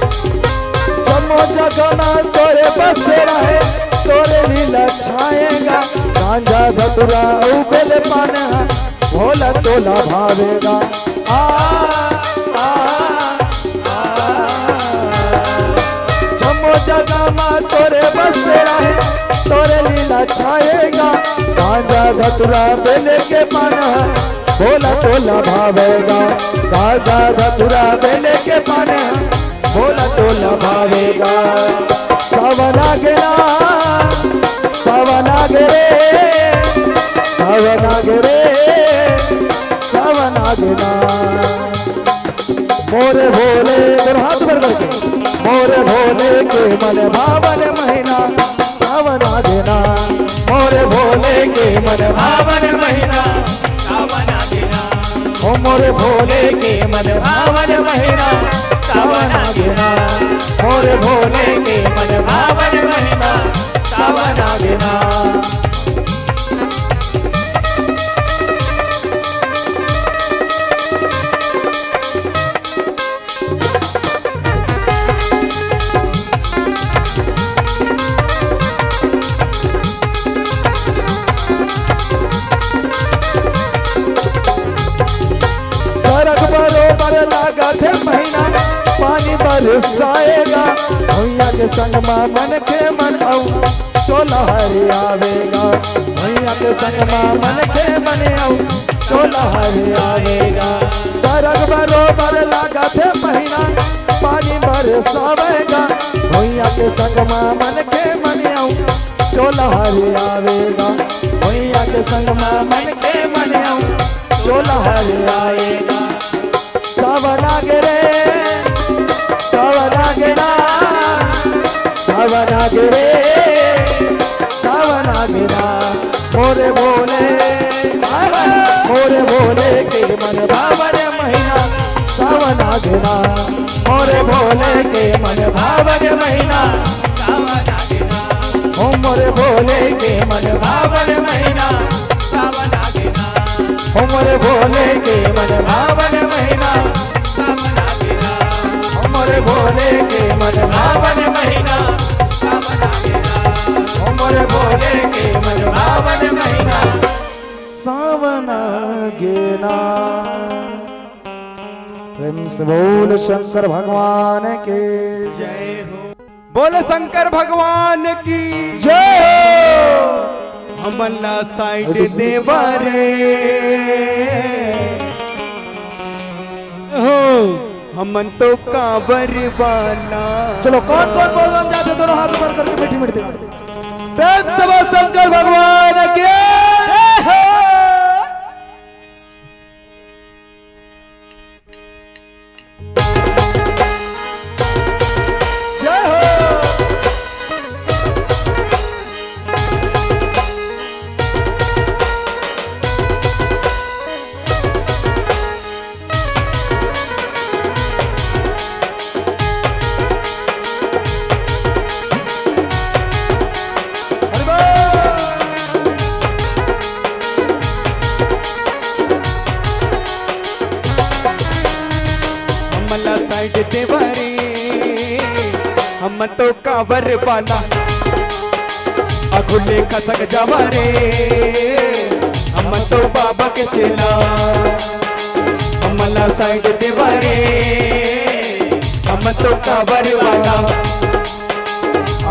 जम्मो जगह में तोरे बसेरा हे, तोरे लीला छाएगा। गांजा धतुरा अउ बेल पान ह, भोला तोला भावेगा। आ, आ, आ, जम्मो जगह में तोरे बसेरा हे, तोरे लीला छाएगा। गांजा धतुरा बेल के पान ह, भोला तोला भावेगा। गांजा धतुरा बेल के पान ह, भोला तोला भावेगा। सावन आगे ना, सावन आगे रे, सावन आगे रे, सावन आगे ना। मोरे भोले, दोनों हाथ ऊपर करके, मोरे भोले के मन भावन महीना, सावन आगे ना। मोरे भोले के मन भावन महीना, सावन आगे ना। ओ मोरे भोले के मन भावन महीना, सावन आगे ना। मोरे भोले के मन भावन महीना, सावन आगे ना। सरग बरोबर लागत हे महीना, पानी बरसाएगा। भुइयां के संग मा मनखे मन अउ चोला हरियावेगा। भुइयां के संग मा मनखे मन अउ चोला हरियावेगा। सरग बरोबर लागत हे महीना, पानी बरसावेगा। भुइयां के संग मा मनखे मन अउ चोला हरियावेगा। भुइयां के संग मा मनखे मन अउ चोला हरियावेगा। सावन आगे रे, सावन आगे ना, सावन आगे रे, सावन आगे ना। मोरे भोले, मोरे भोले के मन भावन महीना, सावन आगे ना। मोरे भोले के मन भावन महीना, सावन आगे ना। ओ मोरे भोले के मन भावन महीना, सावन आगे ना। ओ मोरे भोले के मन भावन महीना, सावन आगे ना। ओ मोरे भोले भावन महीना सावन आ गे ना। ओ मोरे भोले के मन भावन महीना सावन आ गे ना। प्रेम से बोल शंकर भगवान की जय हो। बोले शंकर भगवान की जय हो। हमन ला साइड देवा रे हो। हमन तो कांवर वाला। चलो, कौन कौन बोल बम जाते, दोनों हाथ ऊपर करके मीठी मीठी। प्रेम से बोल शंकर भगवान की जय हो। जय हो। हमला साइड देवा रे, हम तो कांवर वाला, आगू ले खसक जावा रे, हम तो बाबा के चेला। हमला साइड देवा रे, हम तो कांवर वाला,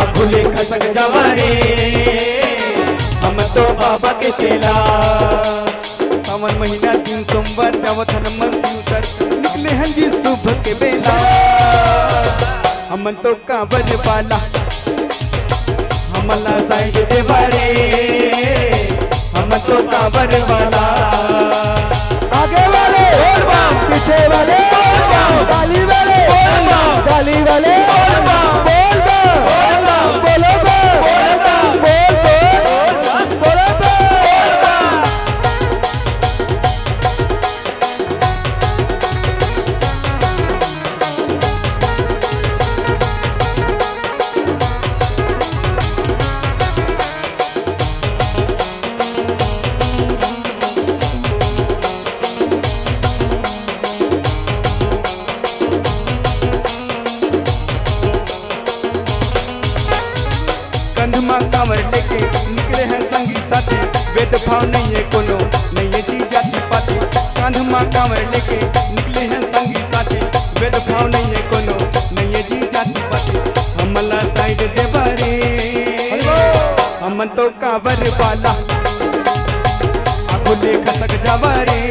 आगू ले खसक जावा रे, हम तो बाबा के चेला। सावन महीना दिन सोमवार, जावत हन मन शिव तर, निकले हन जी शुभ के बेला। हमन तो कांवर वाला, हमला साइड देवा रे, हम तो कांवर वाला। आगे वाले बोल बम, पीछे वाले बोल बम, ताली वाले बोल बम, ताली वाले बोल बम, बोल बम, बोल बम, बोलो बम, बोल बम, बोल बम, बोलो बम। कंध मा कांवर लेके निकले हैं संगी साथी, भेदभाव नहीं है कोनो, नहीं है जी जाति पाति। कंध मा कांवर लेके निकले हैं संगी साथी, भेदभाव नहीं है कोनो, नहीं है जी जाति पाति। हमला साइड देवा रे, हमन तो कांवर वाला, आगू ले खसक जावा रे,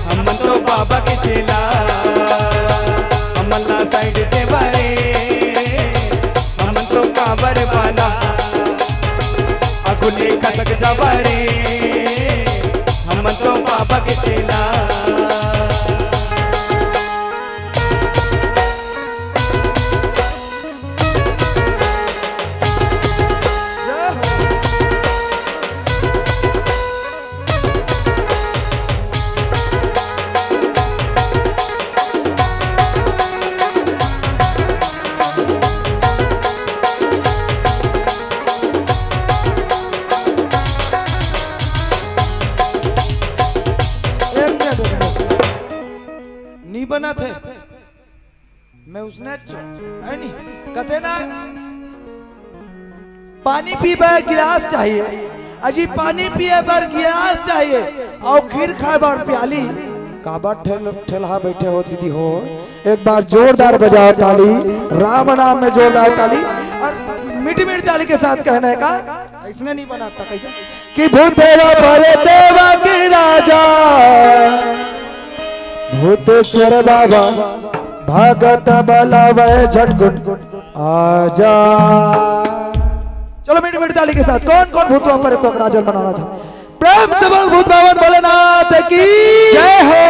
हमन तो बाबा के चेला। हमला साइड देवा रे, हमन तो कांवर वाला, आगू ले खसक जावा रे, हमन तो बाबा के चेला। एक मिनट, एक मिनट। नी बनत हे। मैं उसने च-, है नी? कथे ना, पानी पीबे गिलास चाहिए, अजी पानी पिए बर गिलास चाहिए, अउ खीर खाए बर प्याली। काबर ठेल-, ठेलहा बैठे हो दीदी हो? एक बार जोरदार बजाओ ताली, राम नाम में जोरदार ताली, अउ मीठी मीठी ताली के साथ कहना है का? अइसने नहीं बनाता, कैसे? कि भूतेवा परतेवा के राजा, भूतेश्वर बाबा, भगत बलावे झटकुन आजा। चलो, मीठी मीठी ताली के साथ कौन कौन भूतवा परतवा के राजा बनाना चाहता? प्रेम से बोल भूत बाबा भोलेनाथ की जय हो।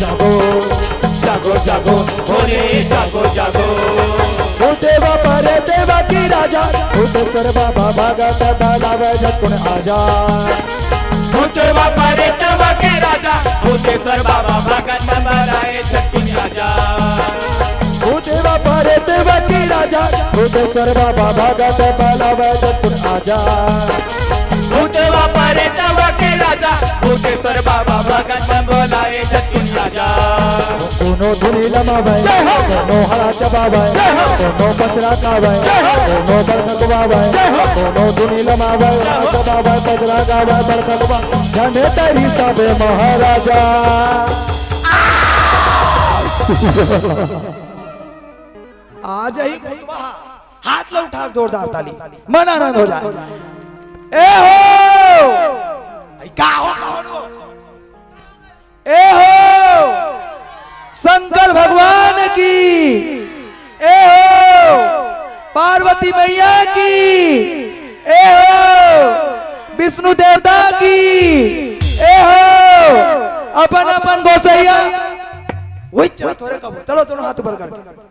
जागो, जागो, जागो, भोले जागो, जागो। भूत देवा परे देवा की राजा, भूतेश्वर बाबा भगत बलावे झटकुन आजा। भूत देवा परे देवा के राजा, भूतेश्वर बाबा भगत बलावे झटकुन आजा। भूत देवा परे देवा की राजा, भूतेश्वर बाबा भगत बलावे झटकुन आजा। भूत देवा परे देवा के राजा, भूतेश्वर बाबा भगत बलावे झटकुन आजा। कोनो धुनी लमावे, जय हो। कोनो हरा चबावे, जय हो। कोनो पचरा गावे, जय हो। कोनो बरखा गवावे, जय हो। कोनो धुनी लमावे, जय हो। चबावे, पचरा गावे, बरखा गवावे, झंडे तरी सबे महाराजा। आ जाही भूतवा, हाथ ला उठा, जोरदार ताली, मन आनंद हो जाए। ए हो, ए का हो, कौन हो? ए हो, शंकर भगवान की, ए हो, पार्वती मैया की, ए हो, विष्णु देवता की, ए हो, अपन अपन गोसैया। वही चला थोड़े कब, चलो दोनों हाथ ऊपर करके।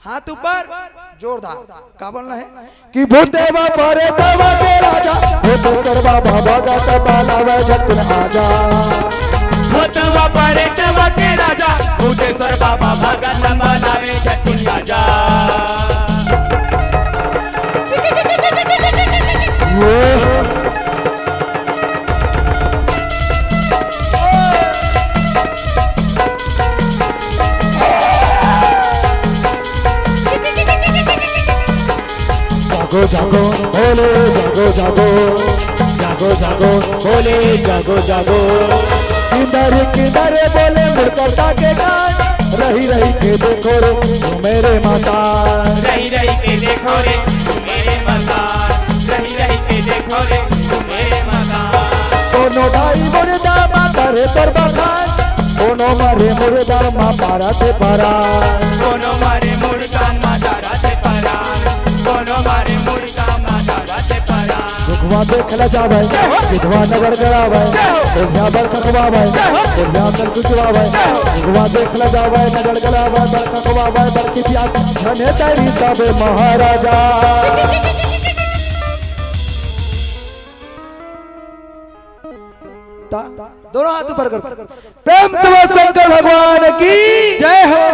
हाथ ऊपर, जोरदार। का बोलना है? कि भूत देवा परे देवा के राजा, भूतेश्वर बाबा भगत बलावे झटकुन आजा। भूत देवा परे देवा के राजा, भूतेश्वर बाबा भगत बलावे झटकुन आजा। ये जागो जागो भोले जागो जागो, जागो जागो भोले जागो जागो। किंदर किंदर बोले मुड़करता के गाय, रही रही के देखो रे घूमे रे माता। रही रही के देखो रे घूमे रे माता, रही रही के देखो रे घूमे रे माता। कोनो ढाई मुर्दा माता रे तोर बखान, कोनो मारे मुर्दा मा पारा थे पारा। कोनो मारे मुर्दा मा तारा थे पारा, कोनो मारे मुर्दा मा तारा थे पारा। दुखवा देख ल जावे, विधवा नगर गड़ावे, दुनिया भर खखवावे, दुनिया भर कुचवावे। दुखवा देख ल जावे, नगर गड़ावे, भर खखवावे, भर खिसिया, झने तरी सबे महाराजा। ता, दोनों हाथ ऊपर कर, प्रेम से बोल शंकर भगवान की जय हो।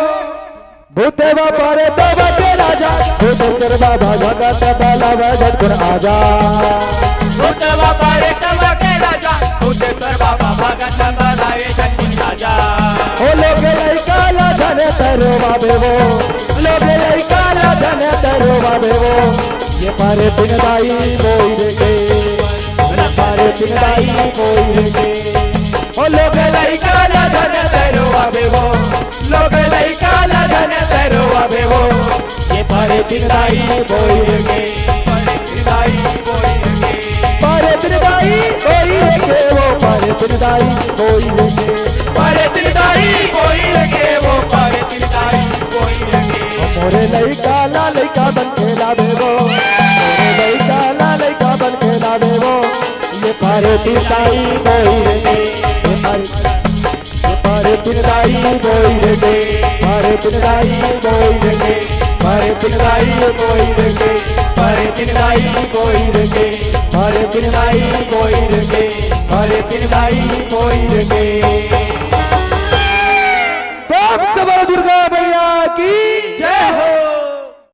भूत देवा परे देवा के राजा, भूतेश्वर बाबा भगत बलावे झटकुन आजा। भूत देवा परे देवा के राजा, भूतेश्वर बाबा भगत बलावे झटकुन आजा। ओ लोग लइका ला झने तरो बाबे वो, लोग लइका ला झने तरो बाबे वो। ये पारे पिन दाई बोई रे के, ये पारे पिन दाई बोई रे के। ओ लोग लइका ला झने तरो बाबे वो, लोग लइका ला झने तरो बाबे वो। ये पारे पिन दाई बोई रे के, पारे पिन दाई बोई रे के। पारे पिन दाई बोई रे के वो, पारे पिन दाई बोई रे के। पारे पिन दाई बोई रे के वो, पारे पिन दाई बोई रे के। मोरे लइका ला लइका बन के लावे वो, मोरे लइका ला लइका बन के लावे वो। ये पारे पिन दाई बोई रे के, ये पारे, ये पारे पिन दाई बोई रे के, पारे पिन दाई बोई रे के, पारे पिन दाई बोई रे के, पारे पिन दाई बोई रे के, पारे पिन दाई बोई रे के, पारे पिन दाई बोई रे के। प्रेम से बोलो दुर्गा मैया की।